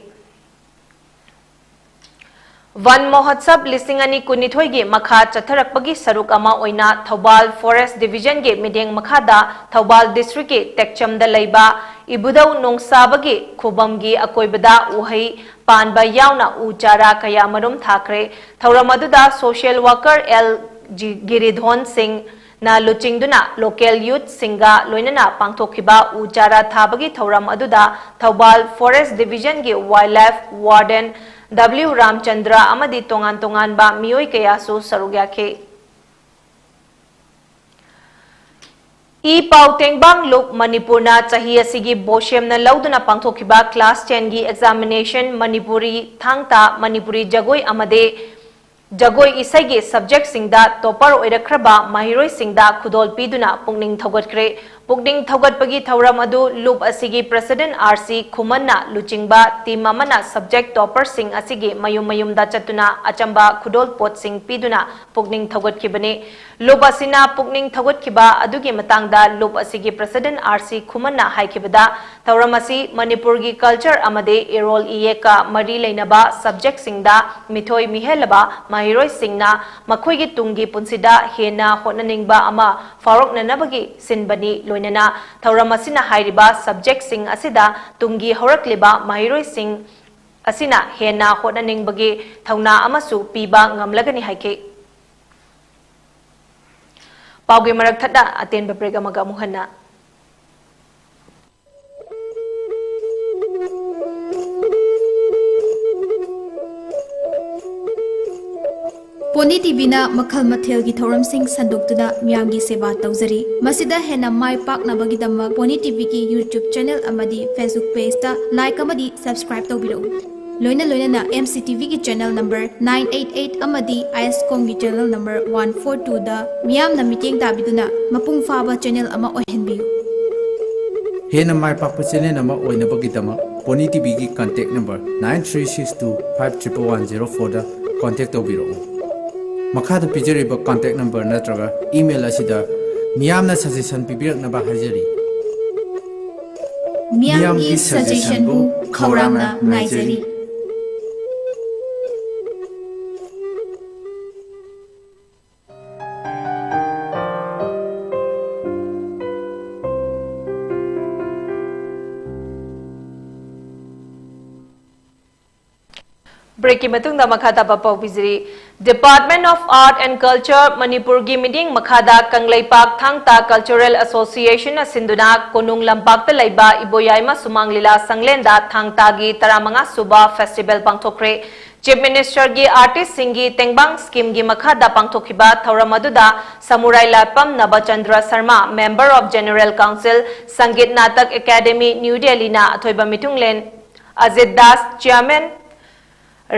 ꯋꯟ ꯃꯍꯣꯠꯁꯕ ꯂꯤꯁꯤꯡ ꯑꯅꯤ ꯀꯨꯟꯅꯤꯊꯣꯏꯒꯤ ꯃꯈꯥ ꯆꯠꯊꯔꯛꯄꯒꯤ ꯁꯔꯨꯛ ꯑꯃ ꯑꯣꯏꯅ ꯊꯧꯕꯥꯜ Forest Divisionꯒꯤ ꯃꯤꯠꯌꯦꯡ ꯃꯈꯥꯗ ꯊꯧꯕꯥꯜ Districtꯀꯤ ꯇꯦꯛꯆꯝꯗ ꯂꯩꯕ ꯏꯕꯨꯙꯧ ꯅꯣꯡꯁꯥꯕꯒꯤ ꯈꯨꯕꯝꯒꯤ ꯑꯀꯣꯏꯕꯗ ꯎꯍꯩ ꯄꯥꯟꯕ ꯌꯥꯎꯅ ꯎ ꯆꯥꯔꯥ ꯀꯌꯥ ꯃꯔꯨꯝ ꯊꯥꯈ꯭ꯔꯦ꯫ ꯊꯧꯔꯝ ꯑꯗꯨꯗ social worker L ꯖꯤ-, ꯒꯤꯔꯤꯙꯣꯟ ꯁꯤꯡ ꯅ ꯂꯨꯆꯤꯡꯗꯨꯅ local youthꯁꯤꯡꯒ ꯂꯣꯏꯅꯅ ꯄꯥꯡꯊꯣꯛꯈꯤꯕ ꯎ ꯆꯥꯔꯥ ꯊꯥꯕꯒꯤ ꯊꯧꯔꯝ ꯑꯗꯨꯗ Thoubal Forest Divisionꯒꯤ Wildlife Warden W ꯔꯥꯝꯆꯟꯗ꯭ꯔ ꯑꯃꯗꯤ ꯇꯣꯉꯥꯟ ꯇꯣꯉꯥꯟꯕ ꯃꯤꯑꯣꯏ ꯀꯌꯥꯁꯨ ꯁꯔꯨꯛ ꯌꯥꯈꯤ꯫ ꯏ ꯄꯥꯎ ꯇꯦꯡꯕꯥꯡ ꯂꯨꯞ ꯃꯅꯤꯄꯨꯔꯅ ꯆꯍꯤ ꯑꯁꯤꯒꯤ BOSEMꯅ ꯂꯧꯗꯨꯅ ꯄꯥꯡꯊꯣꯛꯈꯤꯕ class tenꯒꯤ examination ꯃꯅꯤꯄꯨꯔꯤ ꯊꯥꯡ ꯇꯥ, ꯃꯅꯤꯄꯨꯔꯤ ꯖꯒꯣꯏ ꯑꯃꯗꯤ ꯖꯒꯣꯏ ꯏꯁꯩꯒꯤ subjectꯁꯤꯡꯗ topper ꯑꯣꯏꯔꯛꯈ꯭ꯔꯕ ꯃꯍꯩꯔꯣꯏꯁꯤꯡꯗ ꯈꯨꯗꯣꯜ ꯄꯤꯗꯨꯅ ꯄꯨꯛꯅꯤꯡ ꯊꯧꯒꯠꯈ꯭ꯔꯦ꯫ ꯄꯨꯛꯅꯤꯡ ꯊꯧꯒꯠꯄꯒꯤ ꯊꯧꯔꯝ ꯑꯗꯨ ꯂꯨꯞ ꯑꯁꯤꯒꯤ President R C ꯈꯨꯃꯟꯅ ꯂꯨꯆꯤꯡꯕ team ꯑꯃꯅ subject topperꯁꯤꯡ ꯑꯁꯤꯒꯤ ꯃꯌꯨꯝ ꯃꯌꯨꯝꯗ ꯆꯠꯇꯨꯅ ꯑꯆꯝꯕ ꯈꯨꯗꯣꯜ ꯄꯣꯠꯁꯤꯡ ꯄꯤꯗꯨꯅ ꯄꯨꯛꯅꯤꯡ ꯊꯧꯒꯠꯈꯤꯕꯅꯤ꯫ ꯂꯨꯞ ꯑꯁꯤꯅ ꯄꯨꯛꯅꯤꯡ ꯊꯧꯒꯠꯈꯤꯕ ꯑꯗꯨꯒꯤ ꯃꯇꯥꯡꯗ ꯂꯨꯞ ꯑꯁꯤꯒꯤ President R C ꯈꯨꯃꯟꯅ ꯍꯥꯏꯈꯤꯕꯗ, ꯊꯧꯔꯝ ꯑꯁꯤ ꯃꯅꯤꯄꯨꯔꯒꯤ culture ꯑꯃꯗꯤ ꯏꯔꯣꯜ ꯏꯌꯦꯛꯀ ꯃꯔꯤ ꯂꯩꯅꯕ subjectꯁꯤꯡꯗ ꯃꯤꯊꯣꯏ ꯃꯤꯍꯦꯜꯂꯕ ꯃꯍꯩꯔꯣꯏꯁꯤꯡꯅ ꯃꯈꯣꯏꯒꯤ ꯇꯨꯡꯒꯤ ꯄꯨꯟꯁꯤꯗ ꯍꯦꯟꯅ ꯍꯣꯠꯅꯅꯤꯡꯕ ꯑꯃ ꯐꯥꯎꯔꯛꯅꯅꯕꯒꯤ ꯁꯤꯟꯕꯅꯤ꯫ ꯂꯣꯏꯅꯅ ꯊꯧꯔꯝ ꯑꯁꯤꯅ ꯍꯥꯏꯔꯤꯕ subjectꯁꯤꯡ ꯑꯁꯤꯗ ꯇꯨꯡꯒꯤ ꯍꯧꯔꯛꯂꯤꯕ ꯃꯍꯩꯔꯣꯏꯁꯤꯡ ꯑꯁꯤꯅ ꯍꯦꯟꯅ ꯍꯣꯠꯅꯅꯤꯡꯕꯒꯤ ꯊꯧꯅꯥ ꯑꯃꯁꯨ ꯄꯤꯕ ꯉꯝꯂꯒꯅꯤ ꯍꯥꯏꯈꯤ꯫ ꯄꯥꯎꯒꯤ ꯃꯔꯛ ꯊꯠꯅ ꯑꯇꯦꯟꯕ break ꯑꯃꯒ ꯑꯃꯨꯛ ꯍꯟꯅ꯫ ꯄꯣꯅꯤ ꯇꯤꯚꯤꯅ ꯃꯈꯜ ꯃꯊꯦꯜꯒꯤ ꯊꯧꯔꯝꯁꯤꯡ ꯁꯟꯗꯣꯛꯇꯨꯅ ꯃꯤꯌꯥꯝꯒꯤ ꯁꯦꯕꯥ ꯇꯧꯖꯔꯤ꯫ ꯃꯁꯤꯗ ꯍꯦꯟꯅ ꯃꯥꯏ ꯄꯥꯛꯅꯕꯒꯤꯗꯃꯛ ꯄꯣꯅꯤ ꯇꯤꯚꯤꯒꯤ YouTube channel ꯑꯃꯗꯤ Facebook pageꯇ like ꯑꯃꯗꯤ subscribe ꯇꯧꯕꯤꯔꯛꯎ꯫ ꯂꯣꯏꯅ ꯂꯣꯏꯅꯅ M C T Vꯒꯤ channel number nine eight eight ꯑꯃꯗꯤ ISCOMꯒꯤ channel number one four twoꯗ ꯃꯤꯌꯥꯝꯅ ꯃꯤꯠꯌꯦꯡ ꯇꯥꯕꯤꯗꯨꯅ ꯃꯄꯨꯡ ꯐꯥꯕ channel ꯑꯃ ꯑꯣꯏꯍꯟꯕꯤꯌꯨ꯫ ꯍꯦꯟꯅ ꯃꯥꯏ ꯄꯥꯛꯄ channel ꯑꯃ ꯑꯣꯏꯅꯕꯒꯤꯗꯃꯛ pony ꯇꯤꯚꯤꯒꯤ contact number nine three six two five triple one zero fourꯗ contact ꯇꯧꯕꯤꯔꯛꯎ꯫ ꯃꯈꯥꯗ ꯄꯤꯖꯔꯤꯕ contact number ꯅꯠꯇ꯭ꯔꯒ email ꯑꯁꯤꯗ ꯃꯤꯌꯥꯝꯅ suggestion ꯄꯤꯕꯤꯔꯛꯅꯕ ꯍꯥꯏꯖꯔꯤ꯫ ꯃꯤꯌꯥꯝꯒꯤ suggestionꯕꯨ ꯈꯧꯔꯥꯡꯅ ꯉꯥꯏꯖꯔꯤ꯫ Breakꯀꯤ ꯃꯇꯨꯡꯗ ꯃꯈꯥ ꯇꯥꯕ ꯄꯥꯎ ꯄꯤꯖꯔꯤ꯫ Department of Art and Culture ꯃꯅꯤꯄꯨꯔꯒꯤ ꯃꯤꯠꯌꯦꯡ ꯃꯈꯥꯗ ꯀꯪꯂꯩꯄꯥꯛ ꯊꯥꯡ ꯇꯥ Cultural Associationꯅ ꯁꯤꯟꯗꯨꯅ ꯀꯣꯅꯨꯡ ꯂꯝꯄꯥꯛꯇ ꯂꯩꯕ ꯏꯕꯣꯌꯥꯏꯃ ꯁꯨꯃꯥꯡ ꯂꯤꯂꯥ ꯁꯪꯂꯦꯟꯗ ꯊꯥꯡ ꯇꯥꯒꯤ ꯇꯔꯥꯃꯉꯥ ꯁꯨꯕ festival ꯄꯥꯡꯊꯣꯛꯈ꯭ꯔꯦ꯫ Chief Ministerꯒꯤ artistꯁꯤꯡꯒꯤ ꯇꯦꯡꯕꯥꯡ schemeꯒꯤ ꯃꯈꯥꯗ ꯄꯥꯡꯊꯣꯛꯈꯤꯕ ꯊꯧꯔꯝ ꯑꯗꯨꯗ ꯁꯃꯨꯔꯥꯏ ꯂꯥꯠꯄꯝ ꯅꯕꯆꯟꯗ꯭ꯔ Sharma, Member of General Council, Sangeet Natak Academy, New Delhiꯅ ꯑꯊꯣꯏꯕ ꯃꯤꯊꯨꯡꯂꯦꯟ ꯑꯖꯤꯠ ꯗꯥꯁ, Chairman,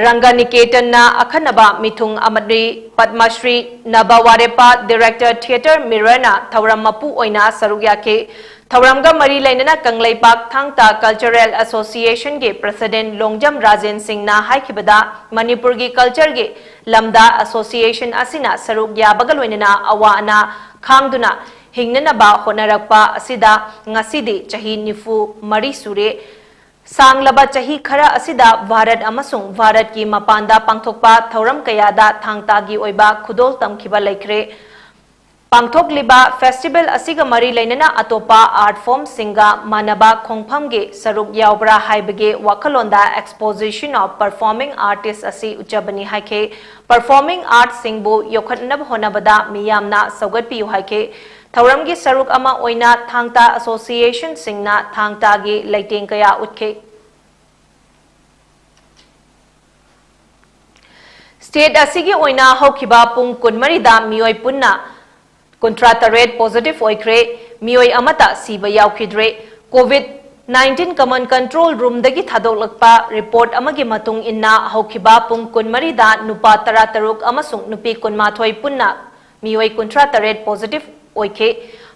ꯔꯪꯒꯅꯤꯀꯦꯇꯟꯅ ꯑꯈꯟꯅꯕ ꯃꯤꯊꯨꯡ ꯑꯃꯗꯤ ꯄꯗꯃꯁ꯭ꯔꯤ ꯅꯕ ꯋꯥꯔꯦꯞꯄ, Director Theatre Mirrorꯅ ꯊꯧꯔꯝ ꯃꯄꯨ ꯑꯣꯏꯅ ꯁꯔꯨꯛ ꯌꯥꯈꯤ꯫ ꯊꯧꯔꯝꯒ ꯃꯔꯤ ꯂꯩꯅꯅ ꯀꯪꯂꯩꯄꯥꯛ ꯊꯥꯡ ꯇꯥ Cultural Associationꯒꯤ President ꯂꯣꯡꯖꯝ ꯔꯥꯖꯦꯟ ꯁꯤꯡꯅ ꯍꯥꯏꯈꯤꯕꯗ, ꯃꯅꯤꯄꯨꯔꯒꯤ cultureꯒꯤ ꯂꯝꯗ association ꯑꯁꯤꯅ ꯁꯔꯨꯛ ꯌꯥꯕꯒ ꯂꯣꯏꯅꯅ ꯑꯋꯥ ꯑꯅꯥ ꯈꯥꯡꯗꯨꯅ ꯍꯤꯡꯅꯅꯕ ꯍꯣꯠꯅꯔꯛꯄ ꯑꯁꯤꯗ ꯉꯁꯤꯗꯤ ꯆꯍꯤ ꯅꯤꯐꯨ ꯃꯔꯤ ꯁꯨꯔꯦ꯫ ꯁꯥꯡꯂꯕ ꯆꯍꯤ ꯈꯔ ꯑꯁꯤꯗ ꯚꯥꯔꯠ ꯑꯃꯁꯨꯡ ꯚꯥꯔꯠꯀꯤ ꯃꯄꯥꯟꯗ ꯄꯥꯡꯊꯣꯛꯄ ꯊꯧꯔꯝ ꯀꯌꯥꯗ ꯊꯥꯡ ꯇꯥꯒꯤ ꯑꯣꯏꯕ ꯈꯨꯗꯣꯜ ꯇꯝꯈꯤꯕ ꯂꯩꯈ꯭ꯔꯦ꯫ ꯄꯥꯡꯊꯣꯛꯂꯤꯕ festival ꯑꯁꯤꯒ ꯃꯔꯤ ꯂꯩꯅꯅ ꯑꯇꯣꯞꯄ art formꯁꯤꯡꯒ ꯃꯥꯟꯅꯕ ꯈꯣꯡꯐꯝꯒꯤ ꯁꯔꯨꯛ ꯌꯥꯎꯕ꯭ꯔꯥ ꯍꯥꯏꯕꯒꯤ ꯋꯥꯈꯜꯂꯣꯟꯗ Exposition of Performing Artists ꯑꯁꯤ ꯎꯠꯆꯕꯅꯤ ꯍꯥꯏꯈꯤ꯫ Performing artꯁꯤꯡꯕꯨ ꯌꯣꯛꯈꯠꯅꯕ ꯍꯣꯠꯅꯕꯗ ꯃꯤꯌꯥꯝꯅ ꯁꯧꯒꯠꯄꯤꯌꯨ ꯍꯥꯏꯈꯤ꯫ ꯊꯧꯔꯝꯒꯤ ꯁꯔꯨꯛ ꯑꯃ ꯑꯣꯏꯅ ꯊꯥꯡ ꯇꯥ associationꯁꯤꯡꯅ ꯊꯥꯡ ꯇꯥꯒꯤ ꯂꯩꯇꯦꯡ ꯀꯌꯥ ꯎꯠꯈꯤ꯫ State ꯑꯁꯤꯒꯤ ꯑꯣꯏꯅ ꯍꯧꯈꯤꯕ ꯄꯨꯡ ꯀꯨꯟꯃꯔꯤꯗ ꯃꯤꯑꯣꯏ ꯄꯨꯟꯅ ꯀꯨꯟꯊ꯭ꯔꯥ ꯇꯔꯦꯠ positive ꯑꯣꯏꯈ꯭ꯔꯦ꯫ ꯃꯤꯑꯣꯏ ꯑꯃꯠꯇ ꯁꯤꯕ ꯌꯥꯎꯈꯤꯗ꯭ꯔꯦ꯫ COVID nineteen Common Control Roomꯗꯒꯤ ꯊꯥꯗꯣꯛꯂꯛꯄ report ꯑꯃꯒꯤ ꯃꯇꯨꯡ ꯏꯟꯅ ꯍꯧꯈꯤꯕ ꯄꯨꯡ ꯀꯨꯟꯃꯔꯤꯗ ꯅꯨꯄꯥ ꯇꯔꯥꯇꯔꯨꯛ ꯑꯃꯁꯨꯡ ꯅꯨꯄꯤ ꯀꯨꯟꯃꯥꯊꯣꯏ ꯄꯨꯟꯅ ꯃꯤꯑꯣꯏ ꯀꯨꯟꯊ꯭ꯔꯥ ꯇꯔꯦꯠ positive ꯑꯣꯏꯈꯤ꯫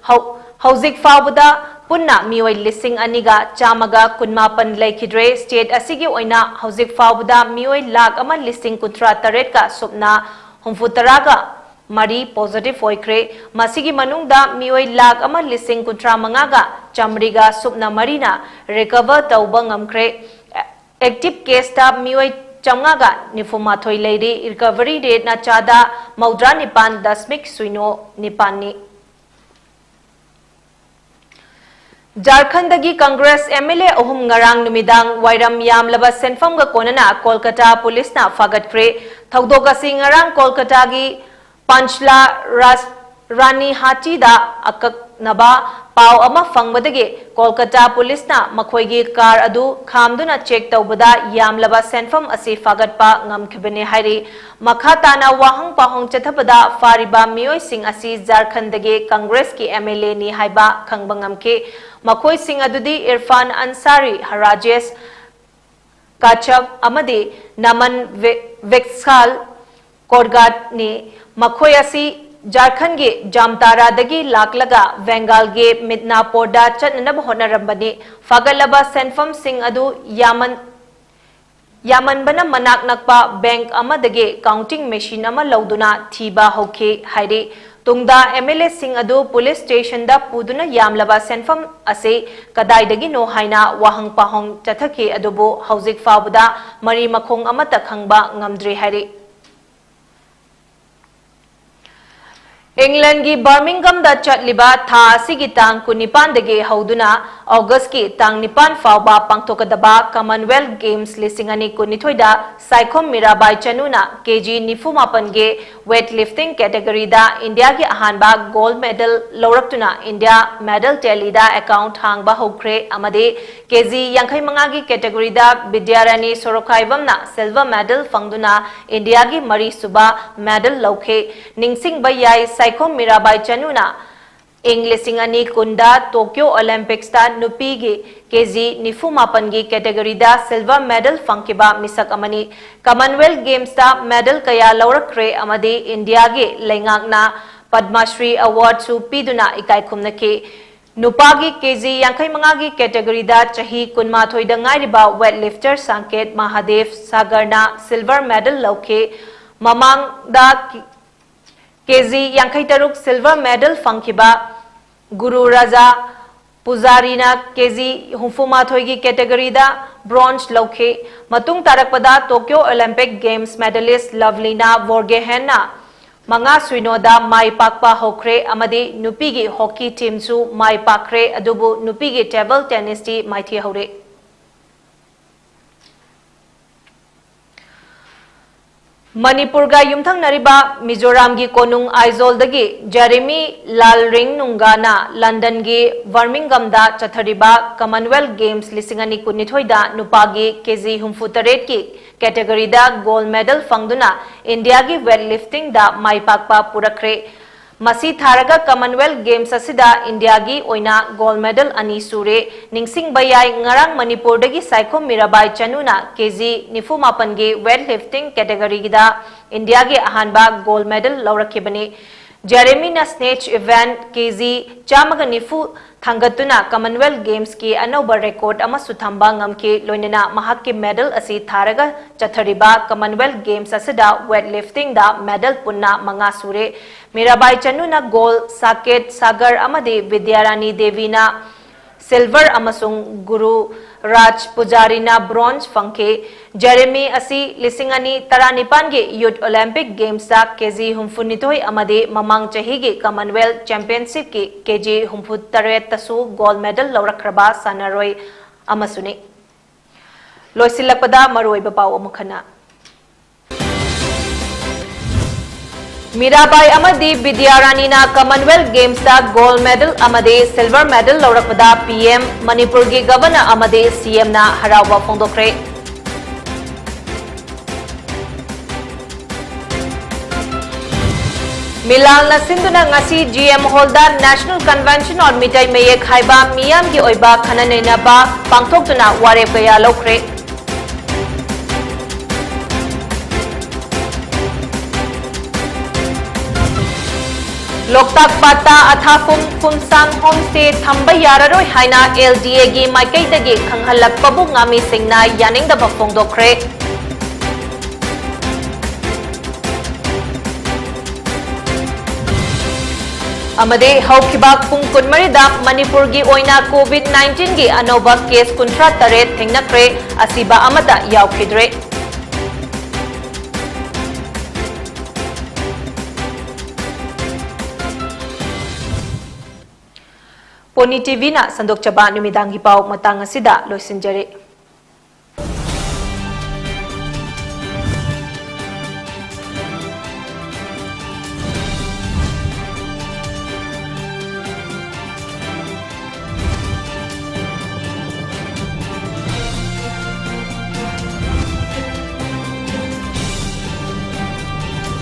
ꯍꯧ-, ꯍꯧꯖꯤꯛ ꯐꯥꯎꯕꯗ ꯄꯨꯟꯅ ꯃꯤꯑꯣꯏ ꯂꯤꯁꯤꯡ ꯑꯅꯤꯒ ꯆꯥꯝꯃꯒ ꯀꯨꯟꯃꯥꯄꯟ ꯂꯩꯈꯤꯗ꯭ꯔꯦ꯫ State ꯑꯁꯤꯒꯤ ꯑꯣꯏꯅ ꯍꯧꯖꯤꯛ ꯐꯥꯎꯕꯗ ꯃꯤꯑꯣꯏ ꯂꯥꯈ ꯑꯃ ꯂꯤꯁꯤꯡ ꯀꯨꯟꯊ꯭ꯔꯥ ꯇꯔꯦꯠꯀ ꯁꯨꯞꯅ ꯍꯨꯝꯐꯨ ꯇꯔꯥꯒ ꯃꯔꯤ positive ꯑꯣꯏꯈ꯭ꯔꯦ꯫ ꯃꯁꯤꯒꯤ ꯃꯅꯨꯡꯗ ꯃꯤꯑꯣꯏ ꯂꯥꯈ ꯑꯃ ꯂꯤꯁꯤꯡ ꯀꯨꯟꯊ꯭ꯔꯥ ꯃꯉꯥꯒ ꯆꯥꯃꯔꯤꯒ ꯁꯨꯞꯅ ꯃꯔꯤꯅ recover ꯇꯧꯕ ꯉꯝꯈ꯭ꯔꯦ꯫ Active caseꯇ ꯃꯤꯑꯣꯏ ꯆꯥꯝꯃꯉꯥꯒ ꯅꯤꯐꯨ ꯃꯥꯊꯣꯏ ꯂꯩꯔꯤ꯫ Recovery rateꯅ ꯆꯥꯗ ꯃꯧꯗ꯭ꯔꯥ ꯅꯤꯄꯥꯟ ꯗꯁꯃꯤꯛ ꯁꯤꯅꯣ ꯅꯤꯄꯥꯟꯅꯤ꯫ ꯖꯥꯔꯈꯟꯗꯒꯤ Congress MLA ꯑꯍꯨꯝ ꯉꯔꯥꯡ ꯅꯨꯃꯤꯗꯥꯡ ꯋꯥꯏꯔꯝ ꯌꯥꯝꯂꯕ ꯁꯦꯟꯐꯝꯒ ꯀꯣꯟꯅꯅ ꯀꯣꯜꯀꯇꯥ ꯄꯨꯂꯤꯁꯅ ꯐꯥꯒꯠꯈ꯭ꯔꯦ꯫ ꯊꯧꯗꯣꯛ ꯑꯁꯤ ꯉꯔꯥꯡ ꯀꯣꯜꯀꯇꯥꯒꯤ ꯄꯟꯆꯂꯥ ꯔꯥꯖ-, ꯔꯥꯅꯤ ꯍꯥꯇꯤꯗ ꯑꯀꯛꯅꯕ ꯄꯥꯎ ꯑꯃ ꯐꯪꯕꯗꯒꯤ ꯀꯣꯜꯀꯇꯥ ꯄꯨꯂꯤꯁꯅ ꯃꯈꯣꯏꯒꯤ ꯀꯥꯔ ꯑꯗꯨ ꯈꯥꯝꯗꯨꯅ check ꯇꯧꯕꯗ ꯌꯥꯝꯂꯕ ꯁꯦꯟꯐꯝ ꯑꯁꯤ ꯐꯥꯒꯠꯄ ꯉꯝꯈꯤꯕꯅꯤ ꯍꯥꯏꯔꯤ꯫ ꯃꯈꯥ ꯇꯥꯅ ꯋꯥꯍꯪ ꯄꯥꯎꯍꯪ ꯆꯠꯊꯕꯗ ꯐꯥꯔꯤꯕ ꯃꯤꯑꯣꯏꯁꯤꯡ ꯑꯁꯤ ꯖꯥꯔꯈꯟꯗꯒꯤ Congressꯀꯤ MLAꯅꯤ ꯍꯥꯏꯕ ꯈꯪꯕ ꯉꯝꯈꯤ꯫ ꯃꯈꯣꯏꯁꯤꯡ ꯑꯗꯨꯗꯤ ꯏꯔꯐꯥꯟ ꯑꯟꯁꯥꯔꯤ, ꯔꯥꯖꯦꯁ ꯀꯥꯆꯞ ꯑꯃꯗꯤ ꯅꯃꯟ ꯚꯦ-, ꯚꯦꯛꯁꯥꯜ ꯀꯣꯔꯒꯥꯠꯅꯤ꯫ ꯃꯈꯣꯏ ꯑꯁꯤ ꯖꯥꯔꯈꯟꯒꯤ ꯖꯥꯝꯇꯥꯔꯥꯗꯒꯤ ꯂꯥꯛꯂꯒ ꯕꯦꯡꯒꯥꯜꯒꯤ ꯃꯤꯗꯅꯥꯄꯣꯔꯗ ꯆꯠꯅꯅꯕ ꯍꯣꯠꯅꯔꯝꯕꯅꯤ꯫ ꯐꯥꯒꯠꯂꯕ ꯁꯦꯟꯐꯝꯁꯤꯡ ꯑꯗꯨ ꯌꯥꯃꯟ-, ꯌꯥꯃꯟꯕꯅ ꯃꯅꯥꯛ ꯅꯛꯄ bank ꯑꯃꯗꯒꯤ counting machine ꯑꯃ ꯂꯧꯗꯨꯅ ꯊꯤꯕ ꯍꯧꯈꯤ ꯍꯥꯏꯔꯤ꯫ ꯇꯨꯡꯗ MLAꯁꯤꯡ ꯑꯗꯨ police stationꯗ ꯄꯨꯗꯨꯅ ꯌꯥꯝꯂꯕ ꯁꯦꯟꯐꯝ ꯑꯁꯤ ꯀꯗꯥꯏꯗꯒꯤꯅꯣ ꯍꯥꯏꯅ ꯋꯥꯍꯪ ꯄꯥꯎꯍꯪ ꯆꯠꯊꯈꯤ, ꯑꯗꯨꯕꯨ ꯍꯧꯖꯤꯛ ꯐꯥꯎꯕꯗ ꯃꯔꯤ ꯃꯈꯣꯡ ꯑꯃꯠꯇ ꯈꯪꯕ ꯉꯝꯗ꯭ꯔꯤ ꯍꯥꯏꯔꯤ꯫ ꯏꯪꯂꯦꯟꯒꯤ ꯕꯔꯃꯤꯡꯒꯝꯗ ꯆꯠꯂꯤꯕ ꯊꯥ ꯑꯁꯤꯒꯤ ꯇꯥꯡ ꯀꯨꯟꯅꯤꯄꯥꯟꯗꯒꯤ ꯍꯧꯗꯨꯅ ꯑꯣꯒꯁꯀꯤ ꯇꯥꯡ ꯅꯤꯄꯥꯟ ꯐꯥꯎꯕ ꯄꯥꯡꯊꯣꯛꯀꯗꯕ ꯀꯃꯟꯋꯦꯜꯊ ꯒꯦꯝꯁ ꯂꯤꯁꯤꯡ ꯑꯅꯤ ꯀꯨꯟꯅꯤꯊꯣꯏꯗ ꯁꯥꯏꯈꯣꯝ ꯃꯤꯔꯥꯕꯥꯏ ꯆꯅꯨꯅ ꯀꯦꯖꯤ ꯅꯤꯐꯨ ꯃꯥꯄꯟꯒꯤ ꯋꯦꯠ ꯂꯤꯐꯇꯤꯡ ꯀꯦꯇꯦꯒꯣꯔꯤꯗ ꯏꯟꯗꯤꯌꯥꯒꯤ ꯑꯍꯥꯟꯕ ꯒꯣꯜꯗ ꯃꯦꯗꯜ ꯂꯧꯔꯛꯇꯨꯅ ꯏꯟꯗꯤꯌꯥ ꯃꯦꯗꯜ ꯇꯦꯂꯤꯗ ꯑꯦꯀꯥꯎꯟꯠ ꯍꯥꯡꯕ ꯍꯧꯈ꯭ꯔꯦ ꯑꯃꯗꯤ ꯀꯦꯖꯤ ꯌꯥꯡꯈꯩ ꯃꯉꯥꯒꯤ ꯀꯦꯇꯦꯒꯣꯔꯤꯗ ꯕꯤꯗ꯭ꯌꯥꯔꯥꯅꯤ ꯁꯣꯔꯣꯈꯥꯏꯕꯝꯅ ꯁꯤꯜꯚꯔ ꯃꯦꯗꯜ ꯐꯪꯗꯨꯅ ꯏꯟꯗꯤꯌꯥꯒꯤ ꯃꯔꯤꯁꯨꯕ ꯃꯦꯗꯜ ꯂꯧꯈꯤ꯫ ꯅꯤꯡꯁꯤꯡꯕ ꯌꯥꯏ, ꯁꯥꯏꯈꯣꯝ ꯃꯤꯔꯥꯕꯥꯏ ꯆꯅꯨꯅ ꯏꯪ ꯂꯤꯁꯤꯡ ꯑꯅꯤ ꯀꯨꯟꯗ ꯇꯣꯀ꯭ꯌꯣ ꯑꯣꯂꯦꯝꯄꯤꯛꯁꯇ ꯅꯨꯄꯤꯒꯤ ꯀꯦꯖꯤ ꯅꯤꯐꯨ ꯃꯥꯄꯟꯒꯤ ꯀꯦꯇꯦꯒꯣꯔꯤꯗ ꯁꯤꯜꯚꯔ ꯃꯦꯗꯜ ꯐꯪꯈꯤꯕ ꯃꯤꯁꯛ ꯑꯃꯅꯤ꯫ ꯀꯃꯟꯋꯦꯜꯊ ꯒꯦꯝꯁꯇ ꯃꯦꯗꯜ ꯀꯌꯥ ꯂꯧꯔꯛꯈ꯭ꯔꯦ ꯑꯃꯗꯤ ꯏꯟꯗꯤꯌꯥꯒꯤ ꯂꯩꯉꯥꯛꯅ ꯄꯗꯃ ꯁ꯭ꯔꯤ ꯑꯦꯋꯥꯔꯗꯁꯨ ꯄꯤꯗꯨꯅ ꯏꯀꯥꯏ ꯈꯨꯝꯅꯈꯤ꯫ ꯅꯨꯄꯥꯒꯤ ꯀꯦꯖꯤ ꯌꯥꯡꯈꯩ ꯃꯉꯥꯒꯤ ꯀꯦꯇꯦꯒꯣꯔꯤꯗ ꯆꯍꯤ ꯀꯨꯟꯃꯥꯊꯣꯏꯗ ꯉꯥꯏꯔꯤꯕ ꯋꯦꯠ ꯂꯤꯐꯇꯔ ꯁꯥꯡꯀꯦꯠ ꯃꯍꯥꯗꯦꯕ ꯁꯥꯒꯔꯅ ꯁꯤꯜꯚꯔ ꯃꯦꯗꯜ ꯂꯧꯈꯤ꯫ ꯃꯃꯥꯡꯗ ꯀꯦꯖꯤ ꯌꯥꯡꯈꯩ ꯇꯔꯨꯛ ꯁꯤꯜꯚꯔ ꯃꯦꯗꯜ ꯐꯪꯈꯤꯕ ꯒꯨꯔꯨ ꯔꯥꯖꯥ ꯄꯨꯖꯥꯔꯤꯅ ꯀꯦꯖꯤ ꯍꯨꯝꯐꯨ ꯃꯥꯊꯣꯏꯒꯤ ꯀꯦꯇꯦꯒꯣꯔꯤꯗ ꯕ꯭ꯔꯣꯟꯖ ꯂꯧꯈꯤ꯫ ꯃꯇꯨꯡ ꯇꯥꯔꯛꯄꯗ ꯇꯣꯀ꯭ꯌꯣ ꯑꯣꯂꯦꯝꯄꯤꯛ ꯒꯦꯝꯁ ꯃꯦꯗꯥꯂꯤꯁ ꯂꯚꯂꯤꯅꯥ ꯕꯣꯔꯒꯦꯍꯦꯟꯅ ꯃꯉꯥ ꯁꯨꯏꯅꯣꯗ ꯃꯥꯏ ꯄꯥꯛꯄ ꯍꯧꯈ꯭ꯔꯦ ꯑꯃꯗꯤ ꯅꯨꯄꯤꯒꯤ ꯍꯣꯀꯤ ꯇꯤꯝꯁꯨ ꯃꯥꯏ ꯄꯥꯛꯈ꯭ꯔꯦ, ꯑꯗꯨꯕꯨ ꯅꯨꯄꯤꯒꯤ ꯇꯦꯕꯜ ꯇꯦꯅꯤꯁꯇꯤ ꯃꯥꯏꯊꯤꯍꯧꯔꯦ꯫ ꯃꯅꯤꯄꯨꯔꯒ ꯌꯨꯝꯊꯪꯅꯔꯤꯕ ꯃꯤꯖꯣꯔꯥꯝꯒꯤ ꯀꯣꯅꯨꯡ ꯑꯥꯏꯖꯣꯜꯗꯒꯤ ꯖꯦꯔꯦꯃꯤ ꯂꯥꯜꯔꯤꯡꯅꯨꯡꯒꯥꯅ ꯂꯟꯗꯟꯒꯤ ꯕꯔꯃꯤꯡꯒꯝꯗ ꯆꯠꯊꯔꯤꯕ ꯀꯃꯟꯋꯦꯜꯊ ꯒꯦꯝꯁ ꯂꯤꯁꯤꯡ ꯑꯅꯤ ꯀꯨꯟꯅꯤꯊꯣꯏꯗ ꯅꯨꯄꯥꯒꯤ ꯀꯦꯖꯤ ꯍꯨꯝꯐꯨ ꯇꯔꯦꯠꯀꯤ ꯀꯦꯇꯦꯒꯣꯔꯤꯗ ꯒꯣꯜꯗ ꯃꯦꯗꯜ ꯐꯪꯗꯨꯅ ꯏꯟꯗꯤꯌꯥꯒꯤ ꯋꯦꯠ ꯂꯤꯐꯇꯤꯡꯗ ꯃꯥꯏ ꯄꯥꯛꯄ ꯄꯨꯔꯛꯈ꯭ꯔꯦ꯫ ꯃꯁꯤ ꯊꯥꯔꯒ ꯀꯃꯟꯋꯦꯜꯊ ꯒꯦꯝꯁ ꯑꯁꯤꯗ ꯏꯟꯗꯤꯌꯥꯒꯤ ꯑꯣꯏꯅ ꯒꯣꯜꯗ ꯃꯦꯗꯜ ꯑꯅꯤ ꯁꯨꯔꯦ꯫ ꯅꯤꯡꯁꯤꯡꯕ ꯌꯥꯏ, ꯉꯔꯥꯡ ꯃꯅꯤꯄꯨꯔꯗꯒꯤ ꯁꯥꯏꯈꯣꯝ ꯃꯤꯔꯥꯕꯥꯏ ꯆꯅꯨꯅ ꯀꯦꯖꯤ ꯅꯤꯐꯨ ꯃꯥꯄꯟꯒꯤ ꯋꯦꯠ ꯂꯤꯐꯇꯤꯡ ꯀꯦꯇꯦꯒꯣꯔꯤꯗ ꯏꯟꯗꯤꯌꯥꯒꯤ ꯑꯍꯥꯟꯕ ꯒꯣꯜꯗ ꯃꯦꯗꯜ ꯂꯧꯔꯛꯈꯤꯕꯅꯤ꯫ ꯖꯦꯔꯦꯃꯤꯅ ꯁ꯭ꯅꯦꯠꯆ ꯏꯚꯦꯟꯠ ꯀꯦꯖꯤ ꯆꯥꯝꯃꯒ ꯅꯤꯐꯨ ꯊꯥꯡꯒꯠꯇꯨꯅ ꯀꯃꯟꯋꯦꯜꯊ ꯒꯦꯝꯁꯀꯤ ꯑꯅꯧꯕ ꯔꯦꯀꯣꯔꯗ ꯑꯃꯁꯨ ꯊꯝꯕ ꯉꯝꯈꯤ꯫ ꯂꯣꯏꯅꯅ ꯃꯍꯥꯛꯀꯤ ꯃꯦꯗꯜ ꯑꯁꯤ ꯊꯥꯔꯒ ꯆꯠꯊꯔꯤꯕ ꯀꯃꯟꯋꯦꯜꯊ ꯒꯦꯝꯁ ꯑꯁꯤꯗ ꯋꯦꯠ ꯂꯤꯐꯇꯤꯡꯗ ꯃꯦꯗꯜ ꯄꯨꯟꯅ ꯃꯉꯥ ꯁꯨꯔꯦ꯫ ꯃꯤꯔꯥꯕꯥꯏ ꯆꯅꯨꯅ ꯒꯣꯜꯗ, ꯁꯥꯀꯦꯠ ꯁꯥꯒꯔ ꯑꯃꯗꯤ ꯕꯤꯗ꯭ꯌꯥꯔꯥꯅꯤ ꯗꯦꯕꯤꯅ ꯁꯤꯜꯚꯔ ꯑꯃꯁꯨꯡ ꯒꯨꯔꯨ ꯔꯥꯖ ꯄꯨꯖꯥꯔꯤꯅ ꯕ꯭ꯔꯣꯟꯖ ꯐꯪꯈꯤ꯫ ꯖꯦꯔꯦꯃꯤ ꯑꯁꯤ ꯂꯤꯁꯤꯡ ꯑꯅꯤ ꯇꯔꯥꯅꯤꯄꯥꯟꯒꯤ Youth Olympic Gamesꯇ ꯀꯦꯖꯤ ꯍꯨꯝꯐꯨꯅꯤꯊꯣꯏ ꯑꯃꯗꯤ ꯃꯃꯥꯡ ꯆꯍꯤꯒꯤ Commonwealth Championshipꯀꯤ ꯀꯦꯖꯤ ꯍꯨꯝꯐꯨꯇꯔꯦꯠꯇꯁꯨ gold medal ꯂꯧꯔꯛꯈ꯭ꯔꯕ ꯁꯥꯟꯅꯔꯣꯏ ꯑꯃꯁꯨꯅꯤ꯫ ꯂꯣꯏꯁꯤꯜꯂꯛꯄꯗ ꯃꯔꯨꯑꯣꯏꯕ ꯄꯥꯎ ꯑꯃꯨꯛ ꯍꯟꯅ꯫ ꯃꯤꯔꯥꯕꯥꯏ ꯑꯃꯗꯤ ꯕꯤꯗ꯭ꯌꯥꯔꯥꯅꯤꯅ Commonwealth Gamesꯇ gold medal ꯑꯃꯗꯤ silver medal ꯂꯧꯔꯛꯄꯗ P M, ꯃꯅꯤꯄꯨꯔꯒꯤ Governor ꯑꯃꯗꯤ C Mꯅ ꯍꯔꯥꯎꯕ ꯐꯣꯡꯗꯣꯛꯈ꯭ꯔꯦ꯫ ꯃꯤꯂꯥꯜꯅ ꯁꯤꯟꯗꯨꯅ ꯉꯁꯤ G M Hallꯗ National Convention on Meitei ꯃꯌꯦꯛ ꯍꯥꯏꯕ ꯃꯤꯌꯥꯝꯒꯤ ꯑꯣꯏꯕ ꯈꯟꯅ ꯅꯩꯅꯕ ꯄꯥꯡꯊꯣꯛꯇꯨꯅ ꯋꯥꯔꯦꯞ ꯀꯌꯥ ꯂꯧꯈ꯭ꯔꯦ꯫ ꯂꯣꯛꯇꯥꯛ ꯄꯥꯠꯇ ꯑꯊꯥꯐꯨꯝ ꯐꯨꯝꯁꯥꯡ homestay ꯊꯝꯕ ꯌꯥꯔꯔꯣꯏ ꯍꯥꯏꯅ L D Aꯒꯤ ꯃꯥꯏꯀꯩꯗꯒꯤ ꯈꯪꯍꯜꯂꯛꯄꯕꯨ ꯉꯥꯃꯤꯁꯤꯡꯅ ꯌꯥꯅꯤꯡꯗꯕ ꯐꯣꯡꯗꯣꯛꯈ꯭ꯔꯦ꯫ ꯑꯃꯗꯤ ꯍꯧꯈꯤꯕ ꯄꯨꯡ ꯀꯨꯟꯃꯔꯤꯗ ꯃꯅꯤꯄꯨꯔꯒꯤ ꯑꯣꯏꯅ COVID nineteenꯒꯤ ꯑꯅꯧꯕ case ꯀꯨꯟꯊ꯭ꯔꯥ ꯇꯔꯦꯠ ꯊꯦꯡꯅꯈ꯭ꯔꯦ, ꯑꯁꯤꯕ ꯑꯃꯠꯇ ꯌꯥꯎꯈꯤꯗ꯭ꯔꯦ꯫ ꯄꯣꯅꯤ TVꯅ ꯁꯟꯗꯣꯛꯆꯕ ꯅꯨꯃꯤꯗꯥꯡꯒꯤ ꯄꯥꯎ ꯃꯇꯥꯡ ꯑꯁꯤꯗ ꯂꯣꯏꯁꯤꯟꯖꯔꯦ꯫